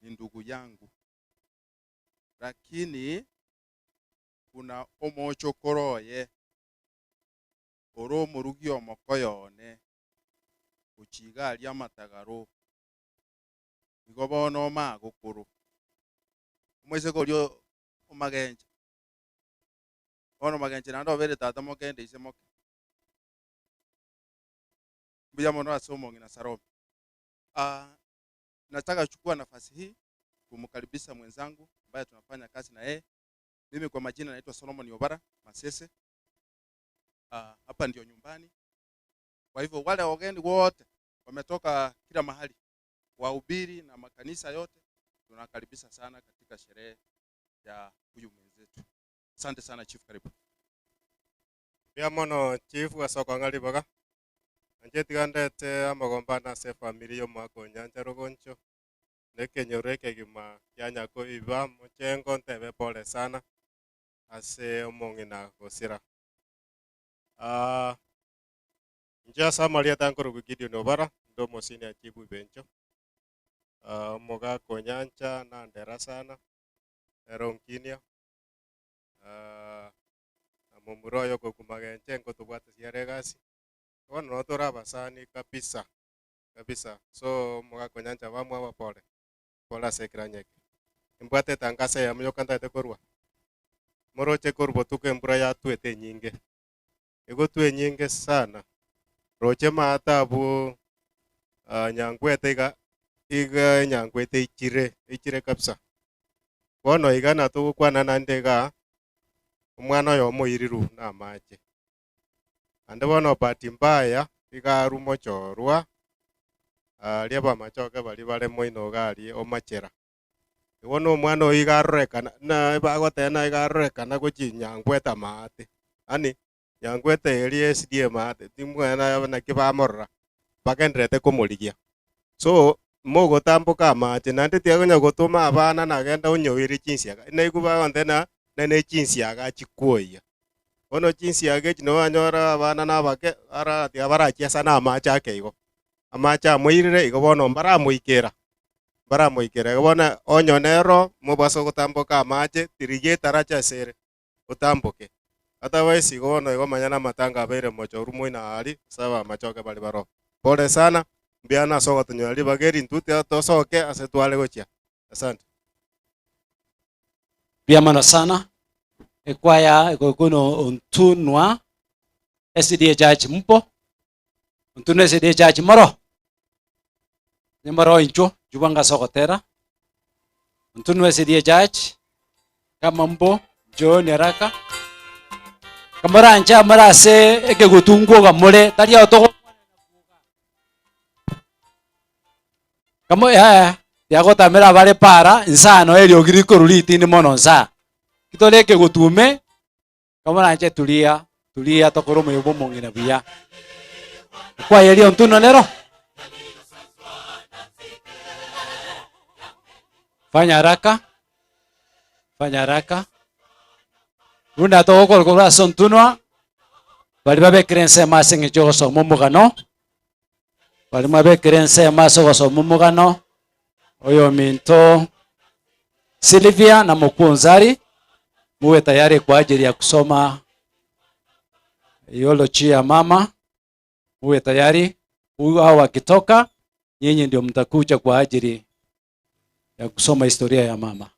ni ndugu yangu, lakini kuna omochokoro oye ore omorugi omokoyo one gochiga aria amatagaro igo bono omagokoro omoiseke oria omagenche bono magenche naende obeire tata moke inde ise moke mbuya mono ase omong'ina Salome. Nataka kuchukua nafasi hii kumkaribisha mwenzangu ambaye tunafanya kazi na yeye. Mimi kwa majina naitwa Solomon Obara Masese. Hapa ndio nyumbani. Kwa hivyo wale wageni wote wametoka kila mahali, wahubiri na makanisa yote, tunakaribisha sana katika sherehe ya huyu mwenzetu. Asante sana Chief, karibu. Mbuya mono Chief ase okong'a ribaga. Inche tiga ndete amagombano ase efamiri ya omwaka o Nyancha Rogoncho, na ekenyoro ekegima kia Nyakoiba mochengo ntebe pole sana ase omong'ina gosira. Ah, inche ase amarieta nkorokwa Gideon Obara, inde omosenior chief Ibencho. Ah, omogaka o Nyancha nandera sana, ere onkinia. Ah, na momura oyo okokwa magenche nkotobwate siara egasi. Bono nabo tore abasani kabisa kabisa so omogaka o Nyancha bamwabo pole pole ase ekeranya eke. Nimbwate etangazo eyemo yoka ntagete korwa, moroche korwa botuko embura yatwete enyinge, egotwa enyinge sana, roche maate abwo Nyangwete iga iga Nyangwete eichire eichire kabisa. Bono iga natogokwana naende igaa, omwana oyomo oiriru na amache. Naende bono bahati mbaya iga arwa mochorwa, aria bamachoge baria bare moino iga aria omachera. Igo na omwana oyo iga arorekana na bagoteba na iga arorekana gochia Nyangwete amaate. Yaani Nyangwete eria SDA maate timwana naki bamorora, bagendererete komorigia. So mogotamboka amache naende tiakonya gotoma abana nagenda onyoire chinsiaga. Naigwa bagontebia na ne chinsiaga chikwoyia. Bono chinsiaga echi nabo banyora abana na abake ara tiga barachiesa na amache ake igo. Amache amoirire igo bono mbaramoikera, mbaramoikera. Igo bono onye nero mobasa ogotamboka amache tirigia etaracha ase ere otamboke. Otherwise igo bono igo manya na amatanga abeire mochoru moino aria ase abamachoge baria baroo. Pole sana, mbuya nase ogotonyora ribaga eri intwe tiga tosoke ase tware gochia. Asante. Mbuya mono sana ekwaya ekokuno ontunwa SDA Church mpo ontunwa SDA Church moro nimoro inchuo inchuo bwango ase ogotera ontunwa SDA Church kama mpo njooni haraka kamoranche amore ase ekegutu nkwoga more tari ao togo Kamo yaya yagotamera abare para nsano eriogi rikoru ritindi mono nsa. Kitore ekegutume kamoranche turia turia tokore omoyo bwa omong'ina buya. Ekwayeria ontuno nero. Fanya haraka. Fanya haraka. Buna togokora korwa ase ontunwa, baria babekire ensemo ase eng'encho y'ogosoma omogano, baria mwabekire ensemo ase ogosoma omogano, oyominto Sylvia na Mokunzari, muwe tayari kwa ajili ya kusoma eulogy ya mama, muwe tayari. Huyu hao wakitoka, nyinyi ndio mtakuja kwa ajili ya kusoma historia ya mama.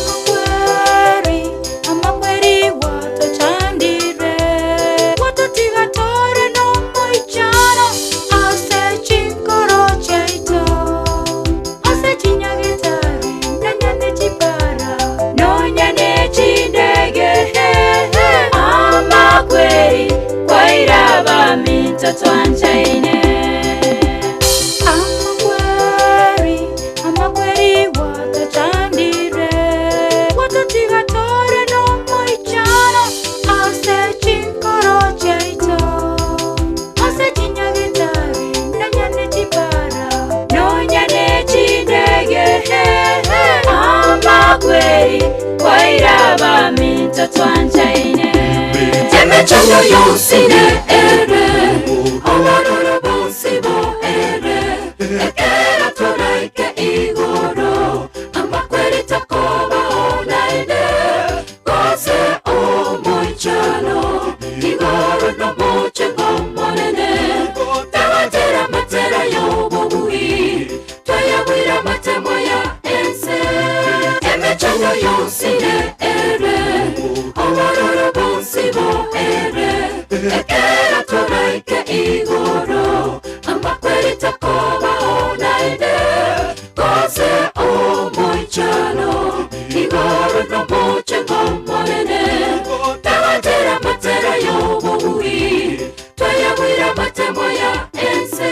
Amakweri, amakweri watochandire watotigatore nomoichano ase chinkoro chiaito ase chinyagitari nonyane chipara nonyane chindege amakweri kwairaba minto twanchaine amakweri amakweri watochandire watotigatore nomoichano ase chinkoro chiaito ase chinyagitari nonyane chipara nonyane chindege amakweri kwairaba minto twanchaine emechando yonsi ne ere obororo bonsi bo ere ekero toraike igoro amakweri takoba onaine gose omoichano igoro nomochego monene tabatera matera y'obobuhi twayabwira matemo ya ense emechando yonsi ne ere obororo bonsi bo ere ekero toraike igoro amakweri takoba onaine. omoichano igoro nomochengo monene tagatera matera y'obobui twayabwira matemo ya ense.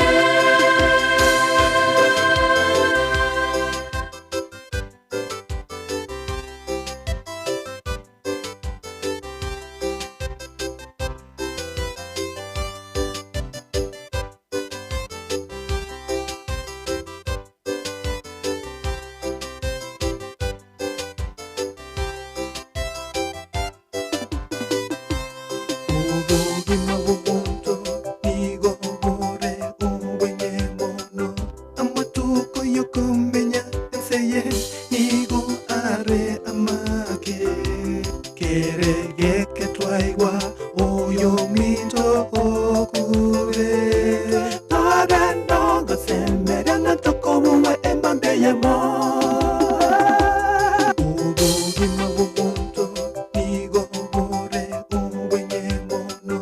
Obogima bw'omonto nigo bore obwenye mono, amatuko y'okomenya ense eye nigo are amake. Kere geke twaigwa oyominto okure, togenda ogosemeria ng'a tokobuwe embambe eyemo. Obogima bw'omonto nigo bore obwenye mono,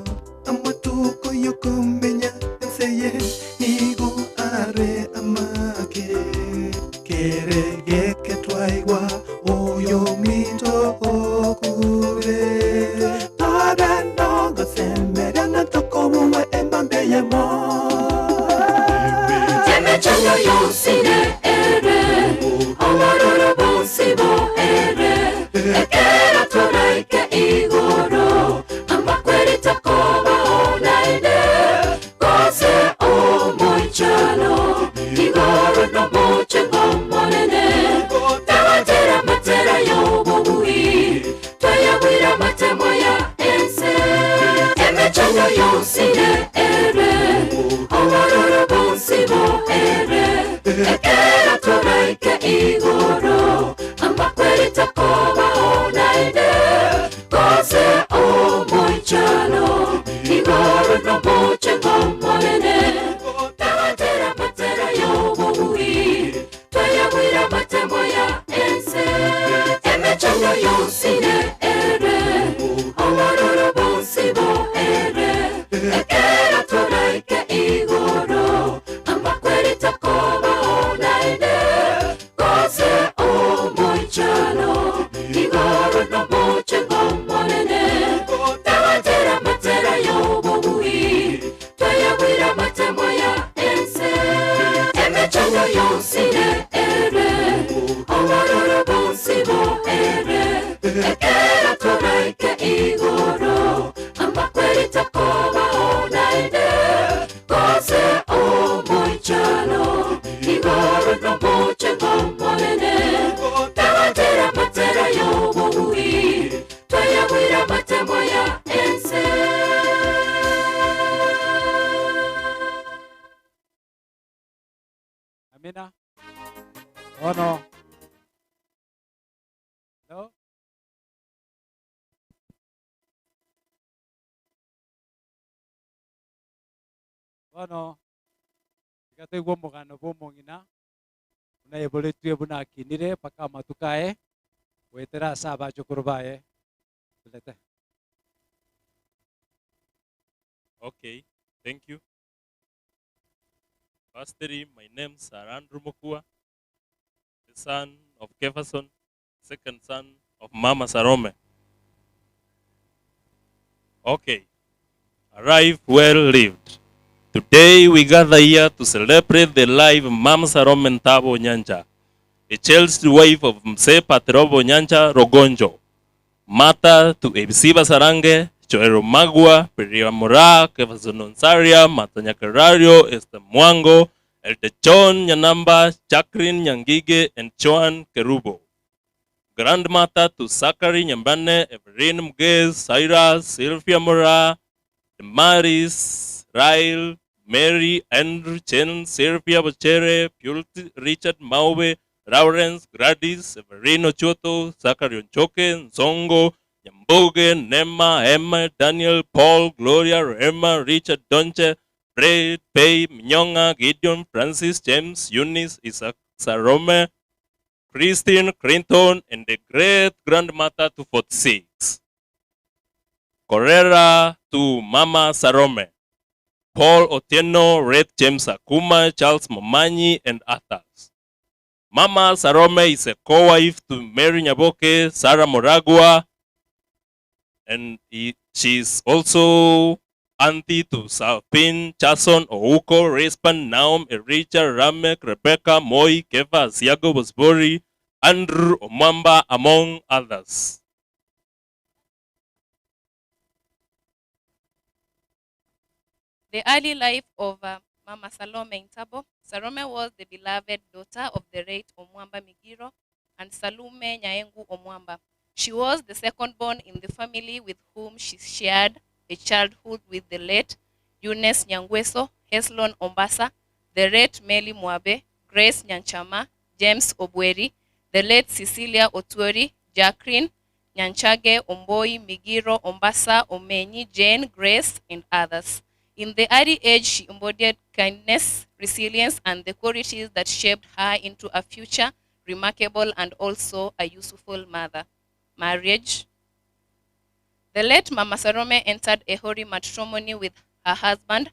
amatuko y'okomenya ense eye nigo are amake. Kere geke twaigwa oyominto okure, togenda ogosemeria ng'a tokobuwe embambe eyemo. Emechando yonsi ne ere obororo bonsi bo ere ekero toraike igoro amakweri takobaho naende gose omoichano igoro nomochengo monene tagatera matera y'obobui twayabwira matemo ya ense. Emechando yonsi ne ere obororo bonsi bo ere ekero toraike igoro amakweri takobaho naende gose omoichano igoro nomochengo monene tagatera matera y'obobui twayabwira matemo ya ense. Emechando yonsi ne ere obororo bonsi bo ere ekero toraike igoro amakweri takobaho naende gose omoichano igoro nomochengo monene tagatera matera y'obobui twayabwira matemo ya ense. Emechando yonsi ne ere obororo bonsi bo ere ekero toraike igoro amakweri takobaho naende gose omoichano igoro nomochengo monene tagatera matera y'obobui twayabwira matemo ya ense. Amina. Ono. No. Bono tiga toigwe omogano bwa omong'ina buna eboretwe buna akinire mpaka amatuko aye goetera ase abachokoro baye tulete. Okay, thank you. Firstly, my name is Andrew Mokua, the son of Kefferson, second son of Mama Sarome. Okay, a life well lived. Today we gather here to celebrate the life of Mama Sarome Ntabo Nyanja, a cherished wife of Mzee Patrobo Nyanja Rogonjo, mother to Ebsiba Sarange, Joel Magua, Peria Mora, Kefferson Onsaria, Martha Nyakerario, Esther Mwango, Elder John Nyanamba, Jacqueline Nyangige, and Joan Kerubo. Grandmother to Zachary Nyambane, Everine Mugez, Cyrus, Sylvia Mora, Damaris, Ryle, Mary, Andrew, Chen, Sylvia Bochere, Purity, Richard Maube, Lawrence, Gladys, Severino Choto, Zachary Onchoke, Nzongo, Nyamboge, Nema, Emma, Daniel, Paul, Gloria, Emma, Richard Donche, Fred, Pei, Mnyonga, Gideon, Francis, James, Eunice, Isaac, Sarome, Christine, Clinton, and the great grandmother to 46. Correra to Mama Sarome, Paul Otieno, Red James Akuma, Charles Momanyi, and others. Mama Salome is a co-wife to Mary Nyaboke, Sarah Moragwa, and he, she is also auntie to Salpin, Chason, Ouko, Respan, Naum, Ericha, Ramek, Rebecca, Moi, Keva, Siago, Bosbori, Andrew, Omwamba, among others. The early life of Mama Salome Ntabo. Salome was the beloved daughter of the late Omwamba Migiro and Salome Nyaengu Omwamba. She was the second born in the family with whom she shared a childhood with the late Eunice Nyangweso, Heslon Ombasa, the late Meli Mwabe, Grace Nyanchama, James Obweri, the late Cecilia Otuori, Jacqueline Nyanchage, Omboi, Migiro, Ombasa, Omenyi, Jane, Grace, and others. In the early age, she embodied kindness, resilience, and the qualities that shaped her into a future remarkable and also a useful mother. Marriage. The late Mama Salome entered a holy matrimony with her husband,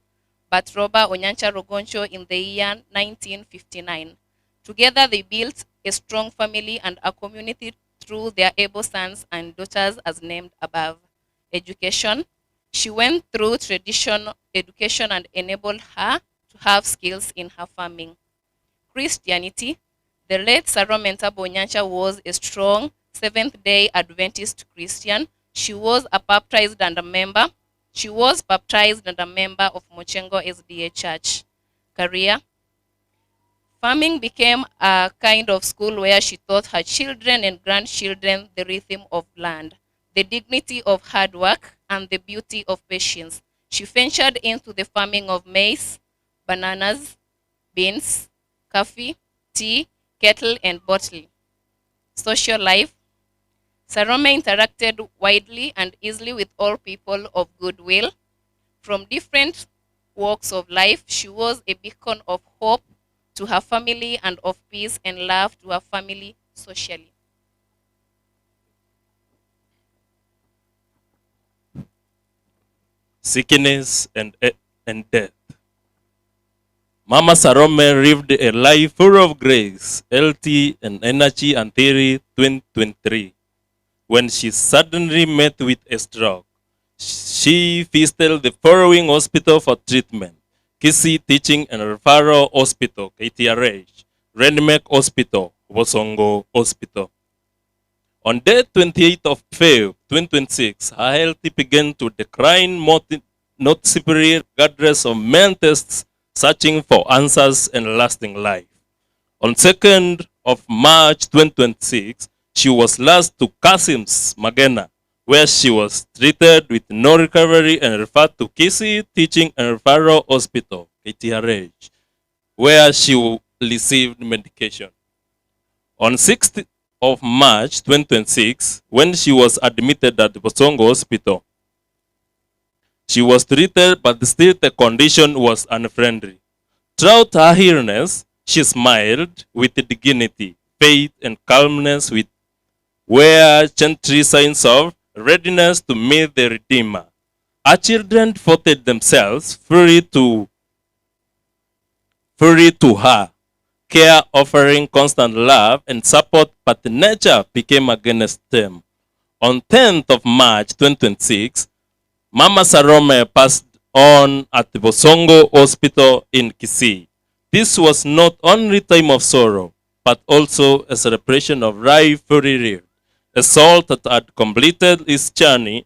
Batroba Onyancha Rogoncho, in the year 1959. Together, they built a strong family and a community through their able sons and daughters, as named above. Education. She went through traditional education and enabled her to have skills in her farming. Christianity. The late Salome Ntabo Onyancha was a strong Seventh-day Adventist Christian. She was a baptized and a member. She was baptized and a member of Mochengo SDA Church. Career. Farming became a kind of school where she taught her children and grandchildren the rhythm of land, the dignity of hard work, and the beauty of patience. She ventured into the farming of maize, bananas, beans, coffee, tea, kettle, and bottle. Social life. Salome interacted widely and easily with all people of goodwill. From different walks of life, she was a beacon of hope to her family and of peace and love to her family socially. Sickness and, and death. Mama Salome lived a life full of grace, healthy, and energy until 2023, when she suddenly met with a stroke. She visited the following hospital for treatment: Kisii Teaching and Referral Hospital, KTRH, Renmark Hospital, Bosongo Hospital. On the 28th of February 2026, her health began to decline noticeably regardless of many tests searching for answers and lasting life. On 2nd of March 2026, she was last to Kasim's Magena, where she was treated with no recovery and referred to Kisii Teaching and Referral Hospital, KTRH, where she received medication. On 6th of March 2026, when she was admitted at the Bosongo Hospital, she was treated, but still the condition was unfriendly. Throughout her illness, she smiled with dignity, faith, and calmness, with were gently signs of readiness to meet the Redeemer. Her children devoted themselves fully to her, care offering constant love and support, but nature became against them. On 10th of March 2026, Mama Salome passed on at the Bosongo Hospital in Kisii. This was not only time of sorrow, but also a celebration of life fully lived, a soul that had completed its journey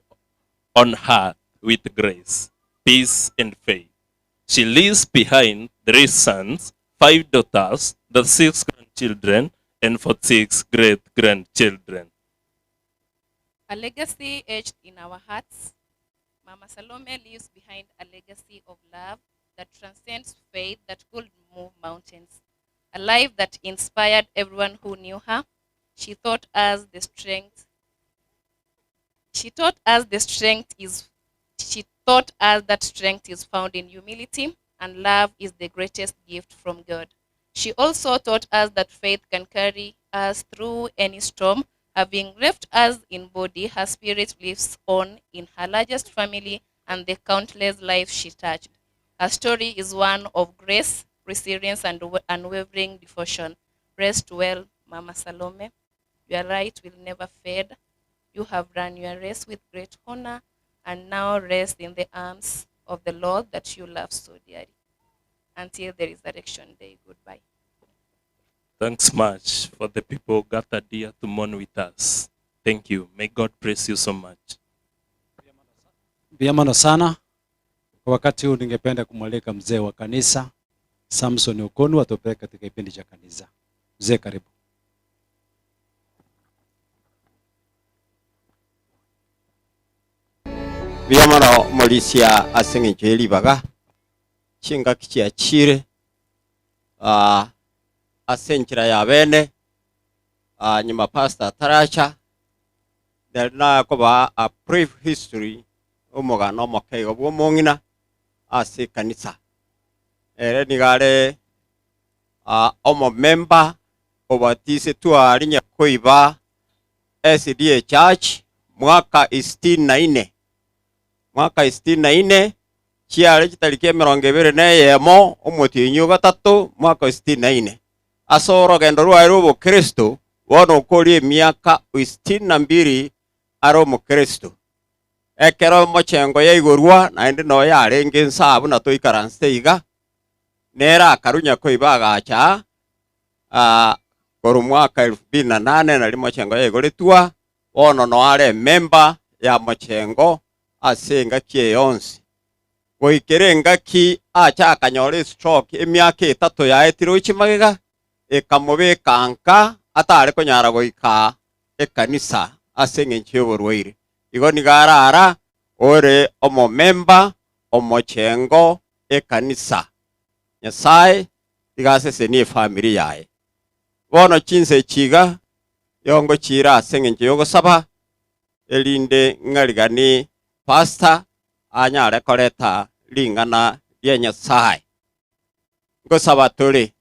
on earth with grace, peace, and faith. She leaves behind 3 sons, 5 daughters, the 6 grandchildren, and 46 great-grandchildren. A legacy etched in our hearts. Mama Salome leaves behind a legacy of love that transcends faith, that could move mountains. A life that inspired everyone who knew her. She taught us the strength. She taught us the strength is, she taught us that strength is found in humility and love is the greatest gift from God. She also taught us that faith can carry us through any storm. Having left us in body, her spirit lives on in her largest family and the countless lives she touched. Her story is one of grace, resilience, and unwavering devotion. Rest well, Mama Salome. Your light will never fade. You have run your race with great honor and now rest in the arms of the Lord that you love so dearly. Until the resurrection day, goodbye. Thanks much for the people gathered here to mourn with us. Thank you. May God bless you so much. Mbuya mono sana. Kwa wakati huu ningependa kumwalika mzee wa kanisa Samson Okonu atupeleke katika kipindi cha kanisa. Mzee, karibu. Mbuya mono omorisia ase eng'encho ye ribaga, chingaki chiachire ah, ase enchera ya bene ah, nyuma pastor ataracha, nari nakobaa a brief history omogano omoke igo bwa omong'ina ase ekanisa. Ere nigo are ah, omomember obatisetwe aria Nyakoiba SDA Church mwaka isitini na ine. Mwaka isitini na ine chiare chitariki emerongo ebere na eyemo omotienyi o gatato mwaka o isitini na ine. Ase orogendo rwaye rw'obokristo bono okoria emiaka isitini na mbiri are omokristo. Ekero omochengo yaigorwa naende noyo yarenge nsa buna toikaransete iga, nere akarunya koiba agacha aa korwa mwaka elfu mbili na nane naria mochengo yaigoretwa, bono noyo are emember ya mochengo ase engaki eye yonsi. Goikera engaki acha akanyora estroke emiaka etato yaetire gochia magega, ekamobeka nka atare konyara goika ekanisa ase eng'encho y'oborwaire. Igo nigo arara ore omomemba omochengo ekanisa. Nyasae iga asesenie efamiri yaye. Bono chinsa echi iga yongochiira ase eng'encho y'ogosaba, erinde ng'ariganie pastor anyare koreta ring'ana ria Nyasae. Ngosaba tore,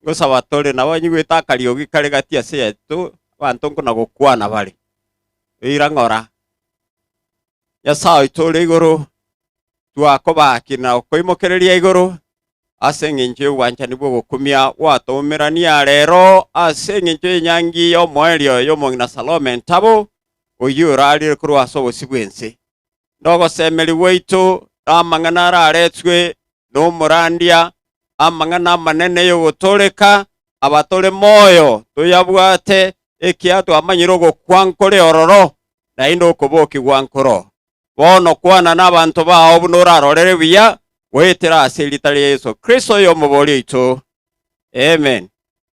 ngosaba tore, nabo nyigwete akariogi kare gati ase yaito, abanto nkona gokwana bare. Eira ng'ora, Nyasae oito ore igoro, twakobaki na gokoimokereria igoro ase engencho y'obwanchani bw'ogokumia gwatoumerania rero ase engencho y'enyangi y'omoerio y'omong'ina Salome Ntabo, oyio orarire korwa ase obosio bw'ense. Nogosemeria gwaito namang'ana araretwe nomorandia, amang'ana amanene y'ogotooreka, abatore moyo toyabwate, ekiagera twamanyire ogokwa nkore ororo, naende okobokigwa nkoro. Bono kwana nabanto bao buna orarorere buya, goetera ase erieta ria Yeso Kristo oyomoboria oito. Amen.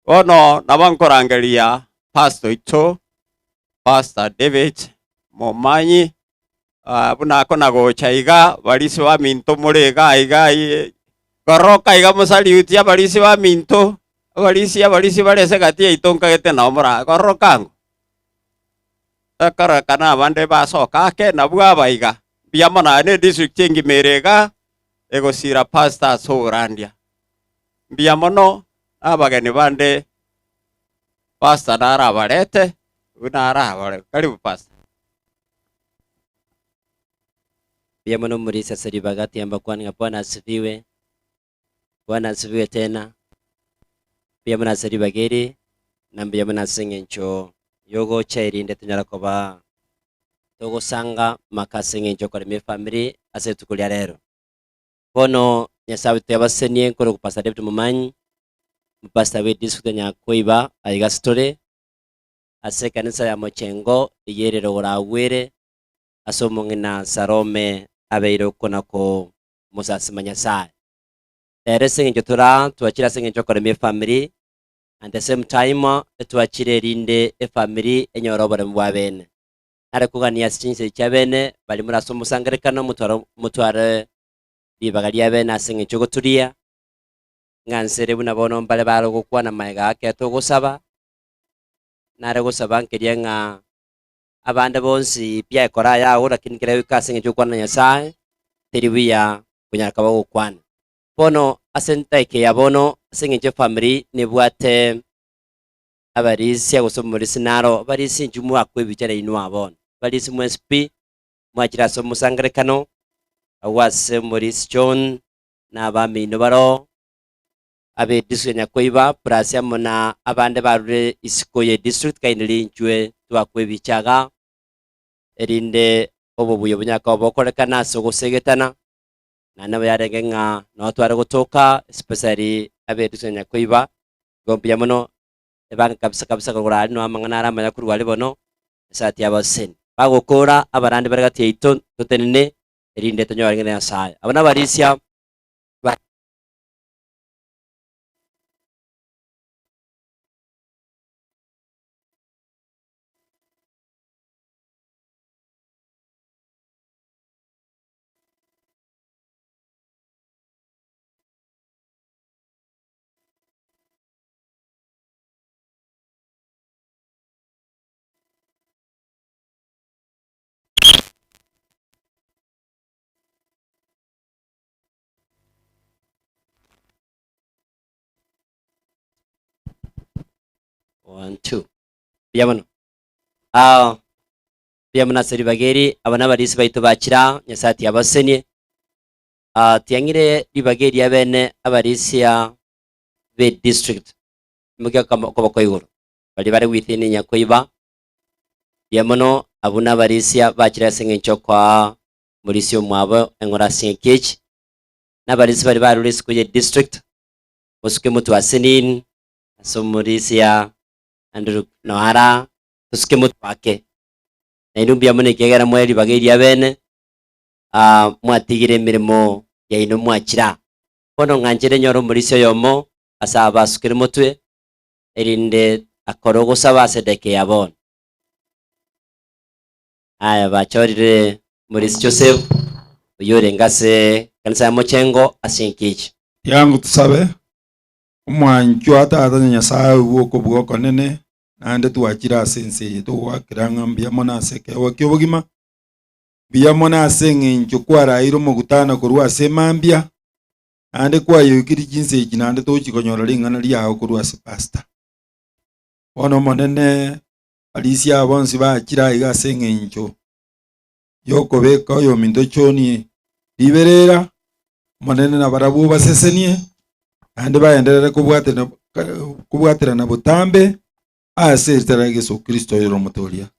Bono nabo nkorangeria pastor oito, Pastor David Momanyi, ah, buna akona gocha iga, barisia baminto more iga iga goroka iga mosaliuti abarisia baminto, abarisia abarisia bare ase egati yaito nkagete nabo mora goroka ang'o. Ekororekana abande basoka ake nabwo aba iga. Mbuya mono aye ne edistrict engima ere iga, egosira pastor ase oborandia. Mbuya mono na abageni bande pastor narabarete, buna arabare. Karibu pastor. Mbuya mono omorisia ase ribaga tiamba kwane ng'a Bwana asifiwe. Bwana asifiwe tena. Mbuya mono ase ribaga eri, na mbuya mono ase eng'encho y'ogocha erinde tonyare koba togosanga maka ase eng'encho y'okoremia efamiri ase rituko ria rero. Bono Nyasae oito yabasesenie nkorokwa Pastor David Momanyi, omopastor bwe district ya Nyakoiba aiga ase tore, ase ekanisa ya Mochengo eyio ere rogoro agwo ere, ase omong'ina Salome abeire okona komosasima Nyasae. Rero ase eng'encho tore aa, twachire ase eng'encho yokoremia efamiri, and the same time etwachire erinde efamiri enyore oboremu bwa bene. Nare kogania ase chinsa echi chia bene, baria more ase omosangererekano motware motware ribaga ria bene ase eng'encho yogoturia, ng'a nse ere buna bono mbare bare gokwana magega ake togosaba, nare gosaba nkeria ng'a abande bonsi pi ekora ayago, lakini kera goika ase eng'encho yokwana na Nyasae, teri buya konyara koba ogokwana. Bono ase endaika eye ya bono, ase eng'encho efamiri nebwate abarisia gose omorisia naro, abarisia inchuo mwakwa ebichara inwe aa bono, abarisia mwensi pi, mwachire ase omosangerekano, agwo ase omorisia John, na abamino baroo. Abe district ya Nyakoiba plus amo na abande barure isiko ye district kindly inchwe twakwa ebicha igaa erinde obobuya bunyare koba bokorekana ase ogosegetana naende nabo yarenge ng'a noo tware gotoka especially abe district ya Nyakoiba igo mbuya mono ebange kabisa kabisa korwa aria noo amang'ana are amaya korwa aria bono esati y'abaseni. Bagokora abarandi bare gati yaito totenene erinde tonyore ring'ana ria Nyasaye. Abwo nabarisia ba. One, two. Mbuya mono. Ah, mbuya mono ase ribaga eri, aba nabarisi baito bachira, Nyasaye tiabasenie. Ah, tiang'ire ribaga eria bene abarisia be district, imokia okoboko igoro, baria bare within Nyakoiba, mbuya mono, abwo nabarisia bachire ase eng'encho okoa morisia omwabo eng'ora ase engaki echi, nabarisia baria barure isiko ye district, mosuke motwe ase nini, ase omorisia Andrew Noara, tosuke motwe ake. Nainwe mbuya mono ekiagera mwae ribaga eria bene, ah, mwatigire emeremo yaino mwachire aa. Bono ng'anchere nyore omorisia oyomo ase aba asukire motwe, erinde akore ogosaba ase edageka ya bono. Aya bachorire Morisi Joseph, oyio orenge ase ekanisa ya Mochengo ase enkechi. Tiango tosabe, Omwanchwa Tata na Nyasae oigwe okobua okonene, naende twachire ase ense eye togoakera ng'a mbuya mono ase ekeegwa ki'obogima, mbuya mono ase eng'encho kwaraeire omogutano korwa ase emambia, naende kwayoikirie chinsa echi naende tochi konyora ring'ana riao korwa ase pastor. Bono Omonene, arisia aba bonsi bachire aiga ase eng'encho y'okobeka oyominto choni riberera, Omonene nabarabwo obasesenie, naende baenderere kobwaterana kobwaterana botambe ase eritera ria Yeso Kristo oyore Omotoria.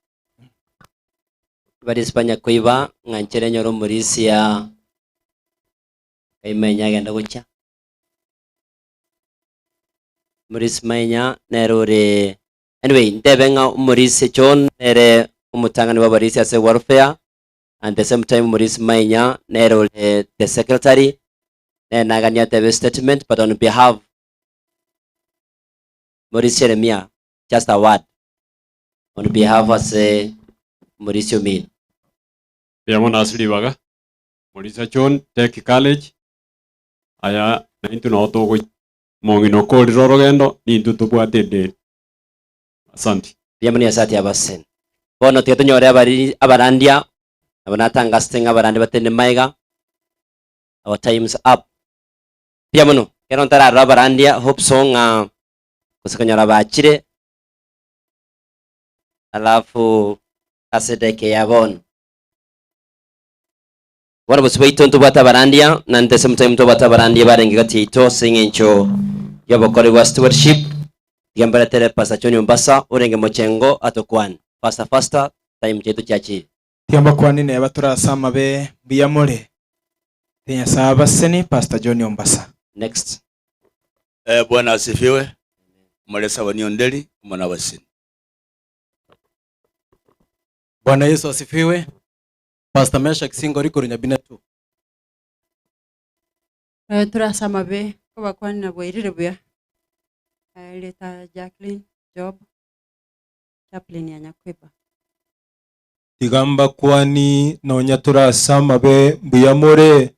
Barisia banyakoiba ng'a nchere nyore omorisia kaimenya agende gochia. Omorisia Maenya nere ore anyway ntebe ng'a omorisia John nere omotang'ani bw'abarisia ase welfare and the same time omorisia Maenya nere ore the secretary nere nagania atebe statement but on behalf Morisia Jeremia just a word on behalf ase omorisia omino. Mbuya mono ase ribaga, Morisia John take courage, aya naintwe noo togochia. Omong'ina okorire orogendo, nintwe tobwate edeni. Asanti. Mbuya mono Nyasae ati abaseni. Bono tiga tonyore abari abarandia, nabo natangasete ng'a abarandia batende magega, our time's up. Mbuya mono, ekero ntararora abarandia, hope so ng'a gose konyora bachire, alafu ase edageka eye ya bono. Bono bosio bwaito ntobwate abarandia, na at the same time ntobwate abarandia barenge gati yaito ase eng'encho y'obokori bwa stewardship. Tiga mbaretere Pastor John Ombasa orenge mochengo atokwane. Faster faster, time chiaito chiachire. Tiga mbakwane neba tore ase amabe mbuya more. Tiga Nyasae abasesenie Pastor John Ombasa. Next. Eh, Bwana asifiwe. Omoresa boni onderi omo nabaseni. Bwana Yesu asifiwe. Pastor Meshack Singori korwa Nyabina 2. Eh, tore ase amabe kobakwanera bwairire buya. Eh, Erieta Jacqueline Job, chaplain ya Nyakweba. Tiga mbakwani nonya tore ase amabe mbuya more,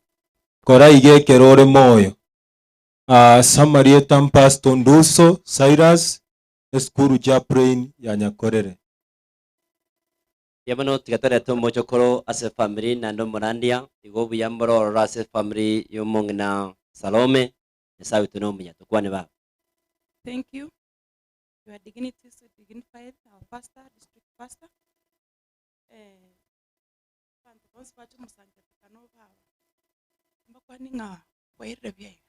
kora iga ekero ore moyo. Ase amarieta Pastor Nduso Cyrus, esukuru chaplain ya Nyakorere. Mbuya mono tiga torete omochokoro ase efamiri naende omorandia, igo obuya mbore ororo ase efamiri y'omong'ina Salome, Nyasae oito nomuya. Tokwane baba. Thank you. Your dignity so dignified, our pastor, district pastor. Eh, abanto bonsi bache omosangererekano baba. Mbakwani ng'a bwairire buya iga.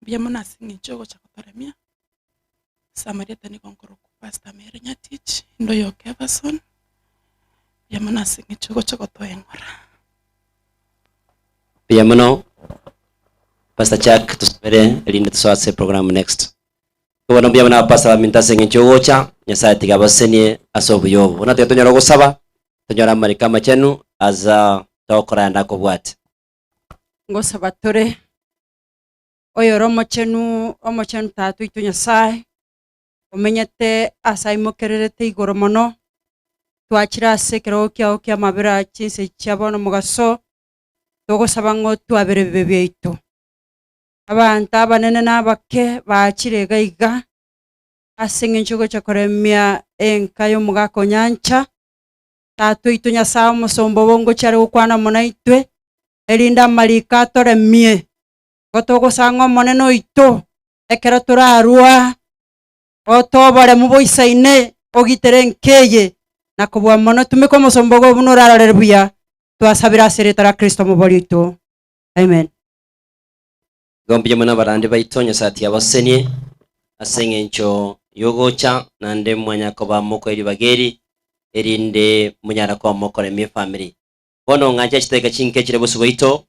Mbuya mono ase eng'encho ogocha gotoremia, ase amarieta nigo nkorokwa Pastor Mary Nyatich, inde oyo Kevason, mbuya mono ase eng'encho ogocha gotoeng'ora. Mbuya mono Pastor Jack tosabere erinde tosoe ase program next. Bono mbuya mono abapastor baminto ase eng'encho yogocha, Nyasaye tiga abasesenie ase obuya obo. Bono tiga tonyore ogosaba, tonyore amariko amachenu asa togokora ayande akobwate. Ngosaba tore oyore omochenu, omochenu Tata oito Nyasae, omenyete ase aimokererete igoro mono, twachire ase ekerogo kiao ki'amabera chinsa echi chia bono omogaso, togosaba ng'a otwabere ebibe biaito. Abanto abanene na abake baachire iga iga, ase eng'encho ogocha koremia enka y'omogaka o nyancha, Tata oito Nyasae omosomba obo ngochia are gokwana amo naintwe, erinde amariko atoremie, igo togosanga Omonene oito, ekero torarwa otoe oboremu boisaine, ogitere enka eye, na kobua mono tumeka omosomba ogo buna orarorere buya, twasabire ase erieta ria Kristo omobori oito. Amen. Igo mbuya mono abarandi baito, Nyasae tiabasesenie ase eng'encho y'ogocha, naende mwanya koba mokoe ribaga eri, erinde monyare koba mokoremia efamiri. Bono ng'anche chidakika chinke chire bosio bwaito,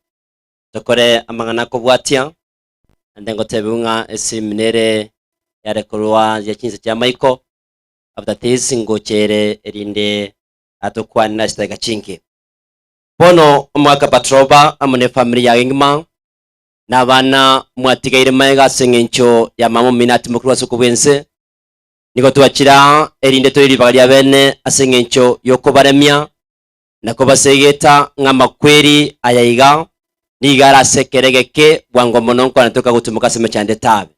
tokore amang'ana akobwatia, naende ngotebiwe ng'a esimu nere yare korwa ya chinsa chia maiko, after this ngocha ere erinde atokwane ase chidakika chinke. Bono omogaka Patroba amo nefamiri yaye engima, na abana mwatigaire magega ase engencho ya mama omino atimokirwe ase okobua ense, nigo twachire aa erinde toire ribaga ria bene ase engencho y'okobaremia na kobasegeta ng'a amakweri aya iga nigo are ase ekero egeke bwango mono nkwana toka gotumoka ase emechando etabe.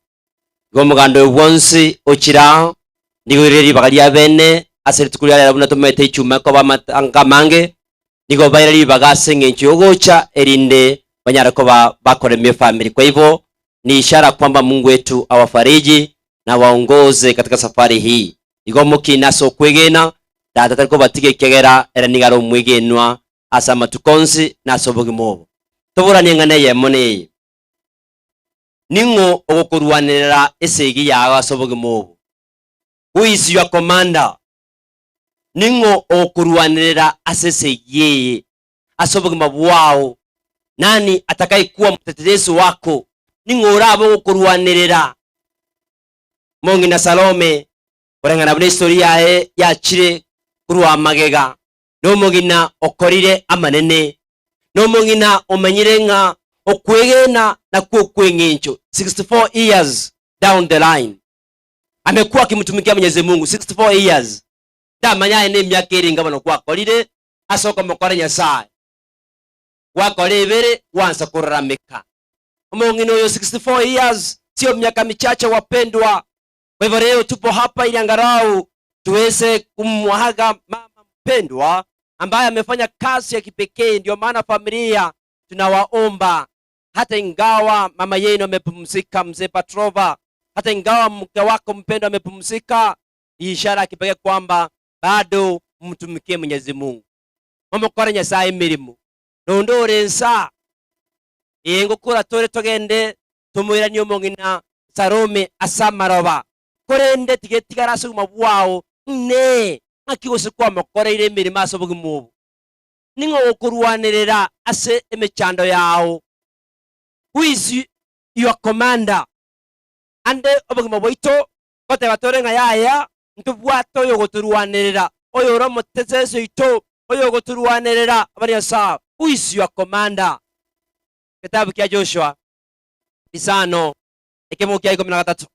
Igo omoganda oyo bwonsi ochire aa nigo oirire ribaga ria bene ase rituko ria rero buna tomaete echuma ekoba amatanga amange, nigo baire ribaga ase engencho y'ogocha erinde banyare koba bakoremia efamiri. Kwa hivyo ni ishara kwamba Mungu wetu awafariji na awaongoze katika safari hii. Igo omokina ase okwegena, Tata tari kobatiga ekiagera ere nigo are omwegenwa ase amatuko onsi na ase obogima obo. Toboranie eng'ana eyemo neye, Ning'o ogokorwanerera esegi yao ase obogima obo? Who is your commander? Ning'o ogokorwanerera ase esegi eye ase obogima bwao? Nani atakaye-kuwa omoteteresi wako? Ning'o orabe ogokorwanerera? Mong'ina Salome, koreng'ana buna estory yaye yachire korwa magega, nomogina okorire amanene, nomong'ina omanyire ng'a okwegena nakwo okweng'encho, 64 years down the line amekuwa akimtumikia Mwenyezi Mungu 64 years, ndamanya aye nemiaka ere inga bono gwakorire ase okomokora Nyasaye, gwakora ebere gwansa korarameka. Omong'ina oyo 64 years sio miaka michache wapendwa. Kwa hivyo leo tupo hapa ili angalau tuweze kumwaga mama mpendwa ambaye amefanya kazi ya kipekee. Ndio maana familia tunawaomba, hata ingawa mama yenu amepumzika, mzee Patrova, hata ingawa mke wako mpendwa amepumzika, ni ishara ya kipekee kwamba bado mtumikie Mwenyezi Mungu. Momokore Nyasaye emirimo nonde ore nsa ee ngokora tore togende tomoiranie omong'ina Salome ase amaroba, korende tigetigara ase obogima bwao. Inee! Ng'aki gose kwamokoreire emeremo ase obogima obo? Ning'o ogokorwanerera ase emechando yao? Who is your commander? Ande obogima bwaito ngoteba tore ng'a yaya, ntobwate oyogotorwanerera, oyore omotesesi oito, oyogotorwanerera abare Nyasae. Who is your commander? Getabu kia Joshua isano ekemungu kia ikomi na gatato.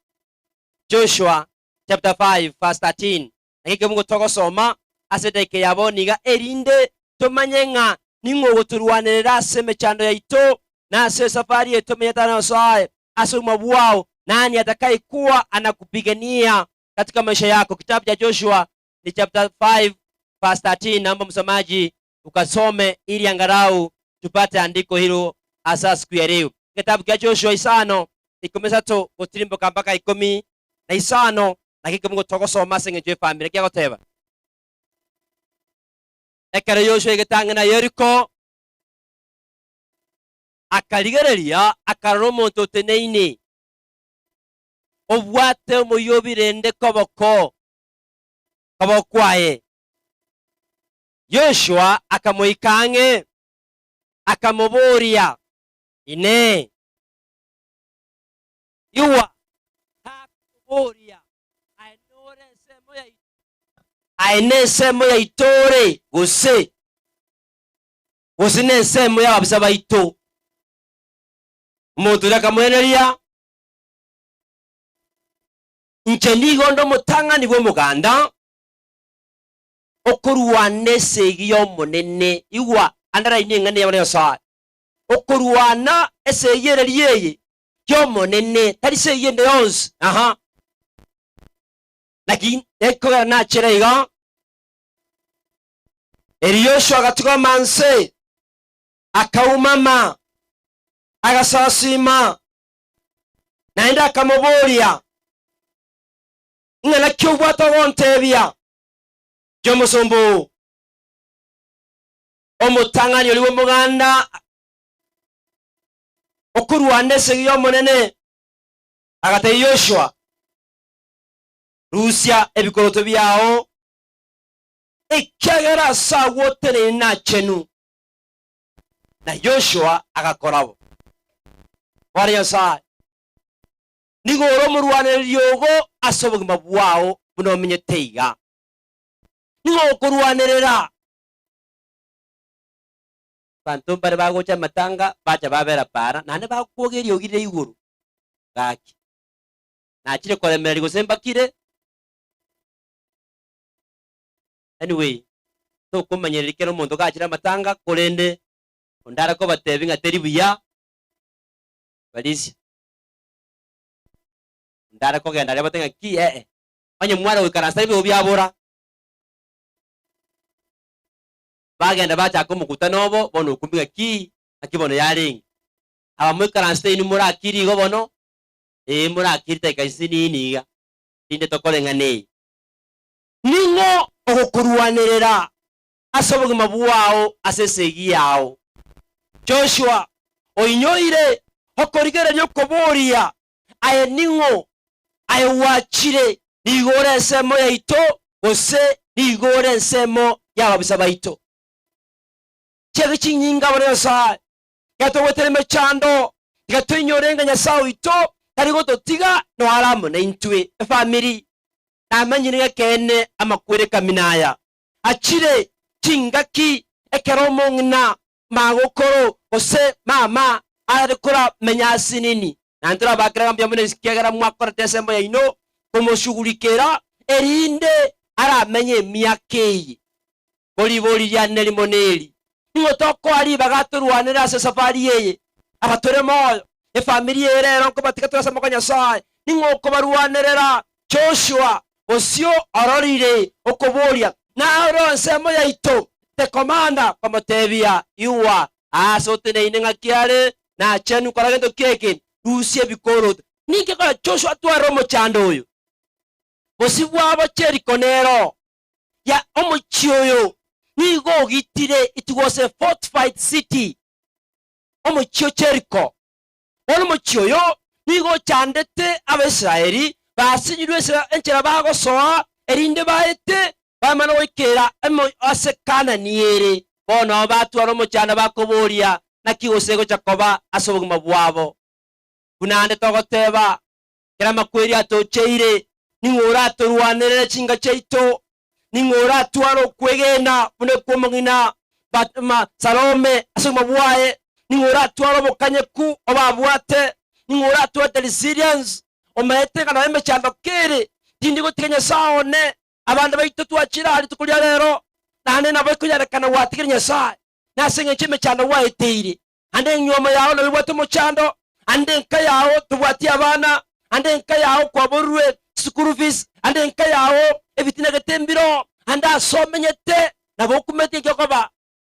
Joshua chapter 5 verse 13. Naki ekemungu togosoma ase edaika ya bono iga erinde tomanye ng'a ning'o ogotorwanerera ase emechando yaito na ase esafari eye tomenyete na Nyasae ase obogima bwao, nani atakayekuwa anakupigania katika maisha yako. Kitabu cha Joshua ni chapter 5 verse 13. Naomba msomaji ukasome ili angalau tupate andiko hilo hasa siku ya leo. Kitabu kia Joshua isano ikomi isato gotirimboka mpaka ikomi na isano naki ekemungo togosoma ase eng'encho y'efamiri kiagoteba ekero Yoshua aigete ang'e na Yeriko akarigereria akarora omonto oteneine. Obwate omoyio obirende koboko koboko kwaye. Yoshua akamoika ang'e, akamoboria, Inee! Igwa, takoboria, Aye nore ensemo yaito? Aye nensemo yaito ore, gose, gose nensemo y'ababisa baito? Omonto oria akamoiraneria, Inche nigo nde omotang'ani bw'omoganda okorwana esegi y'Omonene. Igwa, underline eng'ana eye bono Nyasae. Okorwana esegi ere ri'eye y'Omonene, tari segi ende yonsi. Aha. Naki ekogera nachire iga. Erio Yoshua agatugama nse, akaumama, agasasiima, naende akamoboria, Ing'ana ki obwate ogontebia, inche omosomba oo? Omotang'ani oria bw'omoganda okorwana esegi y'Omonene agatebia Yoshua, Rusia ebikoroto biao, ekiagera ase agwo oteneine nachenu. Na Yoshua agakora bo. Bwana Nyasae, nigo ore omorwanereria ogo ase obogima bwao buna omenyete iga. Nigo okorwanerera. Abanto mbare bagocha amatanga bacha babera para, naende bakwoga eriogi rire igoro. Gaki, nachire koremereria gose mbakire? Anyway, tokomanyereria kera omonto gachire amatanga, korende onde are kobatebia ng'a teri buya, barisia. Onde are kogenda aria batebe ng'a ki ee, onye mware goikaransa ebigo biabora. Bagenda bachaka omokutano obo, bono okumbi ng'a ki, ng'aki bono yarenge. Aba moikaransete inwe morakire igo bono, ee morakire dakika nsinini iga, rinde tokore eng'ana eye. Ning'o ogokorwanerera ase obogima bwao ase esegi yao? Joshua oinyoire okorigereria okoboria, Aye ning'o? Aye gwachire nigo ore ensemo yaito, gose nigo ore ensemo y'ababisa baito? Chiaga chinyinge amo na Nyasae, tiga togwetera emechando, tiga toinyore ng'a Nyasae oito tari gototiga noare amo naintwe. Efamiri namanyire ng'a ekeene amakweri ekamina aya achire chingaki ekero omong'ina magokoro gose mama are koramenya asinini. Na ntorabakere ng'a mbuya mono ekiagera mwakorete ensemo yaino komoshughulikera, erinde aramenye emiaka eye. Ko ribori riane rimo neri, Ning'o tokoa ribaga atorwanere ase esafari eye? Aba tore moyo, efamiri eye rero nkobatiga tore ase amaboko a Nyasae. Ning'o okobarwanerera? Joshua bosio ororire okoboria, Naro ensemo yaito? The commander komotebia, Igwa, aase oteneine ng'aki are nachenu kora gento ki eke, rusia ebikoroto. Ninki ekora Joshua atware omochando oyo? Bosio bwabo Jeriko nero ya omochie oyo nigo ogitire, it was a fortified city, omochie o Jeriko. Bono omochie oyo nigo ochandete Abaisraeli basinyirwe ase enchera bagosoa, erinde baete bamane goikera ase Kanani ere. Bono batwara omochando bakoboria, Naki gose egocha koba ase obogima bwabo? Buna ande togoteba, Kera amakweri atocheire, ning'o oratorwanerere chinga chiaito? Ning'o oratware okwegena buna ekw'omong'ina Salome ase obogima bwaye? Ning'o oratware obokanyeku obabwate? Ning'o oratware the resilience omaete ng'a nonya emechando kere, tindi gotiga Nyasae one? Abande baito twachire aa rituko ria rero, naende nabo ekonyarekana gwatigire Nyasae nase engencho y'emechando gwaeteire. Ande enyuomo yao nabo ebwate omochando, ande enka yao tobwati abana, ande enka yao kwaborirwe school fees, ande enka yao ebitina gete mbiro, ande ase omenyete nabo okumeti eki okoba.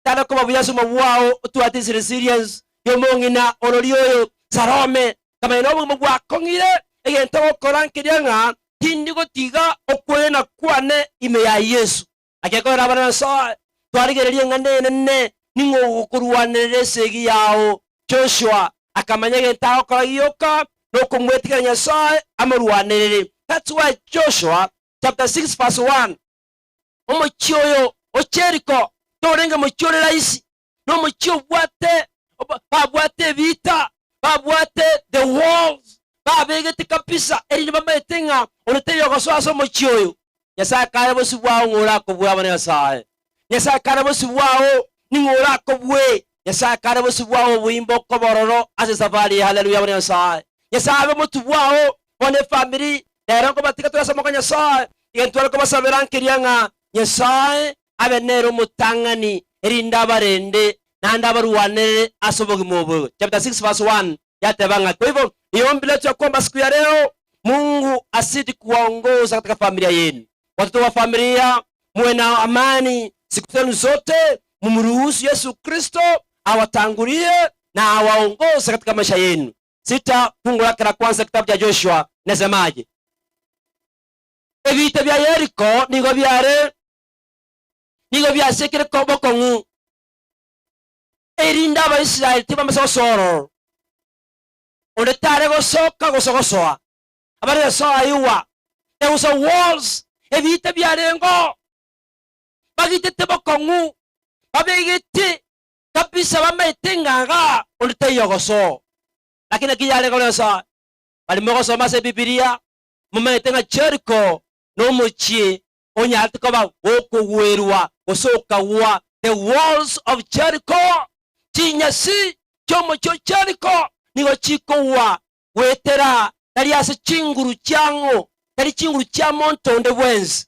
Tara koba buya ase obogima bwao otwate ase resilience y'omong'ina orori oyo Salome. Kamanya na obogima bwakong'ire, egento ogokora nkeria ng'a tindi gotiga okwegena kwane ime ya Yesu. Naki ekorera abana Nyasae, twarigereria eng'ana enene, ning'o ogokorwanerera esegi yao? Joshua akamanya egento agokora gioka, Nokomwetigera Nyasae amorwanerere. That's why Joshua chapter 6 verse 1 omochie oyo o Jeriko torenge mochie ore rahisi, nomochie obwate babwate ebiita, babwate the walls, babegete kabisa erinde bamaete ng'a onde taiyo ogosoa ase omochie oyo. Nyasae kare bosio bwao ng'o orakobue amo na Nyasae? Nyasae kare bosio bwao ning'o orakobue? Nyasae kare bosio bwao oboimbo okoba ororo ase esafari eye haleluya amo na Nyasae. Nyasae abe omotwe bwao bono efamiri rero nkobatiga tore ase amaboko a Nyasae iga ntware kobasabera nkeria ng'a Nyasae abe nere omotang'ani erinde abarende naende abarwanerere ase obogima obo. Chapter 6 verse 1 yateba ng'a kwa hivyo ni ombi letu ya kwamba siku ya leo Mungu azidi kuwaongoza katika familia yenu. Watoto wa familia muwe na amani siku zenu zote, mumruhusu Yesu Kristo awatangulie na awaongoze katika maisha yenu. Sita fungu lake la kwanza kitabu cha Joshua nasemaje? Ebiita bia Yeriko nigo biare nigo biasekire bokong'u erinde Abaisraeli tibamasa gosoa ororo. Onde tare gosoka gose gosoa, abare gosoa igwa. There was a walls, ebiita biarengeo, bagitete bokong'u, babegete kabisa bamaete ng'a igaa onde taiyo ogosoa. Lakini naki yare korwa Nyasae? Baria mogosoma ase Ebibilia, momaete ng'a Jeriko nomochie onyarete koba gokogwerwa gose okagwa, the walls of Jericho, chinyasi chi'omochie o Jeriko nigo chikogwa goetera tari ase chinguru chiang'o, tari chinguru chia monto onde bwensi.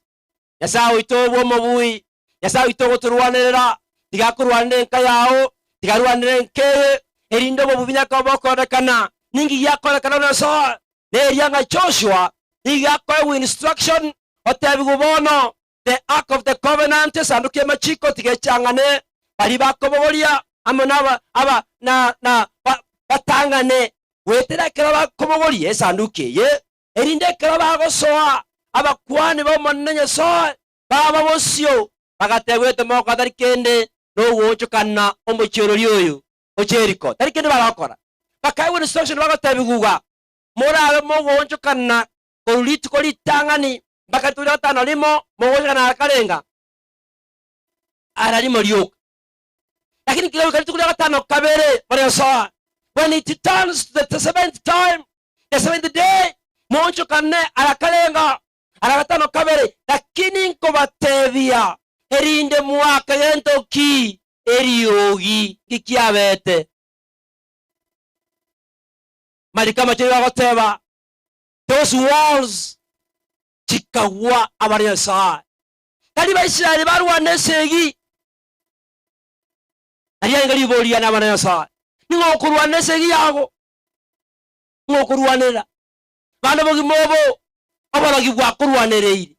Nyasae oito bw'omobui, Nyasae oito ogotorwanerera, tiga akorwanere enka yao, tiga arwanere enka eye, erinde obobubi nyakoba bokorekana. Ninki giakorekana buna Nyasae? Neria ng'a Joshua nigo akoegwa instruction, otebigwe bono, the ark of the covenant, esanduki y'amachiko, tiga echang'ane, baria bakobogoria amo naba aba na na ba batang'ane goetera ekero bakobogoria esanduki eye, erinde ekero bagosoa abakuani b'Omonene Nyasae baba bosio, bagatebwa etemoko tari kende nogoonchokana omochie oyo o Jeriko, tari kende bagokora. Bakaegwa instruction bagotebigwa iga, Morabe mogoonchokana korwa rituko ritang'ani mpaka rituko ria gatano rimo, mogoonchokana ara karenga? Ara rimo rioka. Lakini kigaika rituko ria gatano kabere, bore Nyasae, when it turns to the seventh time, the seventh day, moonchokane ara karenga? Ara gatano kabere. Lakini nkobatebia, erinde moake gento ki? Eriogi nki kiabete? Mariko amachenu agoteba, Those walls chikagwa abare Nyasae. Tari Baisraeli barwana esegi. Nari arenge ribori riane abana Nyasae. Ning'o okorwana esegi yago? Ning'o okorwanera? Bande obogima obo oborogi bwakorwanereire.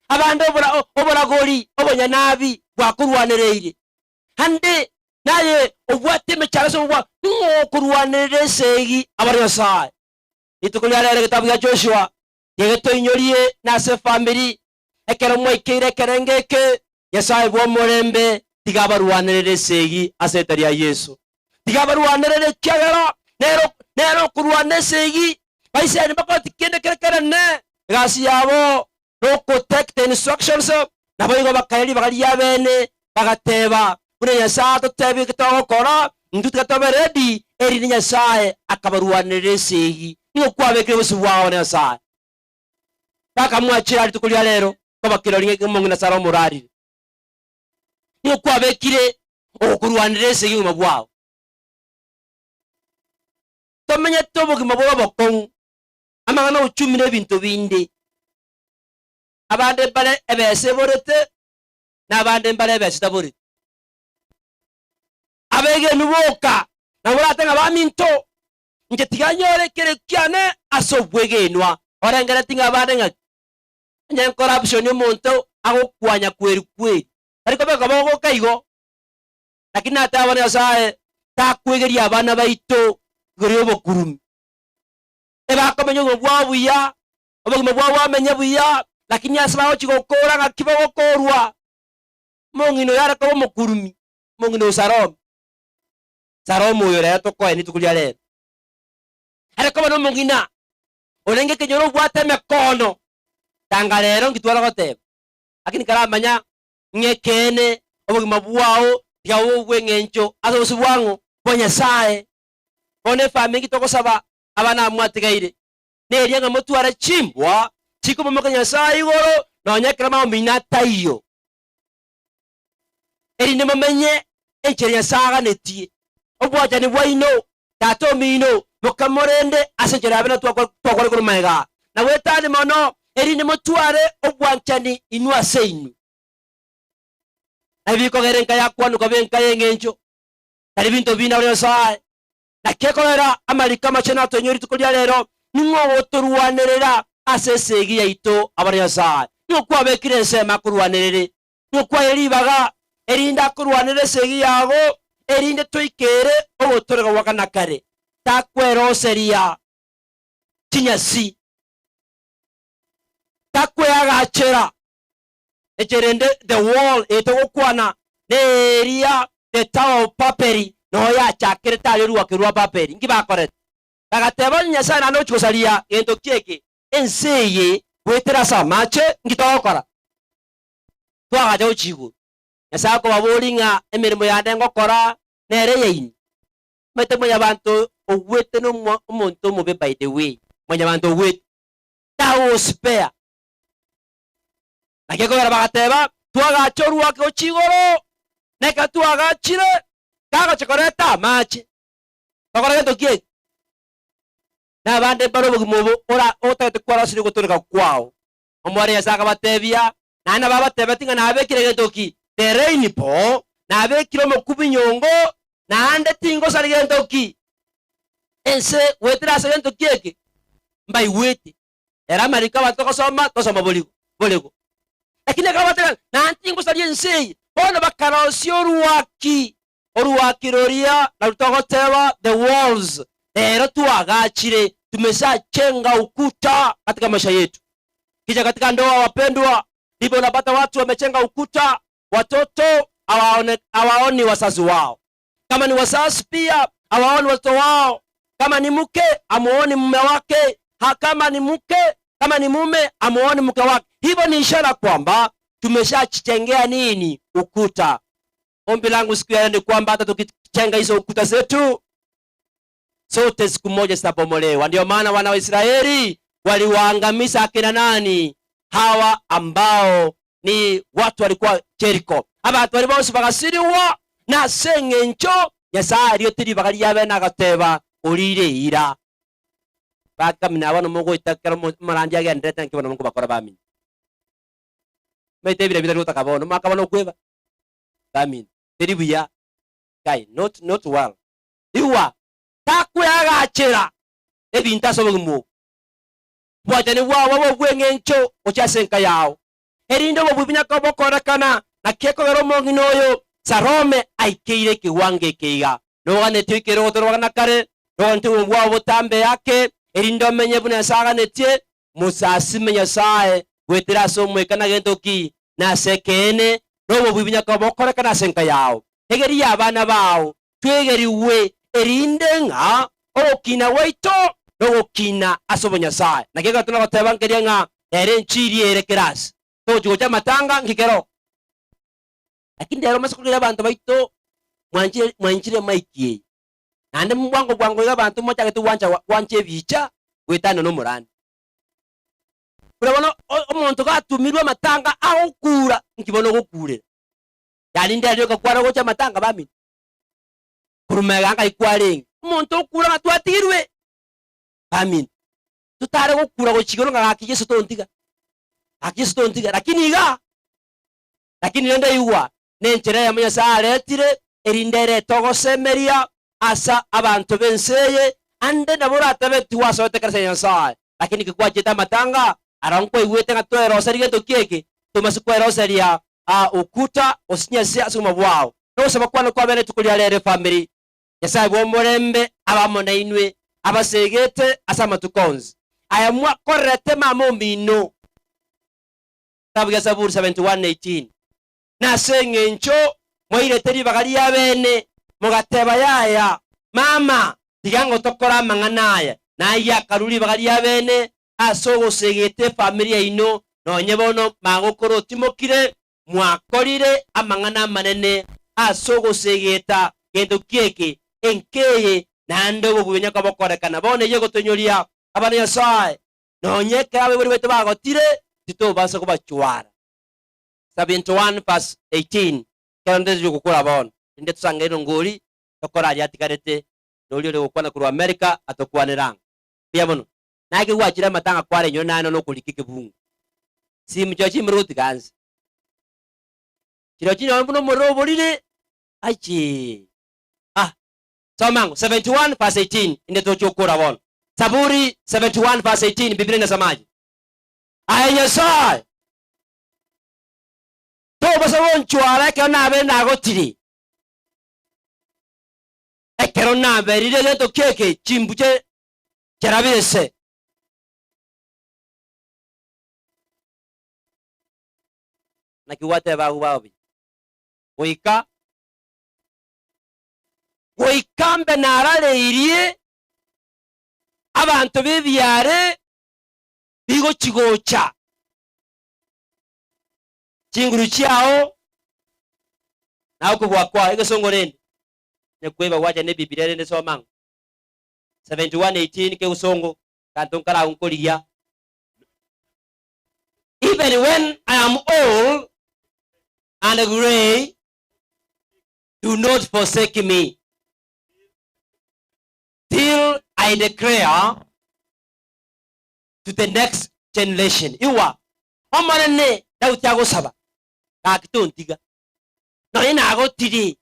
Abande obora oboragori obonyanabi bwakorwanereire. Ande naye obwate emechando ase obobua, ning'o okorwanerera esegi abare Nyasae? Rituko ria rero egetabu gia Joshua gegetoinyorie nase efamiri, ekero mwaikeire ekerengo eke, Nyasae bw'omorembe tiga abarwanerere esegi ase erieta ria Yeso. Tiga abarwanerere ekiagera nere nere okorwana esegi. Baisraeli mbakoreti kende kere kerene, egasi yabo noko take the instructions, naboigo bakaira ribaga riabene, bagateba, Buna Nyasae atotebia eki togokora, intwe tiga tobe ready, erinde Nyasae akabarwanerera esegi. Nigo kwabekire obosio bwao na Nyasae. Bakamwachera rituko ria rero, koba kirori ng'a omong'ina Sara omorarire. Nigo kwabekire ogokorwanerera esegi obogima bwao. Tomenyete obogima bore obokong'u, amang'ana ochumi na ebinto binde. Abande mbare ebesa eborete, na abande mbare ebesa etaboreti. Abegenu boka nabo orate ng'a baminto, inche tiga nyore ekere kiane ase obwegenwa. Orengeretie ng'a abande ng'aki? Onye corruption omonto agokwanya kweri kweri, tari kobeka bogoka igo. Lakini nateba bono Nyasaye takwegeria abana baito igoro y'obokurumi. Ebakomenya obogima bwao buya, obogima bwao bwamenye buya, lakini ase bagochia gokora ng'aki bogokorwa? Omong'ina oyo are koba omokurumi, omong'ina o Salome. Salome oyo rero tokoe rituko ria rero. Are koba nomong'ina orenge ekenyoro obwate emekono, tanga rero nki tware goteba? Lakini karamanya ng'a ekeene obogima bwao tiga bobe obw'eng'encho ase obosio bwang'o? Bwa Nyasae. Bono efamiri nki togosaba abana aba mwatigaire? Neria ng'a motware chimbwa chikomomoka Nyasae igoro nonya ekero maomino ataiyo, erinde momenye enchera Nyasae aganetie. Obwanchani bwaino, tata omino, mokamorende ase enchera yabe na twakora igoro magega aa, na goetania mono, erinde motware obwanchani inwe ase inwe. Naki bikogera enka yakwanwa koba enka y'engencho, tari binto binde abare Nyasae. Naki ekogera amariko amachenu atoinywe rituko ria rero, ning'o ogotorwanerera ase esegi yaito abare Nyasae? Ning'o kwabekire ensemo akorwanerere? Ning'o kwaye ribaga, erinde akorwanerere esegi yago, erinde toikere ogotoreka gwa kare na kare? Takweroseria chinyasi, takweagachera Enchera ende the wall eye togokwana neria the tower of Babeli noo yachakerete aria oruaki rwa Babeli. Inki bakorete? Bagateba onye Nyasae naende ogochia gosaria gento ki eke, ense eye goetera ase amache, inki togokora? Twagacha gochia igoro. Nyasae akobaboria ng'a emeremo yane ngokora nere eyaino. Omanyete mwanyabanto ogwete na omonto omobe by the way, mwanyabanto ogwete tagospare. Naki ekogera bagateba, Twagacha orwaki gochia igoro, na ekero twagachire, tagochia koreta amache. Tokore gento ki eke? Na abande mbare obogima obo ora otagete kwarosirie ogotoreka kwao. Omware Nyasae akabatebia, naende nabo abatebeti ng'a nabekire gento ki? The rainbow, nabekire omokubinyongo, naende tingosaria gento ki? Ense goetera ase gento ki eke? Mbaigwete. Ere amariko abanto togosoma, tosoma borigo, borigo. Lakini ekero bateba, naende tingosaria ense eye, bono bakarosia oruaki, oruaki roria naru togoteba the walls, rero twagachire, tumeshachenga ukuta katika maisha yetu. Kija katika ndoa wapendwa, ndivyo unapata watu wamechenga ukuta, watoto hawaone, hawaoni wazazi wao. Kama ni wazazi pia hawaoni watoto wao. Kama ni mke hamuoni mume wake, ha, kama ni mke, kama ni mume hamuoni mke wake. Hivyo ni ishara kwamba tumeshajijengea nini? Ukuta. Ombi langu siku ya leo ni kwamba hata tukichenga hizo ukuta zetu zote siku moja zitabomolewa. Ndio maana wana wa Israeli waliwaangamiza akina nani? Hawa ambao ni watu walikuwa Jericho. Abanto baria bonsi bagasirigwa nase eng'encho Nyasae ariete ribaga riabe na agateba orire eira. Bakamina bono mogoita ekero omorandia agenderete naki bono mokobakora bamina. Maete ebira bitari gotaka bono mwakaba nokweba bamina. Teri buya guy not not well. Igwa, takweagachera ebinto ase obogima obo. Obwanchani bwao bobe obw'engencho gochia ase enka yao, erinde obobui bunyake bokorekana, naki ekogera omong'ina oyo Salome aikeire ekewango eke iga. Noganetie oikere ogotorwa na kare, noganetie obogima bwao botambe ake, erinde omenye buna Nyasae aganetie, mosasime Nyasae goetera ase Omoika na gento ki? Na ase ekeene, na obobui bunyake bokorekana ase enka yao. Egeria abana bao, twegerigwe, erinde ng'a ogokina gwaito nogokina ase obonyasae. Naki ekero tona goteba nkeria ng'a ere enchiri ere kerasi, togochi gocha amatanga nki kero. Lakini rero omase korigereria abanto baito mwanchire mwanchire emaiki eye, naende bwango bwango iga abanto mochagete gwancha gwancha ebicha goetana nomorani. Buna bono omonto gatumirwe amatanga agokura, nki bono ogokurera? Yaani ndere rioka kware gocha amatanga bamino. Korwa magega nkai kwarenge. Omonto okure ng'a twatigirwe bamino. Totare gokura gochia igoro ng'a gaki Yeso tontiga. Gaki Yeso tontiga. Lakini iga, lakini rende igwa, nenchera eyemo Nyasae aretire erinde erete ogosemeria ase abanto b'ense eye, ande nabo oratebe tigwasoete ekanisa ya Nyasae, lakini ki gwachiete amatanga, aro nkwaigwete ng'a tweroserie gento ki eke, tomasi kweroseria aa ukuta gose chinyasi ase obogima bwao. Nogosaba kwane kwabere rituko ria rero efamiri, Nyasae bw'omorembe abe amo nainwe, abasegete ase amatuko onsi aya mwakorerete mama omino. Kitabu gia Zaburi 71:18. Nase engencho mwairete ribaga ri'abeene, mogateba, Yaya, mama, tiga ngotokore amang'ana aya. Naye akarua ribaga riabene ase ogosegeta efamiri yaino, nonye bono magokoro otimokire, mwakorire amang'ana amanene ase ogosegeta gento kieke enka eye, naende obobuya onye kobokorekana. Bono eyio egotoinyoria abana Nyasae, nonye ekero abaibori baito bagotire, titobasa kobachwara. 71 verse 18 Ekero ndereria ogokora bono, rinde tosangererie rongori, tokore aria atigarete, na oria ore gokwana korwa Amerika atokwanere ang'o. Mbuya mono. Naye kegwachire amatanga kwarenyore naye nonya okorika ekebungo. Simu chiao chimorero gotiga nse. Chirochio chinyore buna omorero oborire, aichee. Ah, soma ango 71 verse 18 inde toche okora bono. Zaburi 71 verse 18 Biblia inasemaje? Aye Nyasaye, tobasa gonchwara ekero nabeire nagotire. Ekero naberire egento kieke chimbuche chiarabire se. Naki gwateba agwo bao buya? Goika goika mbe narareirie abanto b'ebiare bigochi-gocha. Chinguru chiao na okobua kwao. Egesongo rende, onye kweba gwacha ne Ebibilia rende soma ang'o 71:18 kegusongo kanto nkaragwo nkorigia. Even when I am old and grey, do not forsake me till I declare to the next generation. Igwa, Omonene Daudi agosaba, gaki tontiga, nonye nagotire.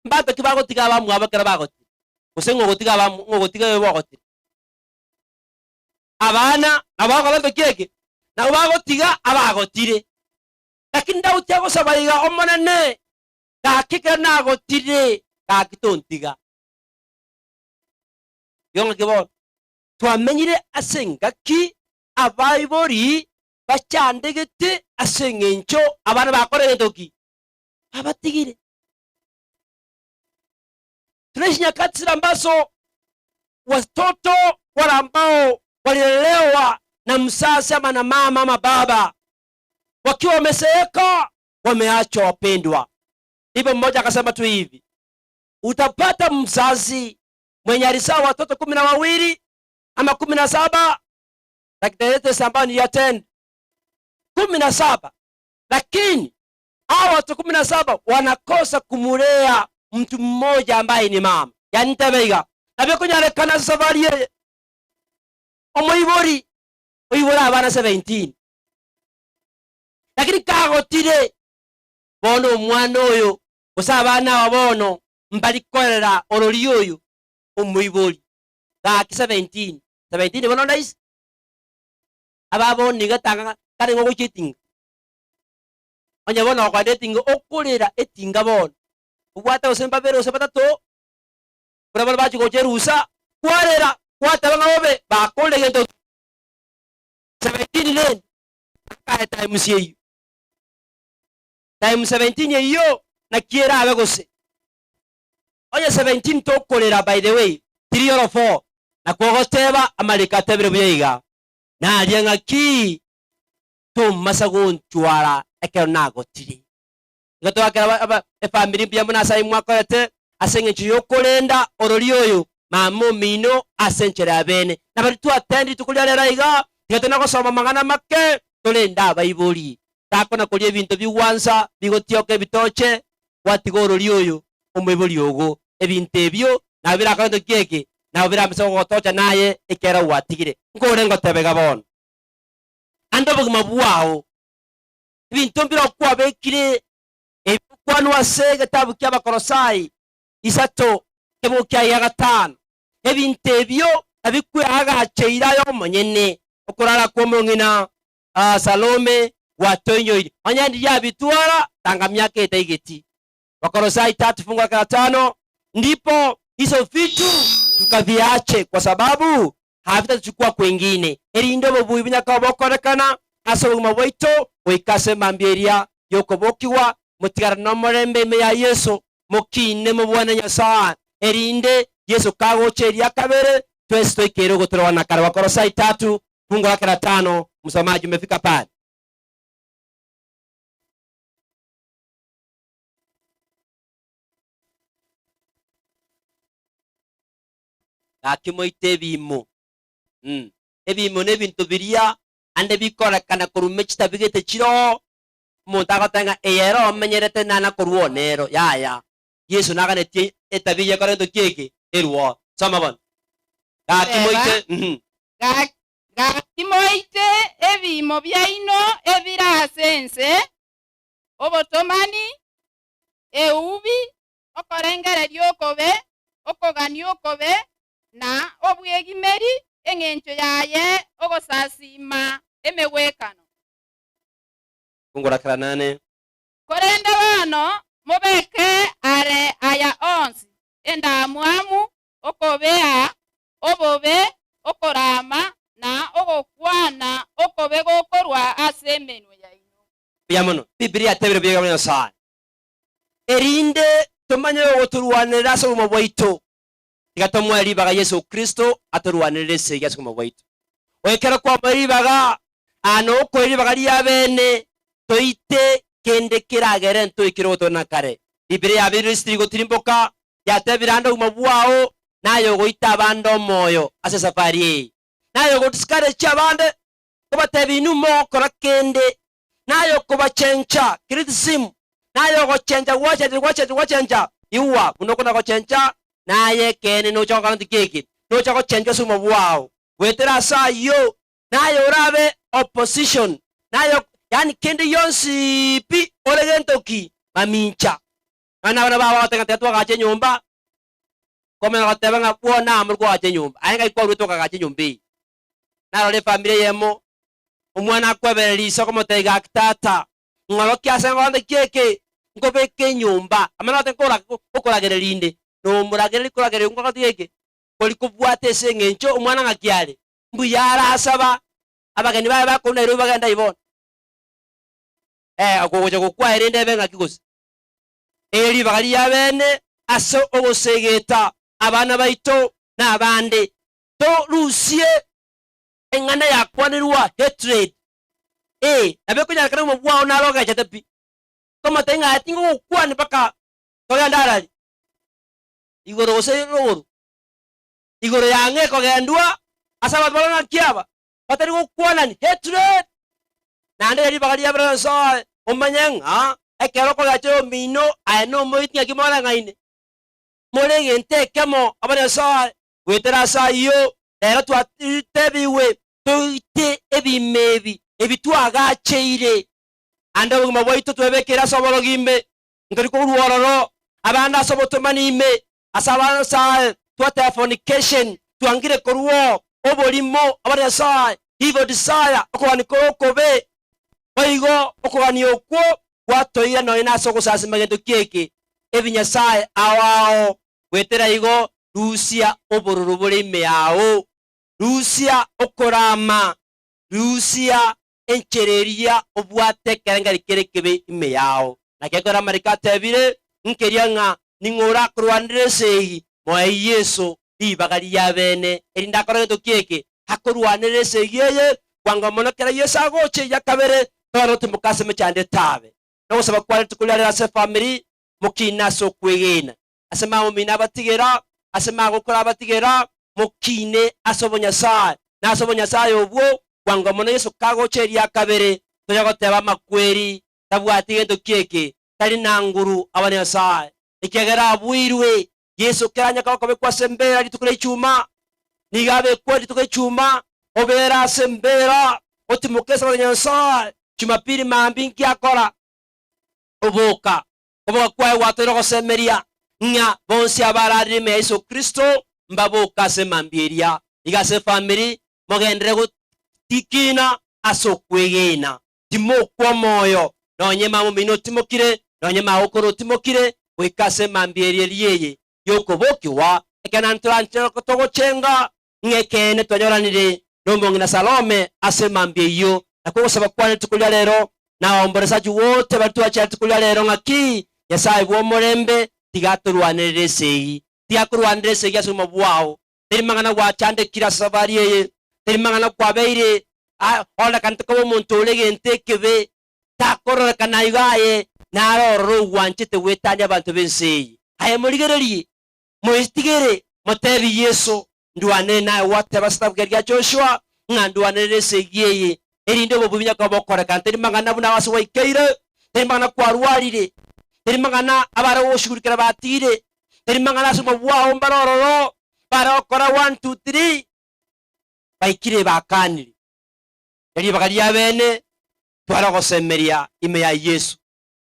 Mbanto ki bagotiga abamwabo ekero bagotire? Gose ng'o ogotiga abamu ng'o ogotiga oyo bogotire? Abana nabo bagokora gento ki eke? Nabo bagotiga abagotire. Lakini Daudi agosaba iga, Omonene, gaki ekero nagotire, gaki tontiga. Igo ng'aki bono? Twamenyire ase engaki abaibori bachandegete ase engencho abana bakora egento ki? Babatigire. Tunaishi nyakati zile ambazo watoto wale ambao walilelewa na mzazi ama na mama ama baba wakiwa wamezeeka wameachwa wapendwa. Ndipo mmoja akasema tu hivi, utapata mzazi mwenye alizaa watoto 12 ama 17, like the latest ambayo niliattend 17, lakini hawa watu 17 wanakosa kumulea mtu mmoja ambaye ni mama. Yani ntebe iga nabio konyarekana ase safari eye omoibori oibore abana 17 lakini kagotire bono omwana oyo gose abana aba bono mbari korera orori oyo omoibori gaki 17 17 bono ndaisi aba bono iga tanga kare ng'o gochia etinga onye bono okoenda etinga okorera etinga bono obwate gose mbabere gose batato buna bono bachia gocha erusa kwarera gwateba ng'a bobe bakorire gento ki 17 rende akae times eyio times 17 eyio naki erabe gose onye 17 tokorera by the way three or four nakwo ogoteba amariko atebire buya iga naria ng'aki tomasa gonchwara ekero nagotire. Igo toakera aba aba efamiri mbuya mono ase ayio mwakorete ase eng'encho y'okorenda orori oyo mama omino ase enchera ya bene. Na baria twatendire rituko ria rero iga, tiga tona gosoma amang'ana make, torende abaibori. Takona koria ebinto bigwansa bigotioka ebitoche, gwatiga orori oyo omoibori ogo. Ebinto ebio nabo birakore gento ki eke? Nabo biramese gogotocha naye ekiagera gwatigire. Nkore ngoteba iga bono. Ande obogima bwao, ebinto mbire okwabekire ebigokwanwa ase egetabu ki'Abakolosai isato ekebugo kiaye gia gatano. Ebinto ebio nabikweagacheire aye omonyene. Okorara kw'omong'ina Salome gwatoinyoire, onye ndiria abitwara, tanga miaka etaigeti. Wakolosai tatu fungu lake la tano, ndipo hizo vitu tukaviache kwa sababu havitatuchukua kwengine, erinde obobui bunyakao bokorekana ase obogima bwaito goika ase emambia eria y'okobokigwa, motigare nomorembe ime ya Yeso, mokine mobwane Nyasae, erinde Yeso kagocha eria kabere. Twensi toikeire ogotorwana kare Wakolosai tatu fungu lake la tano. Msomaji umefika pale. Gaki moite ebiimo. Mm. Ebiimo nebinto biria ande bikorekana korwa mechitabi gete chiroo, omonto agoteba ng'a eye ero omenyerete nana korwa one ero, yaya. Yeso naganetie etabi eye ekore gento ki eke? Erwoo. Soma bono. Gaki Teba, moite, mhm. Ga- Gaki moite ebiimo biaino ebire ase ense, obotomani, eubi, okorengereria okobe, okogania okobe, na obwegimeri, engencho yaye ogosasiima emegwekano. Fungura kera nane. Korende bono mobeke are aya onsi, endamwamu, okobea, obobe, okorama, na ogokwana okobe gokorwa ase emenwa yaino. Mbuya mono. Bibilia yatebire buya igoro ya Nyasae, erinde tomanye ogotorwanerera ase obogima bwaito. Tiga tomoe ribaga Yeso Kristo atorwanerere esegi ase obogima bwaito. Ekero kwamoe ribaga, aa nokoe ribaga riabene, toite kende keragere ntoikere ogotorana kare. Bibilia yabeire risiti rigotirimboka, yatebire ande obogima bwao naye ogoita abande omoyo ase esafari eye. Naye ogodiscourage abande, kobatebia inwe mogokora kende, naye okobachencha, criticism, naye ogochencha gwachencha gwachencha gwachencha, igwa buna okona gochencha, naye ekeene nocha gokora nti ki eke, nocha gochenchwa ase obogima bwao, goetera ase ayio, naye orabe opposition, naye yaani kende gionsi pi ore gento ki? Mamincha. Nonya nabana babo bagoteba ng'a tiga twagache enyomba, komanya goteba ng'a bwono amo kwagacha enyomba, aye ng'ai kwaruete okagacha enyomba eye? Narora efamiri eyemo, omwana akwebereria ise okomotebia gaki tata, ng'orokia ase ngoonte ki eke, nkobeke enyomba, amana gote nkora okoragereria inde, nomoragereria koragereria ngogote geke, kori kobwata ase eng'encho omwana ng'aki are, mbuya arasaba, abageni baye bakorwa Nairobi bagende aye bono. Eh, okogocha gokwa erinde ebe ng'aki gose? Eye ribaga riabene ase ogosegeta abana baito na abande. Torusie eng'ana yakwanirwa hatred. Ee, nabo ekonyarekana obogima bwao naro ogechete pi. Komotebia ng'a aye tingogokwania mpaka togende arari, igoro gose rogoro. Igoro yang'e ekogendwa ase abanto bare ng'aki aba, batari gokwanani, hatred. Naende ere ribaga ria bere Nyasae, omanye ng'a ekero okogecha oyomino aye nomoiti ng'aki moreng'aine. More egento ekemo amo na Nyasae. Goetera ase ayio, rero twatebigwe toite ebiimo ebi, ebi twagacheire. Ande obogima bwaito twebekere ase oborogi ime, ntori korua ororo, abande ase obotomani ime, ase abanyasae twateba fornication, twangire korwa oo, oborimo, abanyasae, evil desire, okogania kore okobe. Boigo okogania okwo gwatoira nonya nase ogosasima gento kieke, ebinyasae ao ao. Goetera igo, rusia obororo bore ime yao, rusia okorama, rusia enchera eria obwate ekerengeri kere ekebe ime yao. Naki ekero amariko atebire, nkeria ng'a ning'o orakorwanere esegi, moe Yeso ribaga riabene, erinde akore gento ki eke? Akorwanere esegi eye, bwango mono ekero Yeso agocha eria kabere, togende gotimoka ase emechando etabe. Nogosaba kwane rituko riarero ase efamiri, mokine ase okwegena. Ase magomina abatigera, ase magokora abatigera, mokine ase obonyasae, na ase obonyasae obwo bwango mono Yeso kagocha eria kabere, tonya goteba amakweri tabwati gento kieke, tari na nguru abanyasae, ekiagera abuirwe. Yeso keranyare kobekwa ase embera rituko ria ichuma, nigo abekwa rituko ria ichuma, obere ase embera, otimoke ase abanyasae, Jumapili mambia inki akora? Oboka. Okoboka kwaye gwatoire ogosemeria, ng'a bonsi abararire ime ya Yeso Kristo mbaboke ase emambia eria. Iga ase efamiri, mogenderere gotikina ase okwegena. Timokwa omoyo, nonye mama omino otimokire, nonye magokoro otimokire, goika ase emambia eria eria eye y'okobokigwa, ekero naende toranche togochenga ng'a ekeene twanyoranire nomong'ina Salome ase emambia eyio. Nakwo ogosaba kwane rituko ria rero, naomboresachi wote baria twachia rituko ria rero ng'aki Nyasae bw'omorembe tiga atorwanerere esegi, tiga akorwanerere esegi ase obogima bwao. Teri mang'ana gwachandekire ase safari eye, teri mang'ana kwabeire ororekanete koba omonto ore egento ekebe, takororekana igo aye naro ororo ogwanchete goetania abanto b'ense eye. Aye morigererie, moetigere, motebie Yeso, Ndwanere naye gwateba ase egetabua keria gia Joshua, ng'a ndwanerere esegi eye, erinde obobui bunya koba bokorekana. Teri mang'ana buna ase gwaikeire, teri mang'ana kwarwarire, teri mang'ana abare gogoshugurikera batigire, teri mang'ana ase obogima bwao mbare ororo, bare gokora one, two, three, baikire bakanire. Ribaga ria bene tware ogosemeria ime ya Yeso,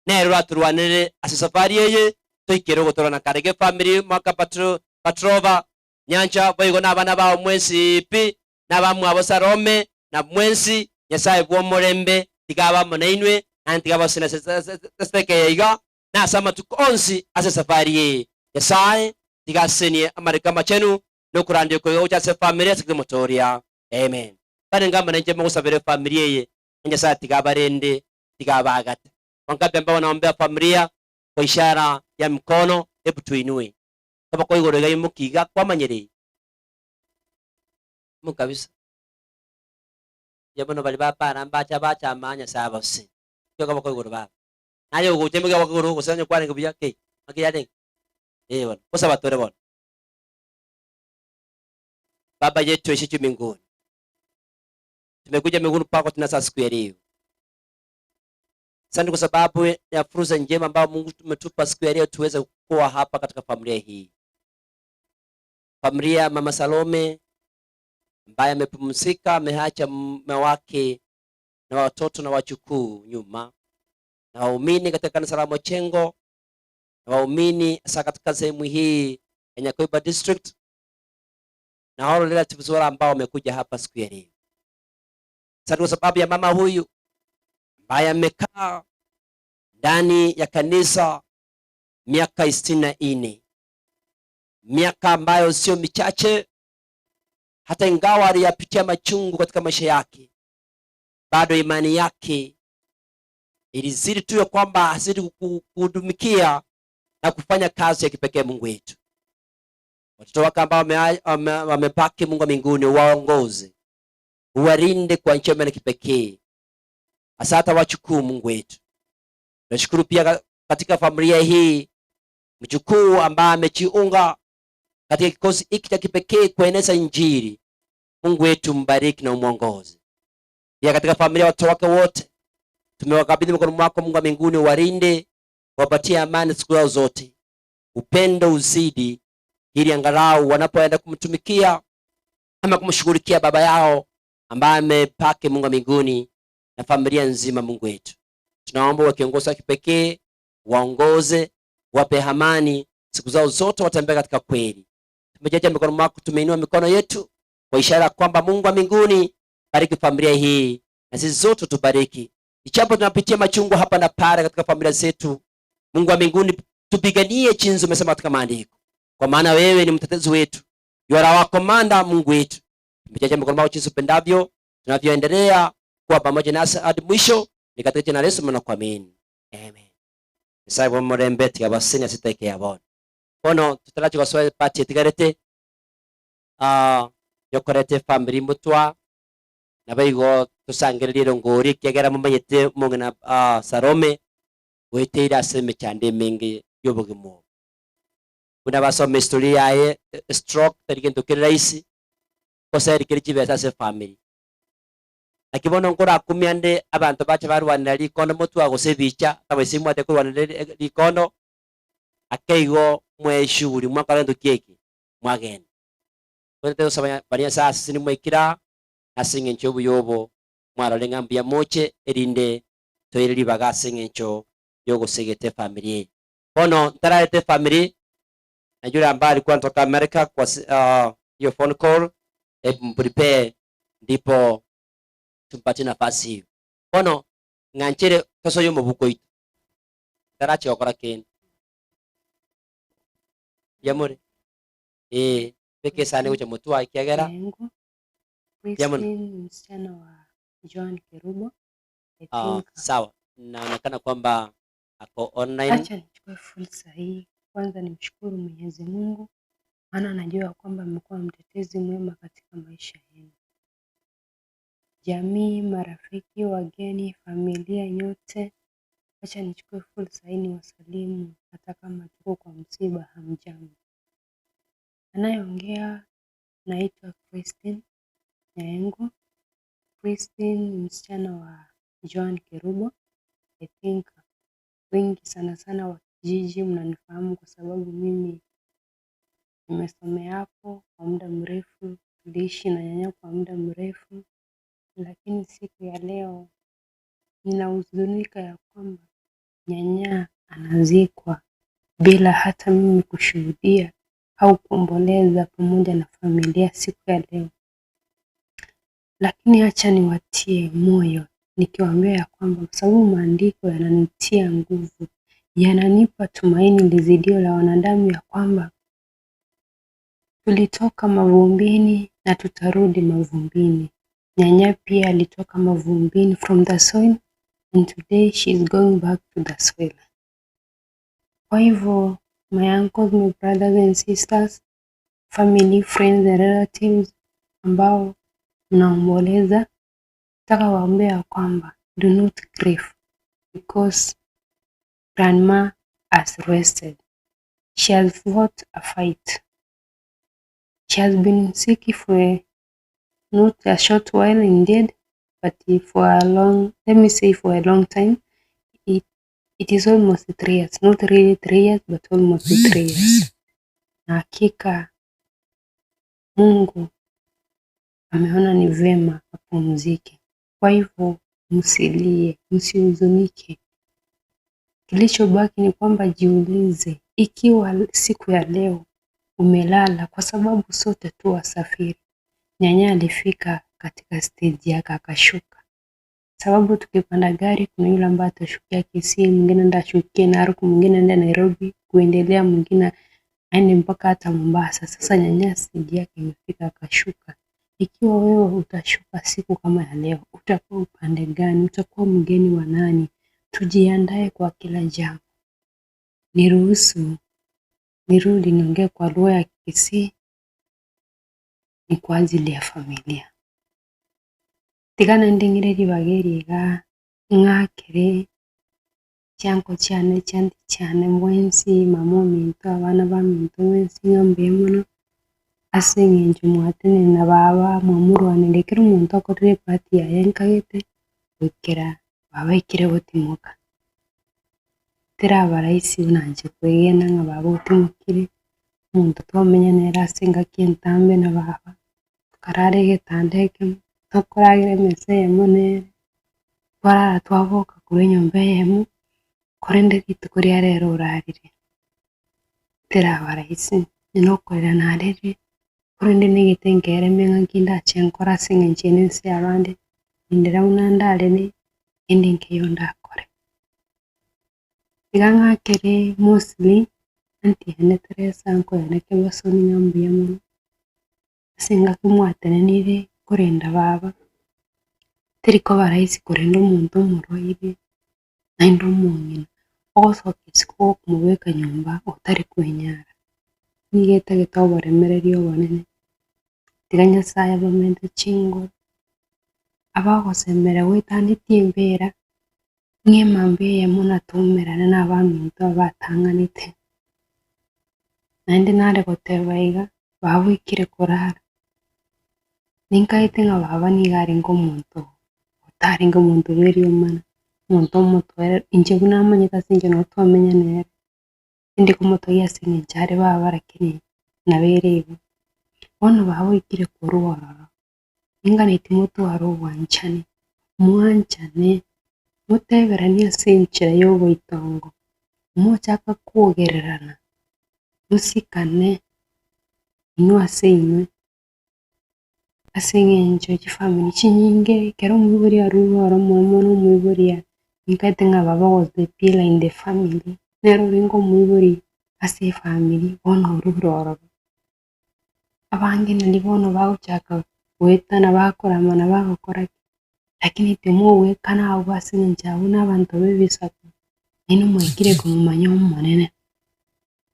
nere oratorwanerere ase esafari eye toikere ogotorana kare gefamiri mwaka patro patrova nyancha boigo nabana bao mwensi pi nabamwabo Salome na mwensi Nyasae bw'omorembe tiga abe amo nainwe naende tiga abasesenie ase esiteka eye iga na ase amatuko onsi ase esafari eye. Nyasae tiga asesenie amariko amachenu na okorandia okoiga gocha ase efamiri ase kemotoria. Amen. Barenge amo nainche mogosabera efamiri eye, na Nyasae tiga abarende, tiga abaagate. Wangapi ambao wanaombea familia kwa ishara ya mkono, hebu tuinue. Koboko igoro iga imoki iga kwamanyire? Imoki kabisa. Mbuya mono baria bapara mbacha bacha ama Nyasae abasesenie. Imokia okoboko igoro baba. Naye ogocha imokia okoboko igoro gose onye kwarenge buya kei, ng'aki yarenge? Ee bono, gosaba tore bono. Baba yetu oishie mbinguni, tumekuja miguuni pako tena sasa siku ya leo. Asante kwa sababu ya fursa njema ambayo Mungu umetupa siku ya leo tuweze kuwa hapa katika familia hii, familia ya Mama Salome ambaye amepumzika, ameacha mume wake na watoto na wajukuu nyuma, na waumini katika kanisa la Mochengo na waumini hasa katika sehemu hii ya Nyakoiba district na all relatives wale ambao wamekuja hapa siku ya leo. Asante kwa sababu ya mama huyu ambaye amekaa ndani ya kanisa miaka 64, miaka ambayo sio michache, hata ingawa aliyapitia machungu katika maisha yake, bado imani yake ilizidi tu ya kwamba azidi kuhudumikia na kufanya kazi ya kipekee Mungu wetu. Watoto wake ambao wamebaki, Mungu wa mbinguni, waongoze, uwalinde kwa njia ya kipekee, hasa hata wachukuu Mungu wetu. Nashukuru pia katika familia hii mjukuu ambaye amejiunga katika kikosi hiki cha kipekee kueneza Injili. Mungu wetu mbariki na umuongoze. Pia katika familia watoto wake wote tumewakabidhi mikononi mwako Mungu wa mbinguni, walinde, wapatie amani siku zao zote, upendo uzidi, ili angalau wanapoenda kumtumikia ama kumshughulikia baba yao ambaye amepake Mungu wa mbinguni na familia nzima. Mungu wetu, tunaomba wa kiongozi wa kipekee waongoze, wape amani siku zao zote, watembee katika kweli. Tumejaja mikono mwako, tumeinua mikono yetu kwa ishara kwamba Mungu wa mbinguni, bariki familia hii na sisi zote tubariki. Ichapo tunapitia machungu hapa na pale katika familia zetu, Mungu wa mbinguni, tupiganie jinsi umesema katika maandiko, kwa maana wewe ni mtetezi wetu, you are our commander. Mungu wetu, tumejaja mikono mwako jinsi upendavyo, tunavyoendelea kuwa pamoja nasi hadi mwisho, ni katika jina la Yesu tunakuamini, amen. Nyasaye bwa murembe tiga basini asiteke yabona bono tutarachi gosoa party etigarete yokorete family mutwa na baigo tusangererie rongori kiagera mumanyete mong'ina Salome gwiteire ase emechando emenge y'obogima obo buna basoma history yaye stroke tari gento kere rahisi gose kere chibesa ase family Naki bono nkorakumia nde abanto bache barwanera rikondo motwa gose ebicha tabaise mwate korwanera rikondo ake igo mweshughuli mwakora gento kieki mwagenda Twendete gosaba baria Nyasaye asesenie mwaikire ase eng'encho y'obuya obo mwarore ng'a mbuya moche erinde toire ribaga ase eng'encho y'ogosegeta efamiri eye. Bono ntararete efamiri na yule ambaye alikuwa anatoka America kwa hiyo phone call, hebu mprepare ndipo tumpatie nafasi hiyo. Bono ng'anchere tosoye omobuko oito ntarache gokora kende yamore beka esani gocha motwe ekiagera Nengo. Yamone. Christine ni msichana wa Joan Kerubo. I think Sawa, naonekana kwamba ako online. Acha nichukue fursa hii kwanza nimshukuru Mwenyezi Mungu. Maana najua kwamba amekuwa mtetezi mwema katika maisha yenu. Jamii, marafiki, wageni, familia, nyote, wacha nichukue fursa hii niwasalimu hata kama tuko kwa msiba, hamjambo. Anayeongea naitwa Christine Nyaengo. Christine ni msichana wa Joan Kerubo. I think wengi sana sana wa kijiji mnanifahamu kwa sababu mimi nimesomea hapo kwa muda mrefu, tuliishi na nyanya kwa muda mrefu, lakini siku ya leo ninahuzunika ya kwamba nyanya anazikwa bila hata mimi kushuhudia au kuomboleza pamoja na familia siku ya leo. Lakini acha niwatie moyo nikiwaambia ya kwamba kwa sababu maandiko yananitia nguvu, yananipa tumaini lizidio la wanadamu ya kwamba tulitoka mavumbini na tutarudi mavumbini. Nyanya pia alitoka mavumbini from the soil and today she is going back to the soil. Kwa hivyo my uncles, my brothers and sisters, family, friends and relatives ambao mnaomboleza, nataka waambie ya kwamba do not grieve because grandma has rested. She has fought a fight. She has been sick for a, not a short while indeed, but for a long, let me say for a long time. It, it is almost 3 years, not really 3 years, but almost 3 years. Na hakika Mungu ameona ni vyema apumzike. Kwa hivyo msilie, msihuzunike. Kilichobaki ni kwamba jiulize, ikiwa siku ya leo umelala, kwa sababu sote tu wasafiri. Nyanya alifika katika stage yake akashuka, sababu tukipanda gari kuna yule ambaye atashukia Kisii, mwingine aende ashukie Narok, mwingine aende Nairobi, kuendelea, mwingine aende mpaka hata Mombasa. Sasa nyanya stage yake imefika akashuka. Ikiwa wewe utashuka siku kama ya leo, utakuwa upande gani? Utakuwa mgeni wa nani? Tujiandae kwa kila jambo. Niruhusu nirudi niongee kwa lugha ya Kisii, ni kwa ajili ya familia. Tiga nding'ire ribaga eri iga ng'akere chianko chiane chianti chiane mwensi mama ominto abana baminto mwensi ng'a mbuya mono ase eng'encho mwatenene na baba mwamorwaneire kera omonto akorire epart yaye nkagete goikera baba aikire gotimoka. Teraba rahisi buna inche kwegena ng'a baba otimokire, omonto twamenya nere ase engaki entambe na baba, tokarara egetanda ekemo, tokoragera emesa eyemo nere, twarara twaboka korwa enyomba eyemo, korende rituko ria rero orarire. Teraba rahisi, onye nokorera narerire, korende negete nkeremia ng'aki ndache nkore ase eng'encho ere ense y'abande, nindera buna ndarere, kende nkeyo ndakore. Iga ng'akere mostly, aunty yane Teresa uncle yane Kebaso ng'a mbuya mono, ase engaki mwatenenire korenda baba, teri koba rahisi korenda omonto omorwaire, naende omong'ina, ogosoka isiko gokomobeka nyomba otari kwenyara. Nigo etagete oboremereria obonene, tiga Nyasaye abamente chinguru, abagosemera goetanetie embera, ng'a emambe eyemo natoumerane na abaminto abatang'anete. Naende nare goteba iga, baba oikire korara, ninkaete ng'a baba nigo arenge omonto otarenge omonto bwa eriomana, omonto omotoereru, inche buna amanyete ase inche nabo twamenya nere, tindi komotogia ase eng'encho are baba lakini nabo ere igo. Bono baba oikire korwa ororo, ninganeti motware obwanchani, mwanchane, moteberanie ase enchera ya oboitongo, mochaka kwogererana, mosikane, inwe ase inwe, ase eng'encho chifamiri chinyinge, ekero omoibori arure oro mono omoibori nkaete ng'a baba was the pillar in the family, nere orenge omoibori ase efamiri, bono orure ororo. Abange nari bono bagochaka goetana bakoramana bagokora ki, lakini timogwekana abwo ase eng'encho abwo na abanto ba ebisaku, naende mwaikire komomanya omonene.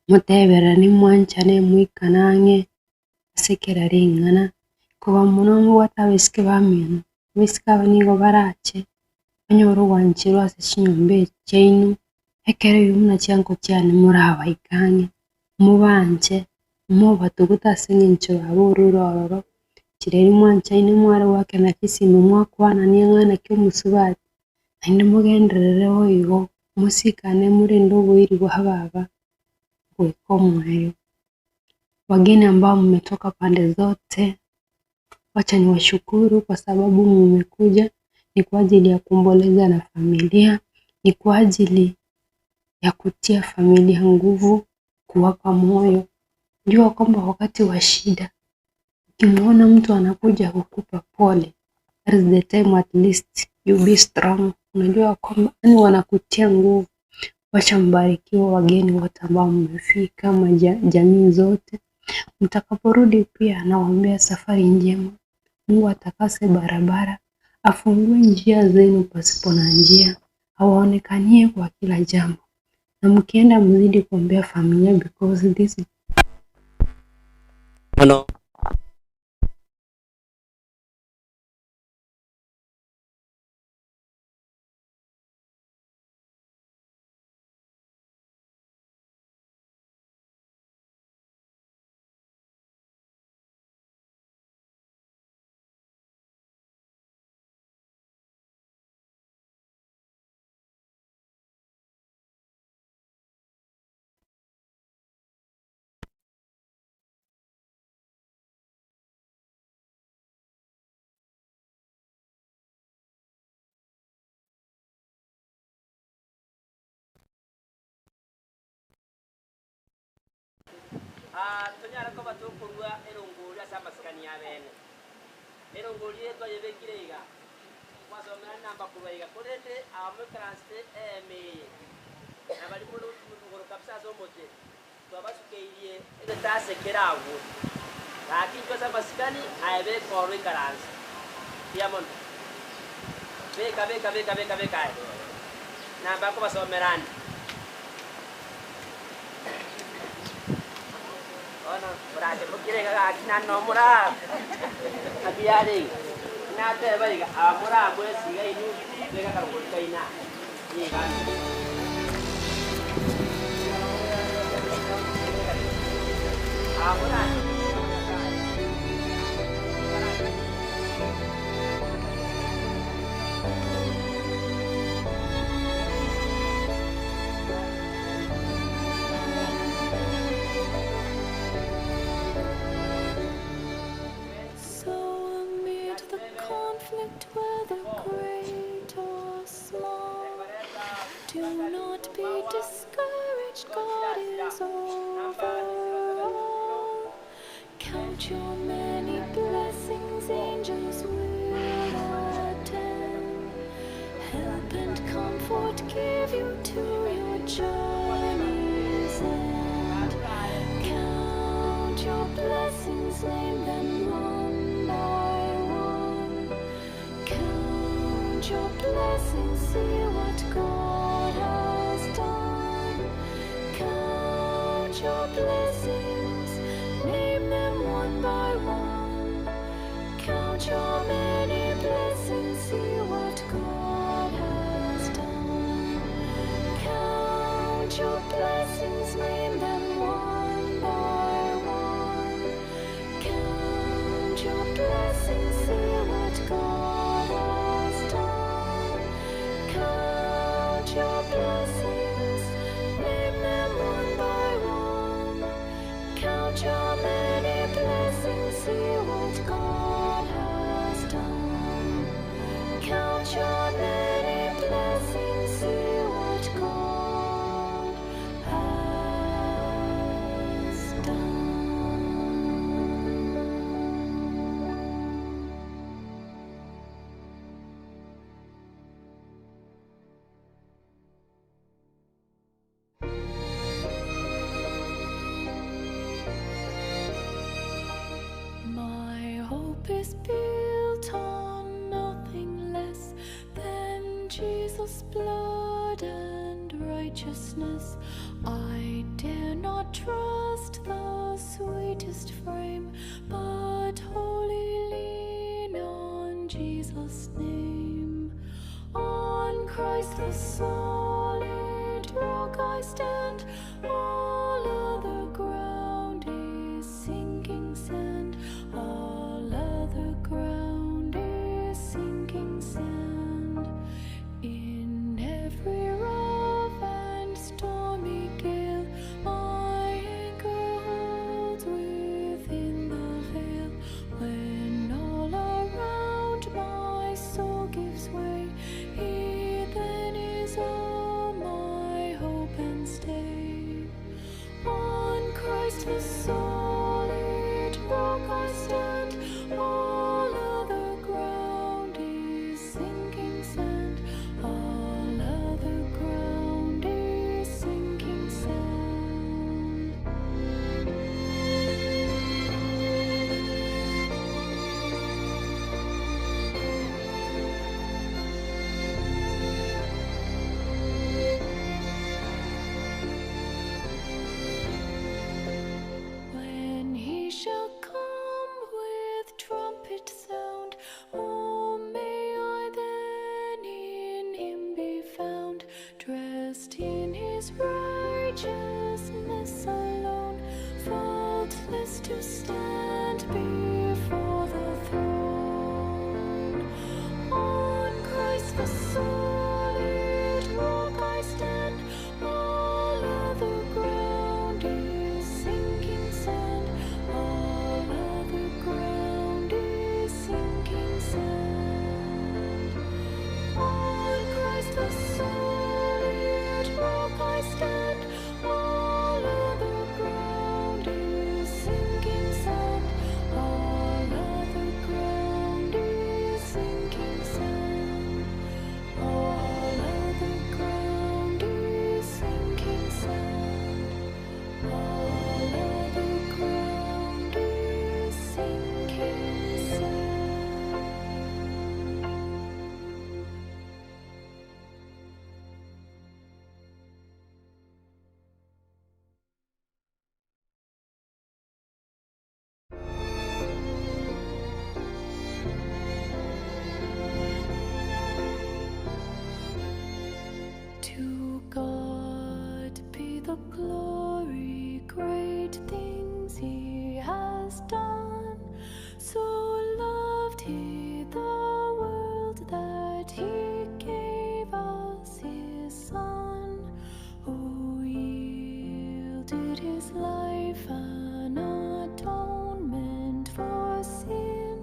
Motebereranie mwanchane moikane ang'e ase kera ring'ana. Koba mono mobwate abaiseke bamino, abaiseke aba nigo barache banyore ogwancherwa ase chinyomba echi chiaino, ekero ebi buna chianko chiane morabaike ang'e, mobanche, mobatuguta ase eng'encho baborure ororo, chireri mwanchaine mware goakera chisimi mwakwanania ng'a naki omosubati, naende mogenderere boigo, mosikane morende oboiri bwa baba goika omoerio. Wageni ambao mmetoka pande zote, wacha niwashukuru kwa sababu mmekuja, ni kwa ajili ya kuomboleza na familia, ni kwa ajili ya kutia familia nguvu, kuwapa moyo. Jua kwamba wakati wa shida ukimwona mtu anakuja kukupa pole, that is the time at least you be strong. Unajua kwamba yani wanakutia nguvu. Wacha mbarikiwe wageni wote ambao mmefika, jamii zote. Mtakaporudi pia nawaombea safari njema. Mungu atakase barabara, afungue njia zenu pasipo na njia, awaonekanie kwa kila jambo. Na mkienda mzidi kuombea familia because this Mono. Aa, tonyare koba tokorua erongori ase amasikani y'abene. Erongori eye twayebekire iga, twasomera namba korwa iga, korende aa moikaransete eema eye, na baria more igoro kabisa ase omochie, twabasukeirie egetase kere agwo. Gaki inchuo ase amasikani, aye beka oro oikaranse. Mbuya mono. Beka, beka, beka, beka, beka aye. Namba nkobasomera ande. Bono morache mokire iga gaki naende nabo moraa naki yare iga. Nateba iga, aba moramwesi iga inwe, beka akarongori kaino aa. Nigo aba morache. So amid the conflict, whether great or small, do not be discouraged, God is over all. Count your many blessings, angels will attend. Help and comfort give you to your journey's end. Count your blessings, name them one by one. Count your blessings, see what God has done. Count your blessings, name them one by one. Count your many blessings, see what God has done. Count your blessings, name them one by one. Count your blessings, see what God has done. Count your blessings, name them one by one. Count your many blessings, see what God has done. Count your many blessings, see what God has done. My hope is built on nothing less than Jesus' blood and righteousness. righteousness. I dare not trust the sweetest frame, but wholly lean on Jesus' name. On Christ the solid rock I stand, all other ground is sinking sand, all other ground is sinking sand. In every rough and stormy gale, my anchor holds within the veil. When all around my soul gives way, He then is all my hope and stay. On Christ the solid rock I stand, all other ground is sinking sand, all other ground is sinking sand. When he shall come with trumpet sound, oh, may I then in him be found, dressed in his righteousness alone, faultless to stand before the throne. On Christ the solid rock I stand, all other ground is sinking sand, all other ground is sinking sand. On Christ the solid rock I stand, all other ground is sinking sand, all other ground is sinking sand, all other ground is sinking sand, all other ground is sinking sand. To God be the glory, great things He has done. So loved He the world that He gave us His Son, who yielded His life an atonement for sin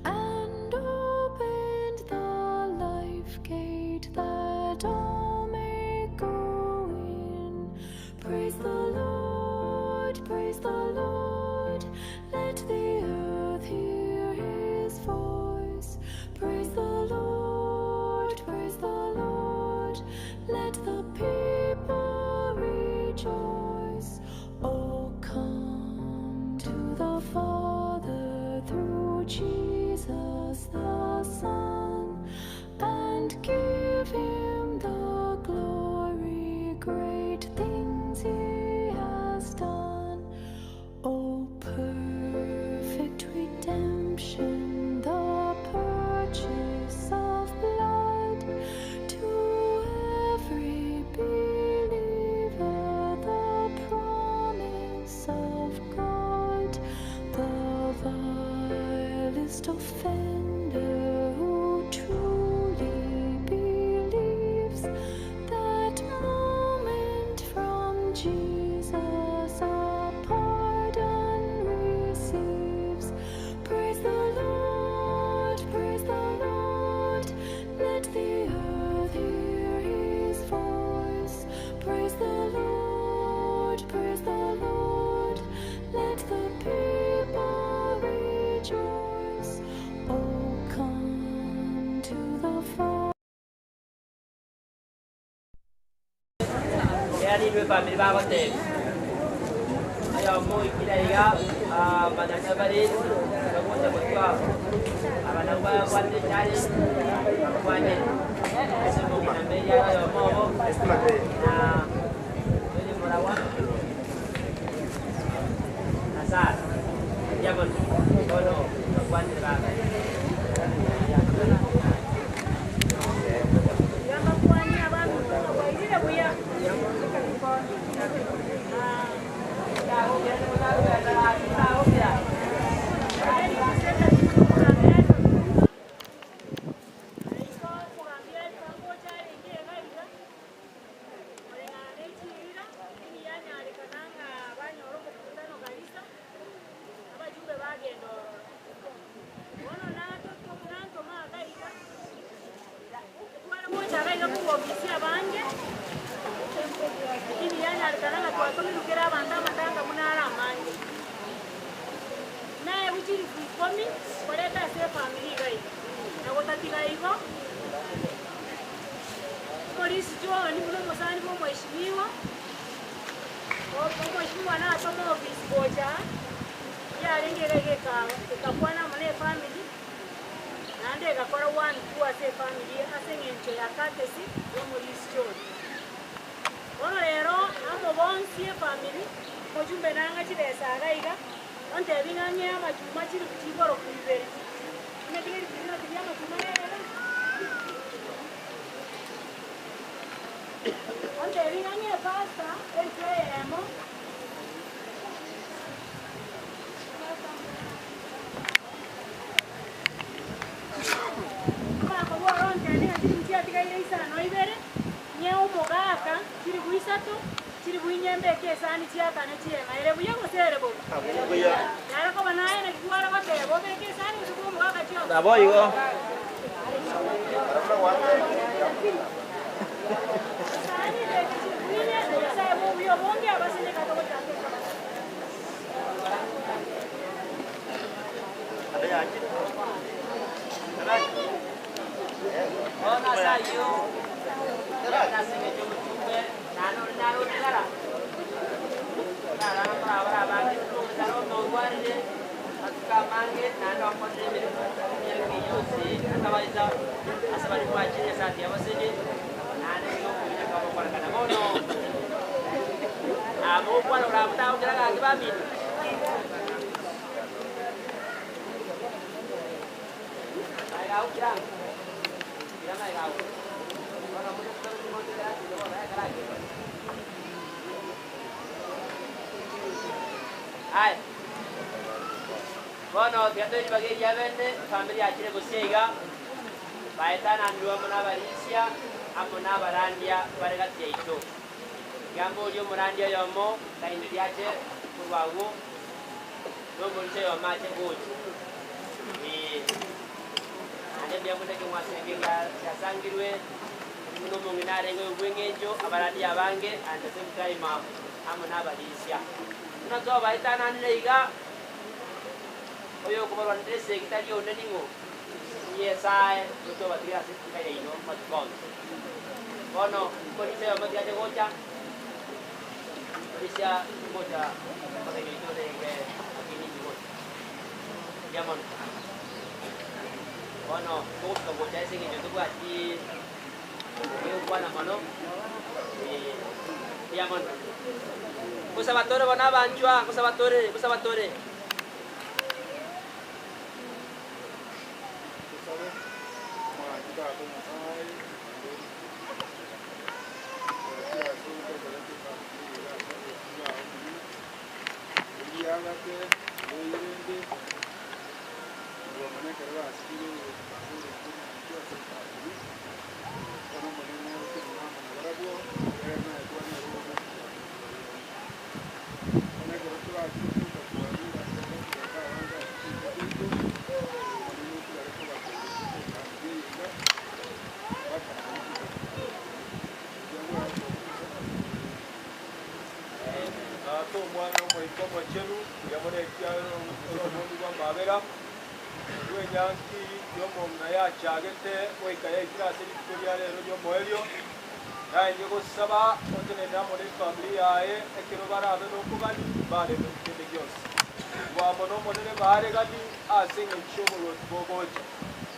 and opened the life gate that all may go in. Praise the Lord, praise the Lord, let the earth hear his voice. Praise the Lord, praise the Lord, let the people rejoice. Oh, come to the Father through Jesus the Son, and give him the glory, great things he has done. O perfect redemption, the purchase of blood, to every believer the promise of God, the vilest offender who truly believes, that moment from Jesus a pardon receives. Praise the Lord, praise the Lord, let the earth hear his voice. Praise the Lord, praise the Lord, let the people rejoice. Oh, come to the Father. Yaani family bagote ayo moikira iga badaka bari bagote gotwa abana ba bande chari bakwane.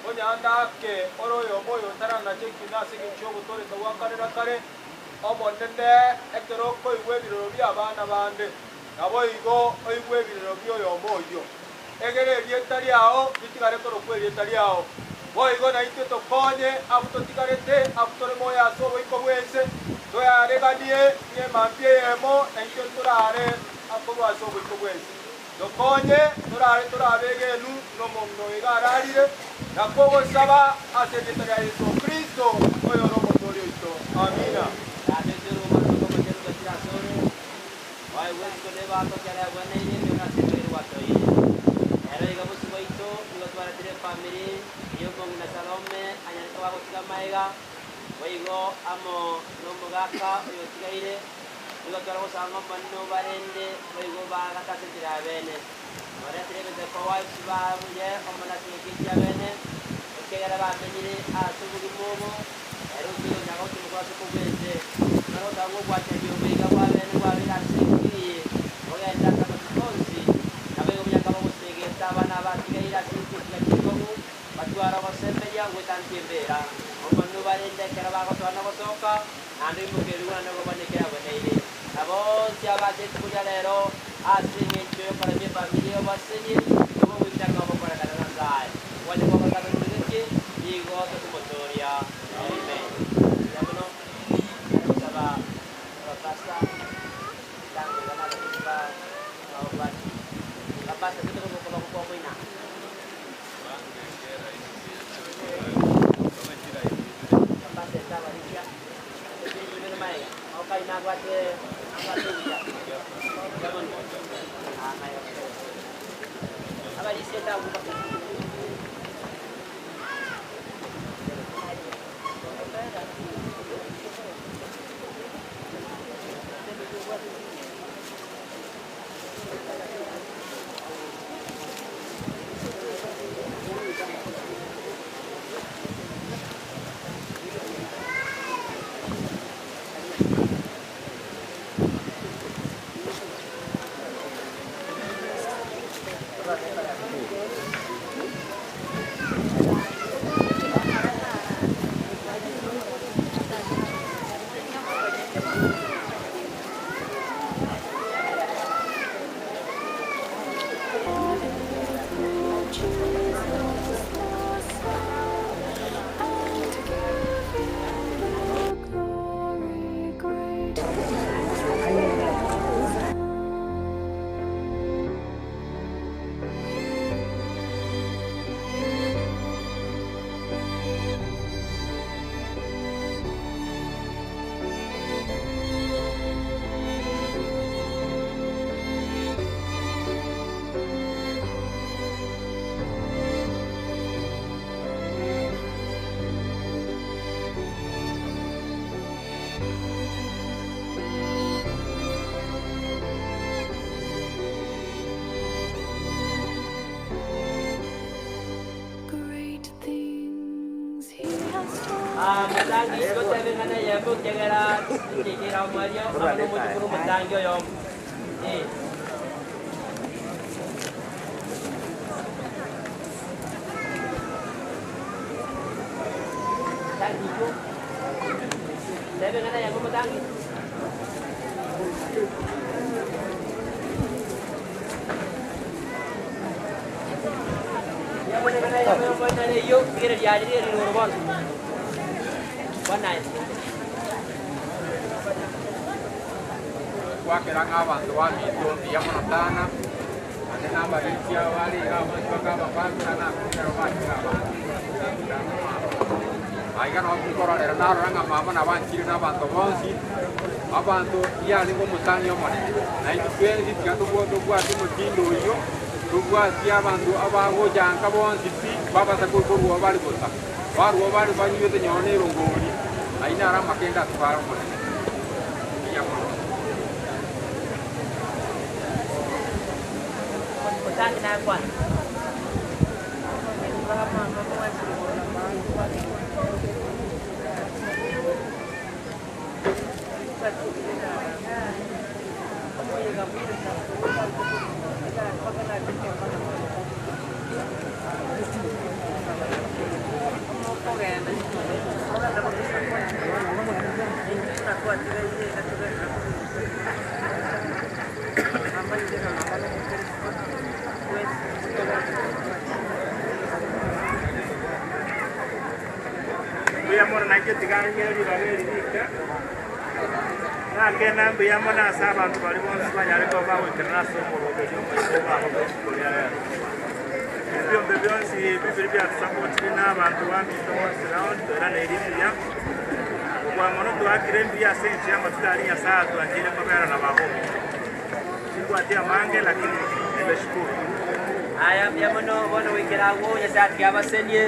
Onyanda ake ore oyomo oyo otaranacha ekina ase engencho y'ogotooreka gwa kare na kare, Omonene, ekero okoigwa ebirero bi'abana bande, naboigo oigwe ebirero bi'oyomo oyio. Egere erieta riao ritigare korokwa erieta riao. Boigo naintwe tokonye abwo totigarete, abwo tore moyo ase oboiko bw'ense, toyareganie ng'a emambia eyemo naintwe ntorare korwa ase oboiko bw'ense. Tokonye torare tore abegenu buna omong'ina oyo iga ararire, na kogosaba ase erieta ria Yeso Kristo, oyore Omotooria oito. Amina. Tata oito ore omwana omochenu twachire asore, oegwe isiko nebato kiare agweneire ebiona ase emebere gwatoire. Ero iga bosio bwaito nigo twaretire efamiri eye omong'ina Salome anyarete goagotiga amaega, boigo amo nomogaka oyotigaire, Nigo tware gosaba ng'a Omonene obarende, boigo obaagate ase enchera y'abeene. Oretire ebinto koa ebibabuye Omonene ase engaki chi'abeene, ekiagera bamenyire ase obogima obo, ere otiga onyare gotimokwa ase okobua ense. Tware gosaba ng'a obwanchani obo iga bw'abeene bwabeire ase engaki eye, bogende ase amatuko onsi, naboigo buya bagosegeta abana abatigaire ase echiga chikong'u, Batware ogosemeria goetantia embeera, Omonene obarende ekero bagosoa na gosoka, naende oimoke riguna na okobana ekero agweneire. Na bonsi abache rituko ria rero ase engencho y'okoremia efamiri y'obaseni, nigo ogoichana ogokorekana na Nyasae. Ogwancha kwabo Tata nomoreng'eti, nigo tokomotooria. Amen. Mbuya mono. Nare gosaba abapastor, tango iga nabatebi ba ababwati. Bapastor tote koba moina. Great things he has Motangi goteba eng'ana eyemo ekiagera nkeikera omoerio amo nomochokoro omotangi oyomo. Eh. Motangi inchuo. Teba eng'ana eyemo motangi. Eng'ana eyemo y'omoerio nere eyio, rigereria aye rigereria igoro bono. Bwana aye. Gwakera ng'a abanto baminto mbuya mono sana, naende nabarisia bare iga bonsi bakababakera na ekero bachire abanto Aiga nabo nkororera narora ng'a mama nabanchire na abanto bonsi, abanto yarenge omotang'ani omonene. Na intwe twensi tiga tobwate omotindo oyio, tobwatie abanto abagocha nka bonsi pi, babasa korwa bare bosa. Barua bare banywete nonye na erongori, ayio naro amakende atware Omonene. Mbuya mono. Otangi nakwana. Mbuya mono nainche tiga ng'ire ribaga eri rike, nakende mbuya mono ase abanto baria bonsi banyare koba bagoikerana ase omoroberio omoika obwabo bwe rituko ria rero. Ebiombe bionsi bibere biatusapotire na abanto baminto bonsi round toiraneiri mbuya. Kobua mono twakire mbuya ase engencho y'amatuko aria Nyasaye atwancheire kobera na baba ominto. Timbwati amange lakini nimeshukuru. Aya mbuya mono bono goikera agwo Nyasaye atiga abasenie,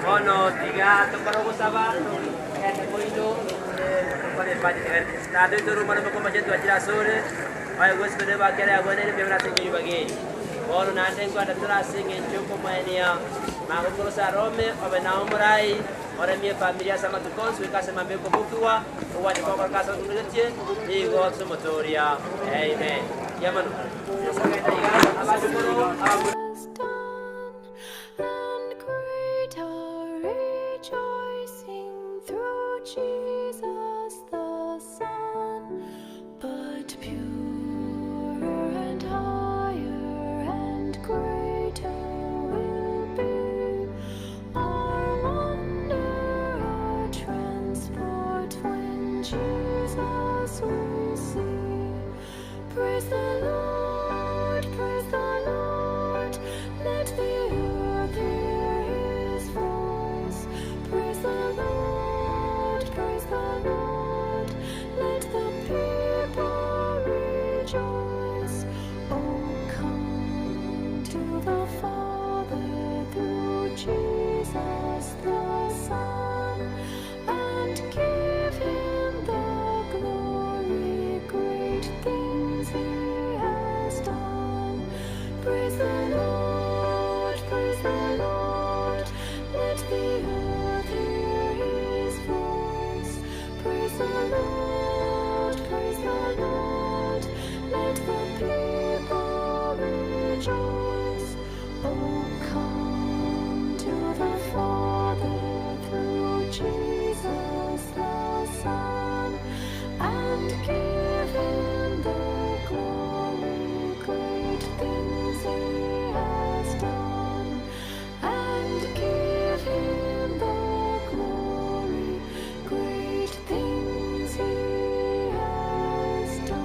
bono tiga tokore ogosaba togende moino tokore ebudget Tata oito ore omwana omokomba twachire asore, oye gosiko ne bakere yagweneire mbuya mono ase engencho ribaga eri. Bono naende nkwenda tore ase engencho yokomoenia magokoro Salome obe nao omorai, oremie efamiri ase amatuko onsi goika ase mambia okobokigwa, ogwancha kwao ase ototoretie, nigo tomotoria. Amen. Mbuya mono. Tokogenda iga, abachokoro, abamura. has done, and greater rejoicing through Jesus the Son. But purer and higher and greater will be our wonder, our transport when Jesus we see. Praise the Lord, praise the Lord, let the earth hear his voice. Praise the Lord, praise the Lord, let the people rejoice. Oh, come to the Father through Jesus the Son, and give him the glory, great things he has done. Praise the Lord, praise the Lord, let the earth hear his voice. Praise the Lord, praise the Lord, let the people rejoice. Oh, come to the Father through Jesus the Son, and give him the glory, great things he has done. And give him the glory, great things he has done.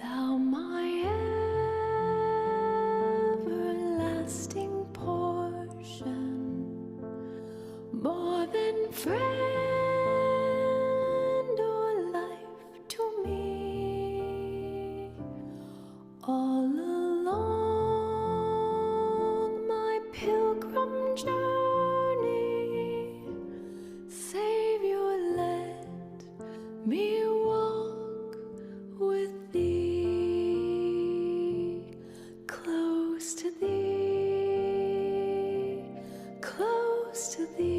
Thou my everlasting portion, more than friend or life to me, all along my pilgrim journey, Savior, let me walk with thee, close to thee, close to thee.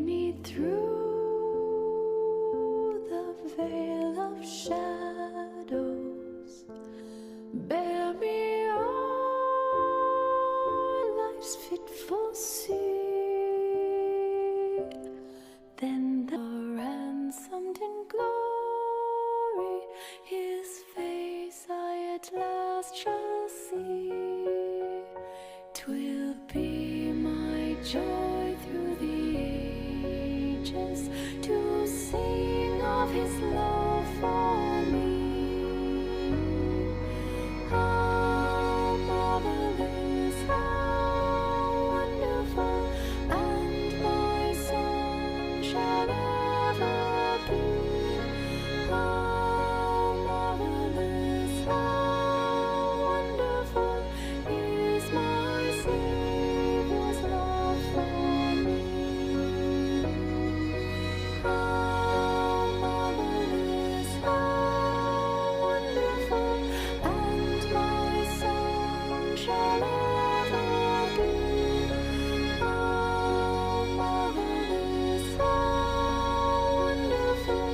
me through the veil of shadows, bear me o'er life's fitful sea. Then the ransomed in glory, his face I at last shall see. Twill be my joy through the ages to sing of his love for me. How marvelous, how wonderful, and my song shall ever be. How marvelous, how wonderful is my Savior's love for me. How marvelous, how wonderful, and my song shall ever be. How marvelous, how wonderful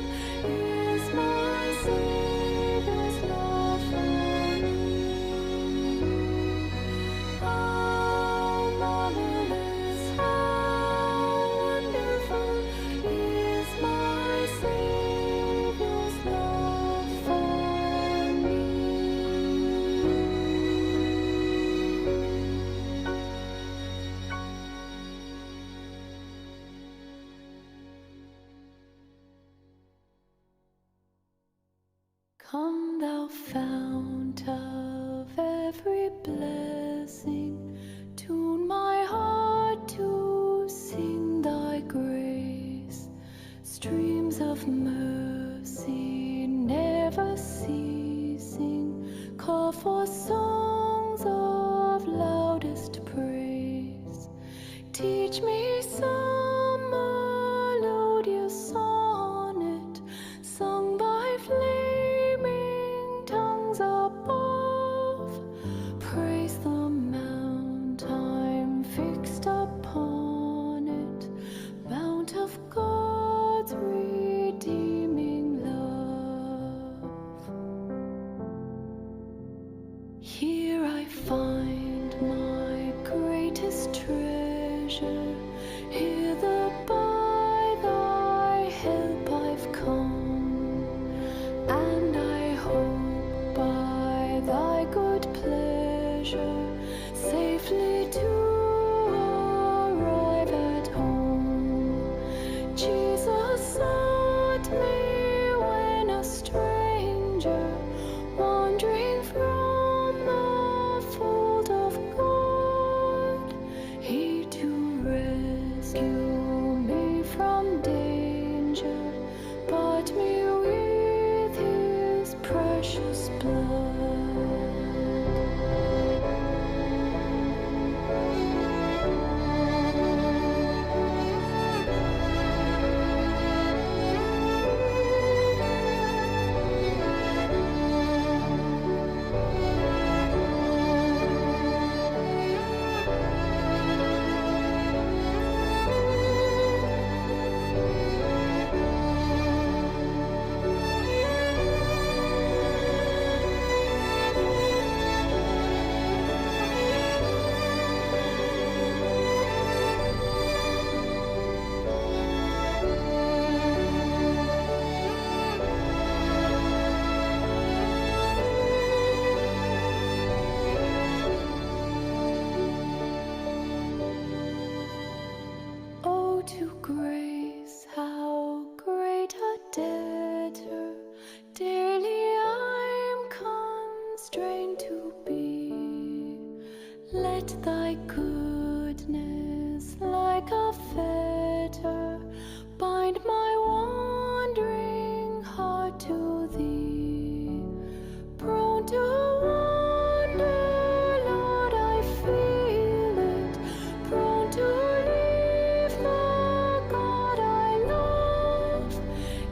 is my Savior's love for me. How marvelous, how wonderful is my Savior's love for me. Come, thou fount of every blessing, tune my heart to sing thy grace. Streams of mercy never ceasing, call for songs of loudest praise. Teach me some melodious sonnet sung by flaming tongues above. Praise the mount I'm fixed upon it, mount of God's redeeming love. Here I find my greatest treasure. Hither by thy help I've come, and I hope by thy good pleasure safely to arrive at home. Jesus sought me when a stranger, wandering from the fold of God, he to rescue me from danger bought me with his precious blood. Oh, to grace, how great a debtor daily I'm constrained to be. Let thy goodness, like a fetter, bind my wandering heart to thee. Prone to wander, Lord, I feel it. Prone to leave the God I love.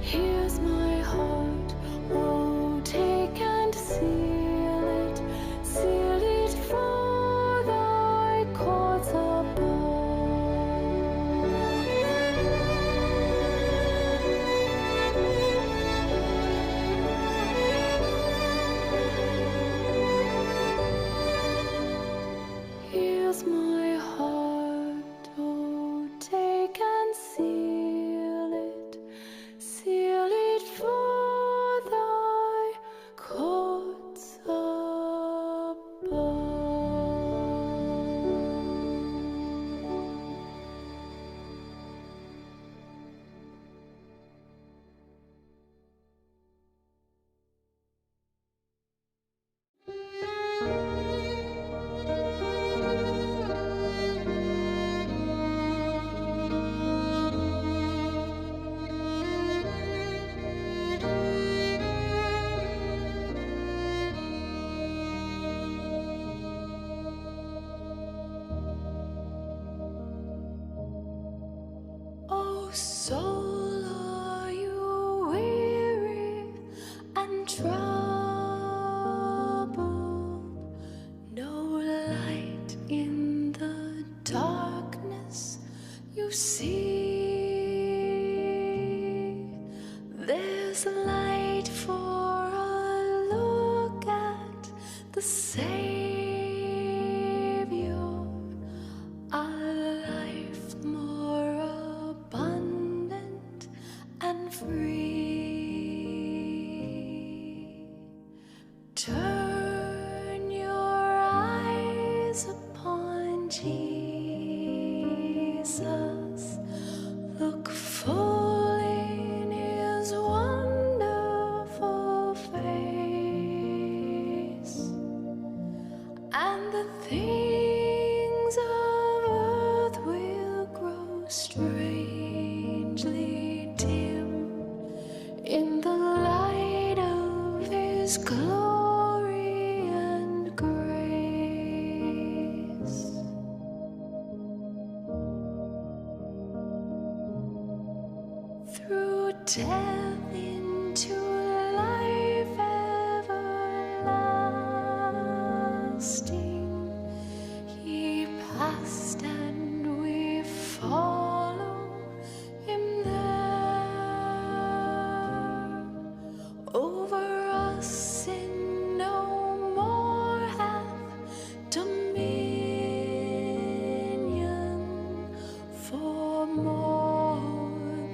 Here's my heart, oh, take and seal it. Seal it for thy is light for a look at the Savior, a life more abundant and free. Turn your eyes upon Jesus. Look full in his wonderful face, and the things of earth will grow strangely dim in the light of his glory and grace. Through death into life everlasting, he passed and we follow him there. Over us sin no more hath dominion, for more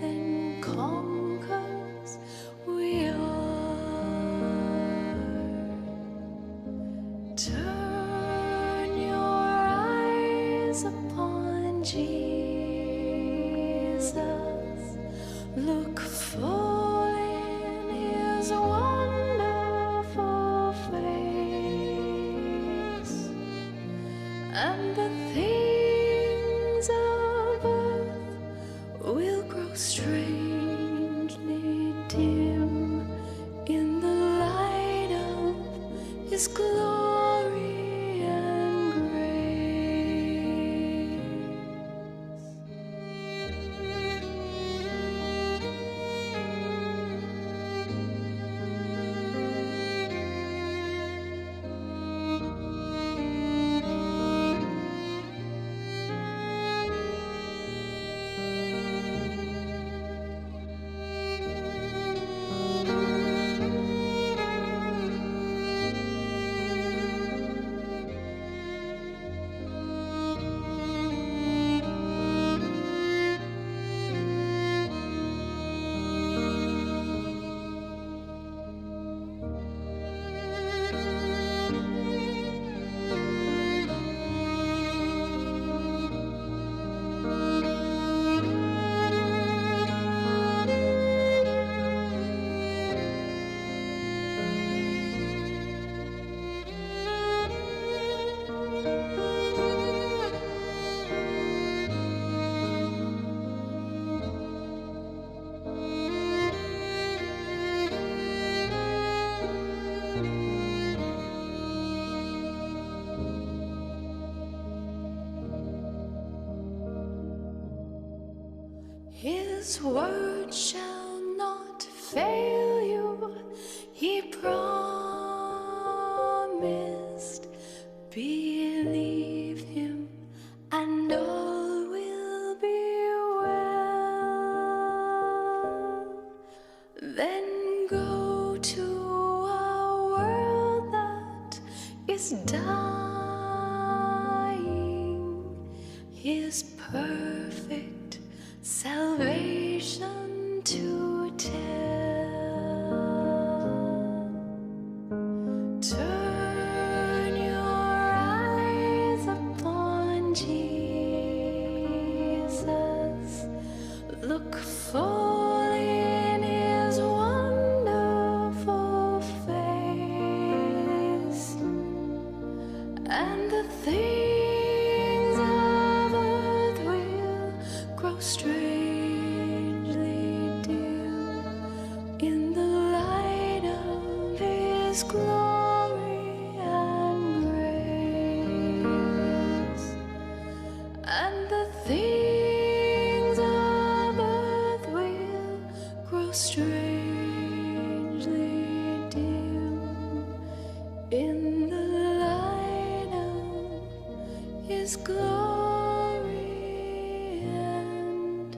than conquerors we are. Turn your eyes upon Jesus. Look full in his wonderful face, and the things of earth will grow strangely dim in the light of his glory and grace. His word shall not fail you, he promised. Believe him, and all will be well. Then go to a world that is dying, his perfect salvation to tell. Turn your eyes upon Jesus. Look full in his wonderful face, and the things of earth will grow strangely dim in the light of his glory and grace. And the things of earth will grow strangely dim in the light of his glory and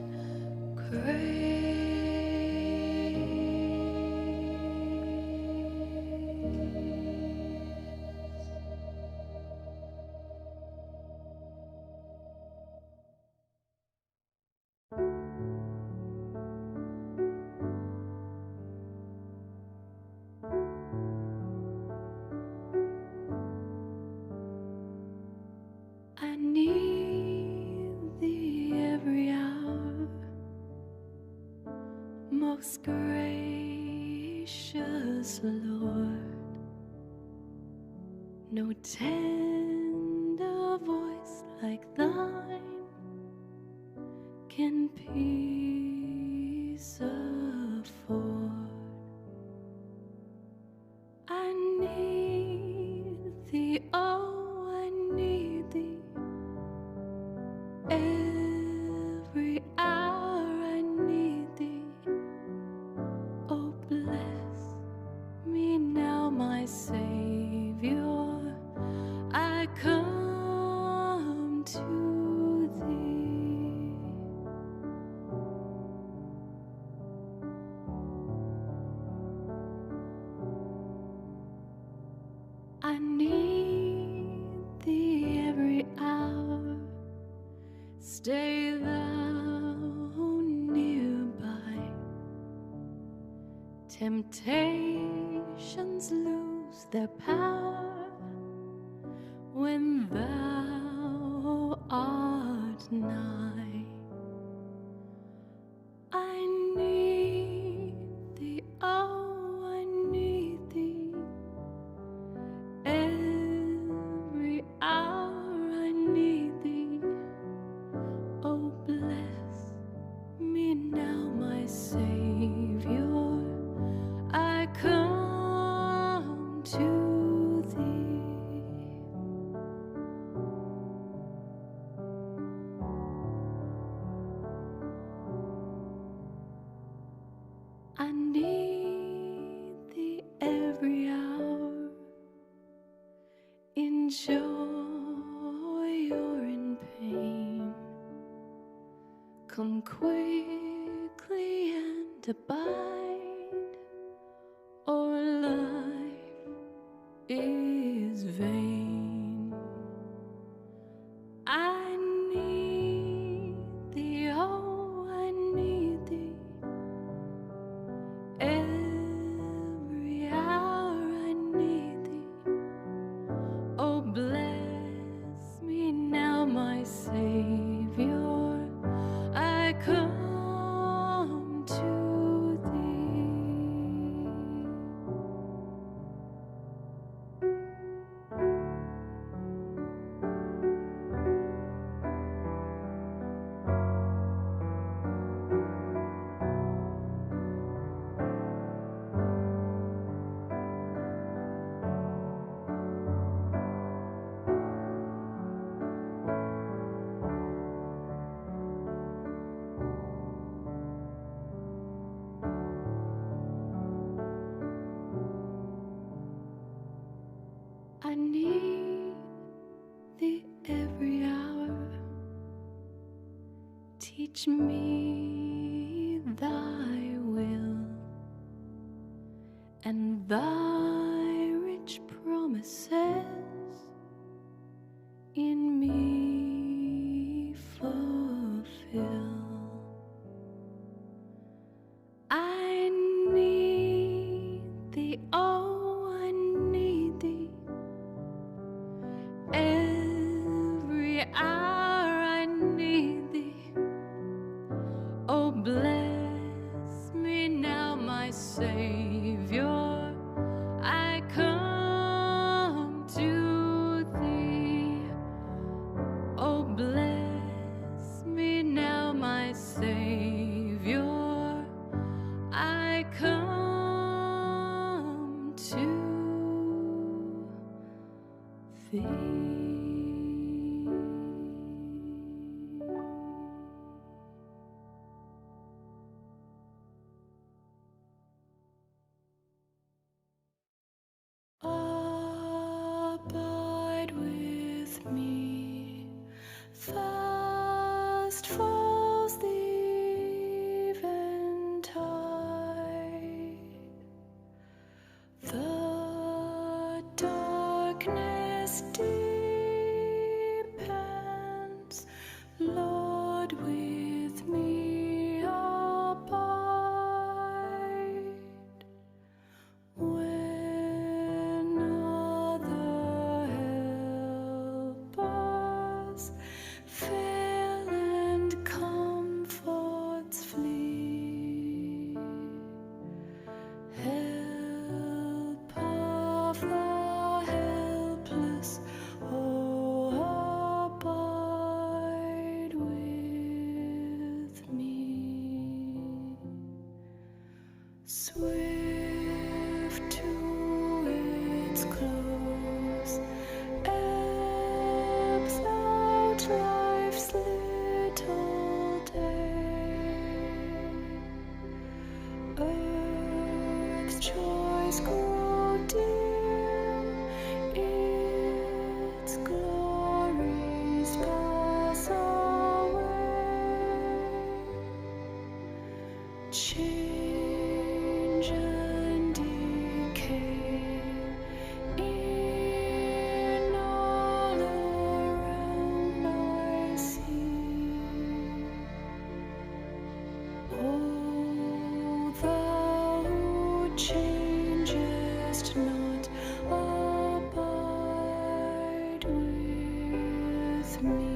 grace. Gracious Lord, no tender voice like thine can peace afford. I need thee, oh, I need thee. Every hour I need thee. Oh, bless me now, my Savior. I come to thee. I need thee every hour. Stay thou nearby. Temptations lose their power when thou art nigh. I need thee, oh, I need thee. Every hour I need thee. Oh, bless me now, my Savior. I come to thee. I need thee every hour, in joy or in pain. Come quickly and abide, or life is vain. I need thee, oh, I need thee. Every hour I need thee. Oh, bless me now, my Savior. I come to thee. I need thee every hour. Teach me thy will and thy rich promises in me fulfill. I need thee, oh, I need thee. Every hour I need thee. Oh, bless me now, my Savior. I come to thee. Oh, bless me now, my Savior. I come to thee. Abide with me. Fast falls the eventide. The darkness deepens. Lord, with me abide. When other helpers fail and comforts flee, its close ebbs out life's little day. Earth's joys grow dim, its glories pass away. Change and decay in all around I see. O thou who changest not, abide with me.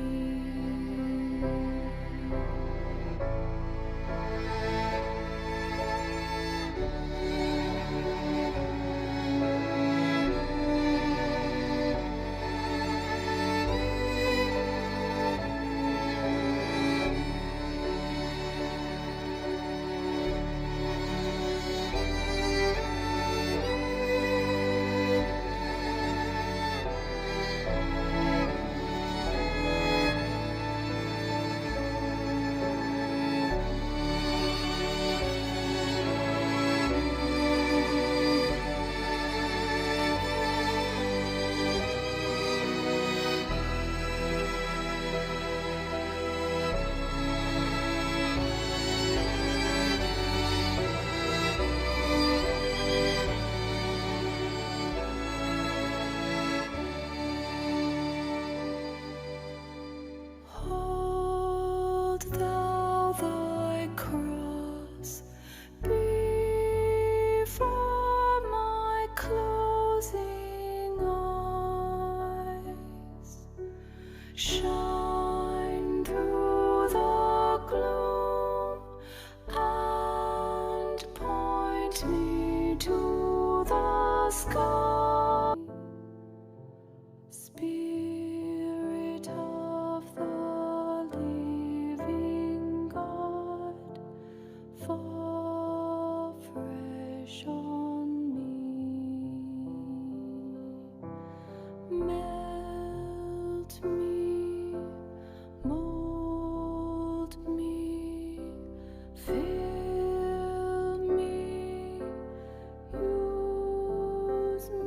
Hold thou thy cross before my closing eyes. Shine through the gloom and point me to the sky. Spirit of the living God, fall fresh on me. Melt me, mold me, fill me, use me.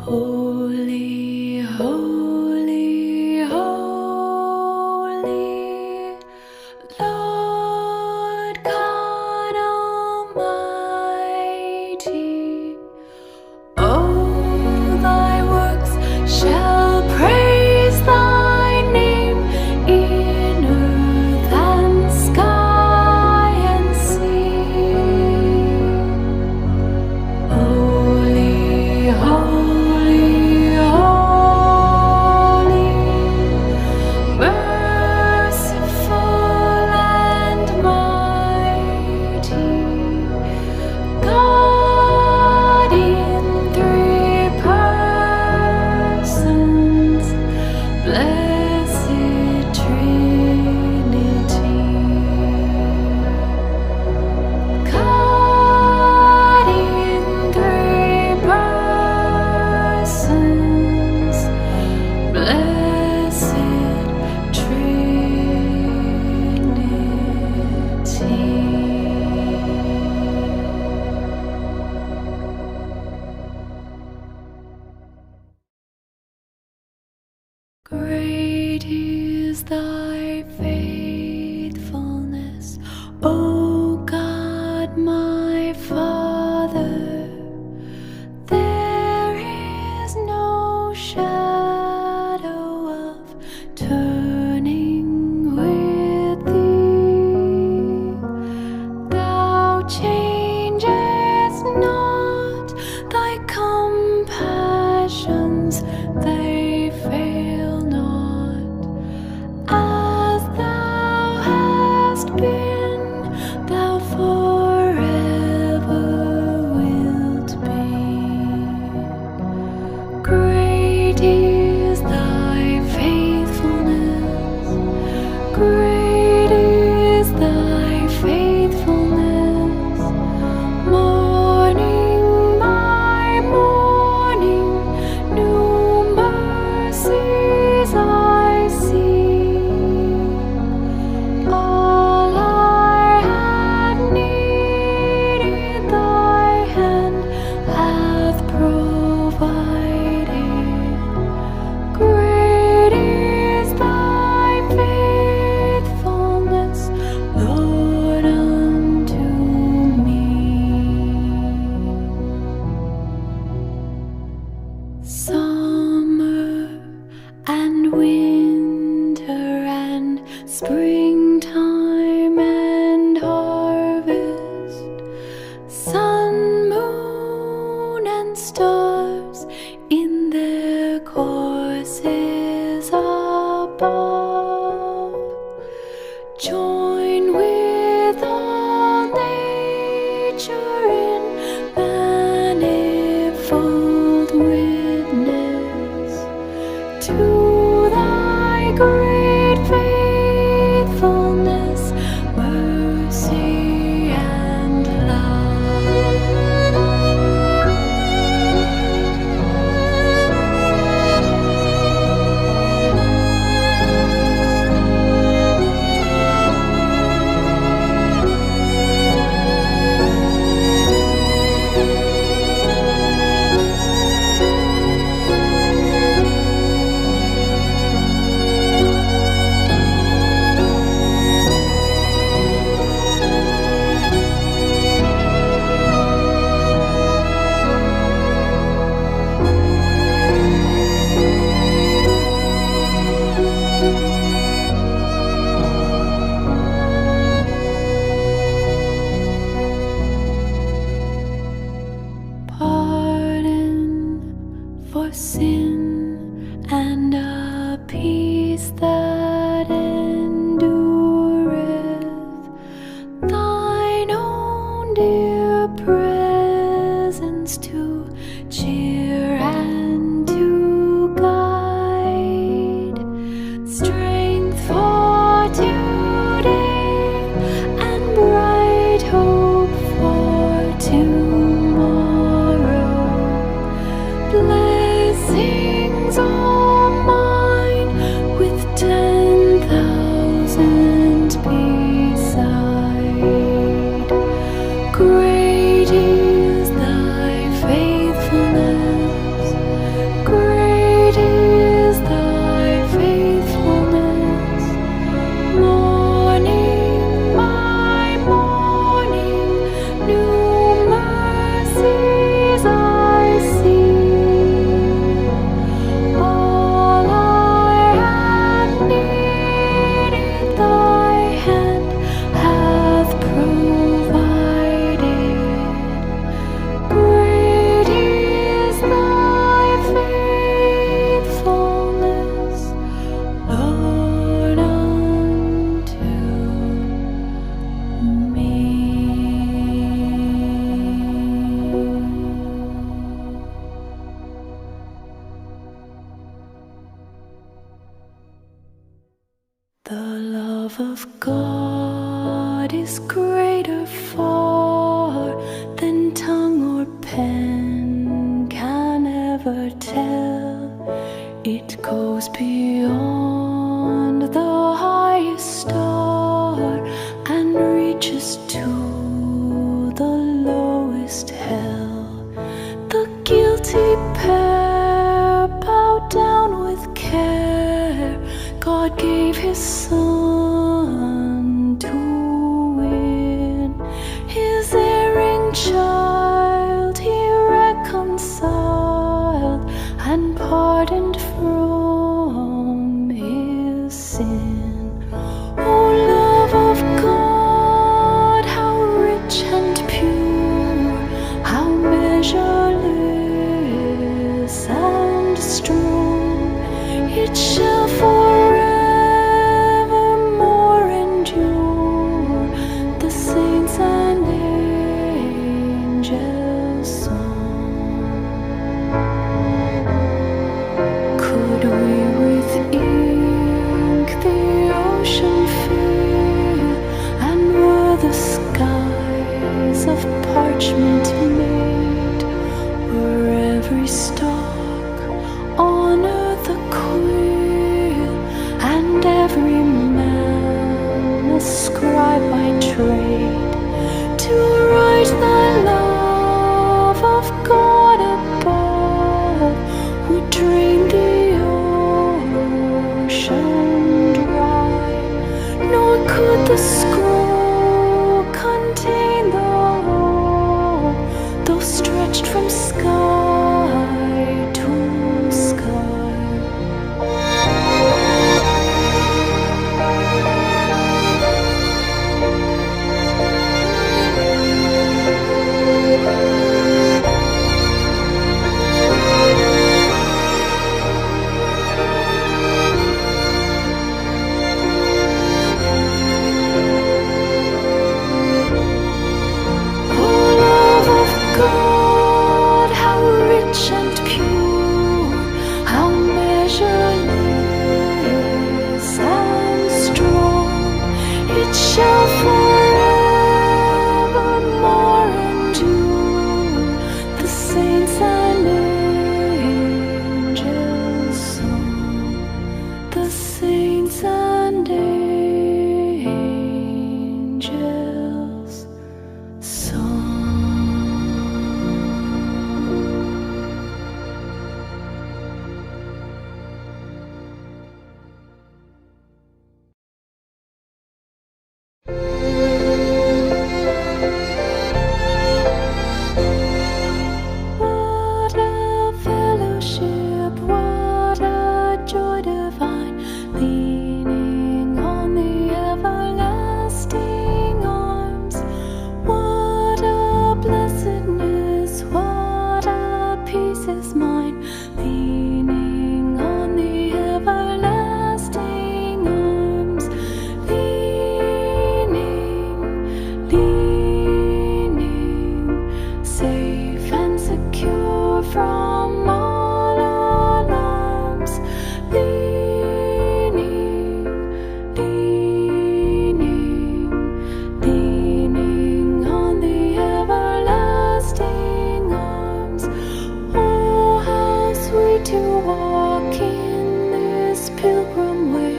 Holy, holy, holy, Lord God Almighty. All thy works shall praise thy name in earth and sky and sea. Holy, holy, holy, merciful and mighty, God in three persons, blessed Trinity. God in three persons, blessed Trinity. Great is thy faithfulness, O God, my Father. There is no shadow of turning with thee. Thou changest not thy compassions, they fail not. As thou hast been, thou forever wilt be. Great is thy faithfulness. Great is thy faithfulness. Morning by morning, new mercies I see. All I have needed, thy hand hath provided. Great is thy faithfulness, Lord, unto me. Summer and winter and springtime and harvest, sun, moon, and stars in their courses above. Join with all nature in manifold witness to thy great faithfulness, mercy, and Pardon for sin and a peace that endureth, thine own dear presence to cheer and to guide, strength for today and bright hope for tomorrow. Blessings Love of God is greater far than tongue or pen can ever tell. It goes beyond the highest star and reaches to the lowest hell. The guilty pair bow down with care. God gave his son to win his erring child. He reconciled and pardoned from his sin. O love of God, how rich and pure, how measureless and strong, it shall forevermore endure the saints and angels' song. Could we with ink the ocean fill, and were the skies of parchment made, were every stalk on earth a quill, and every man a scribe by trade, to write the love of God above would drain the ocean dry, nor could the scroll contain the whole, though stretched from sky to sky. O love of God, how rich and pure, how measureless and strong, it shall forevermore endure the saints and angels' song, the saints and angels' song. What a fellowship, what a joy divine, leaning on the everlasting arms. What a blessedness, what a peace is mine, leaning on the everlasting arms. Leaning, leaning, safe and secure from all alarms. Leaning, leaning, leaning on the everlasting arms. Oh, how sweet to walk in this pilgrim way,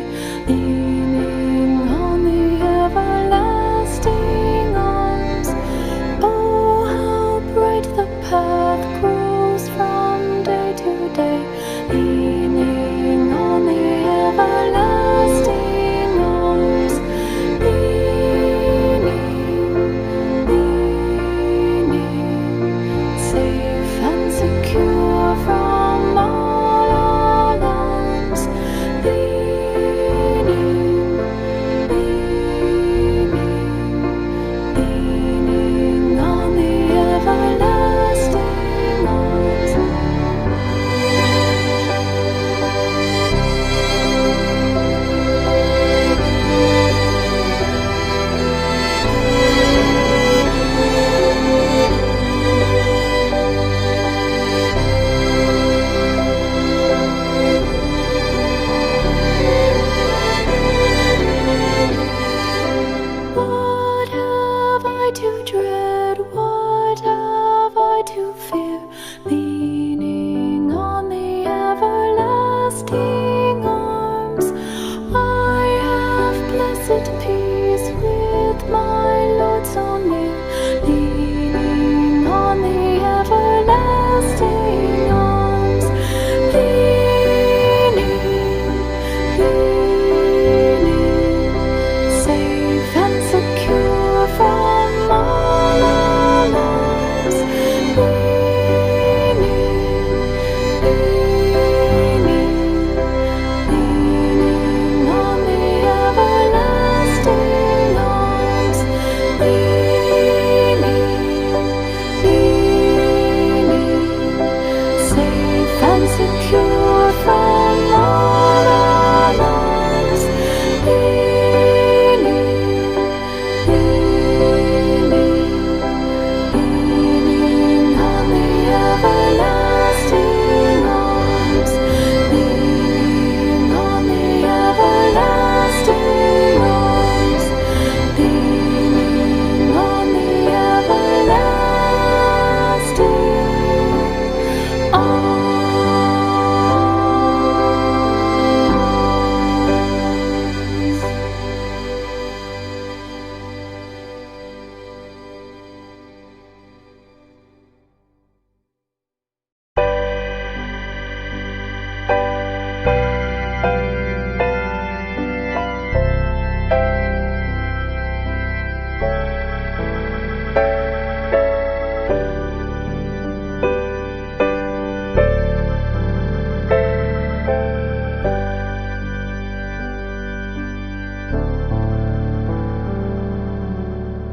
leaning on the everlasting arms. Oh, how bright the path grows from day to day, leaning on the everlasting arms. Leaning, leaning, safe and secure from all alarms. Leaning, leaning, leaning on the everlasting arms. to fear, leaning on the everlasting arms. I have blessed peace with my Lord so near, leaning on the everlasting arms, leaning, leaning, safe and secure from all alarms, leaning, leaning, leaning on the everlasting arms, leaning, leaning, safe and secure from all alarms, leaning, leaning, leaning on the everlasting arms, leaning on the everlasting arms, leaning on the everlasting arms.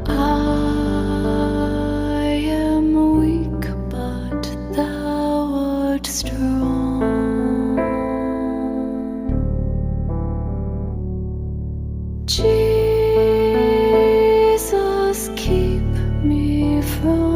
I am weak, but thou art strong. Jesus, keep me from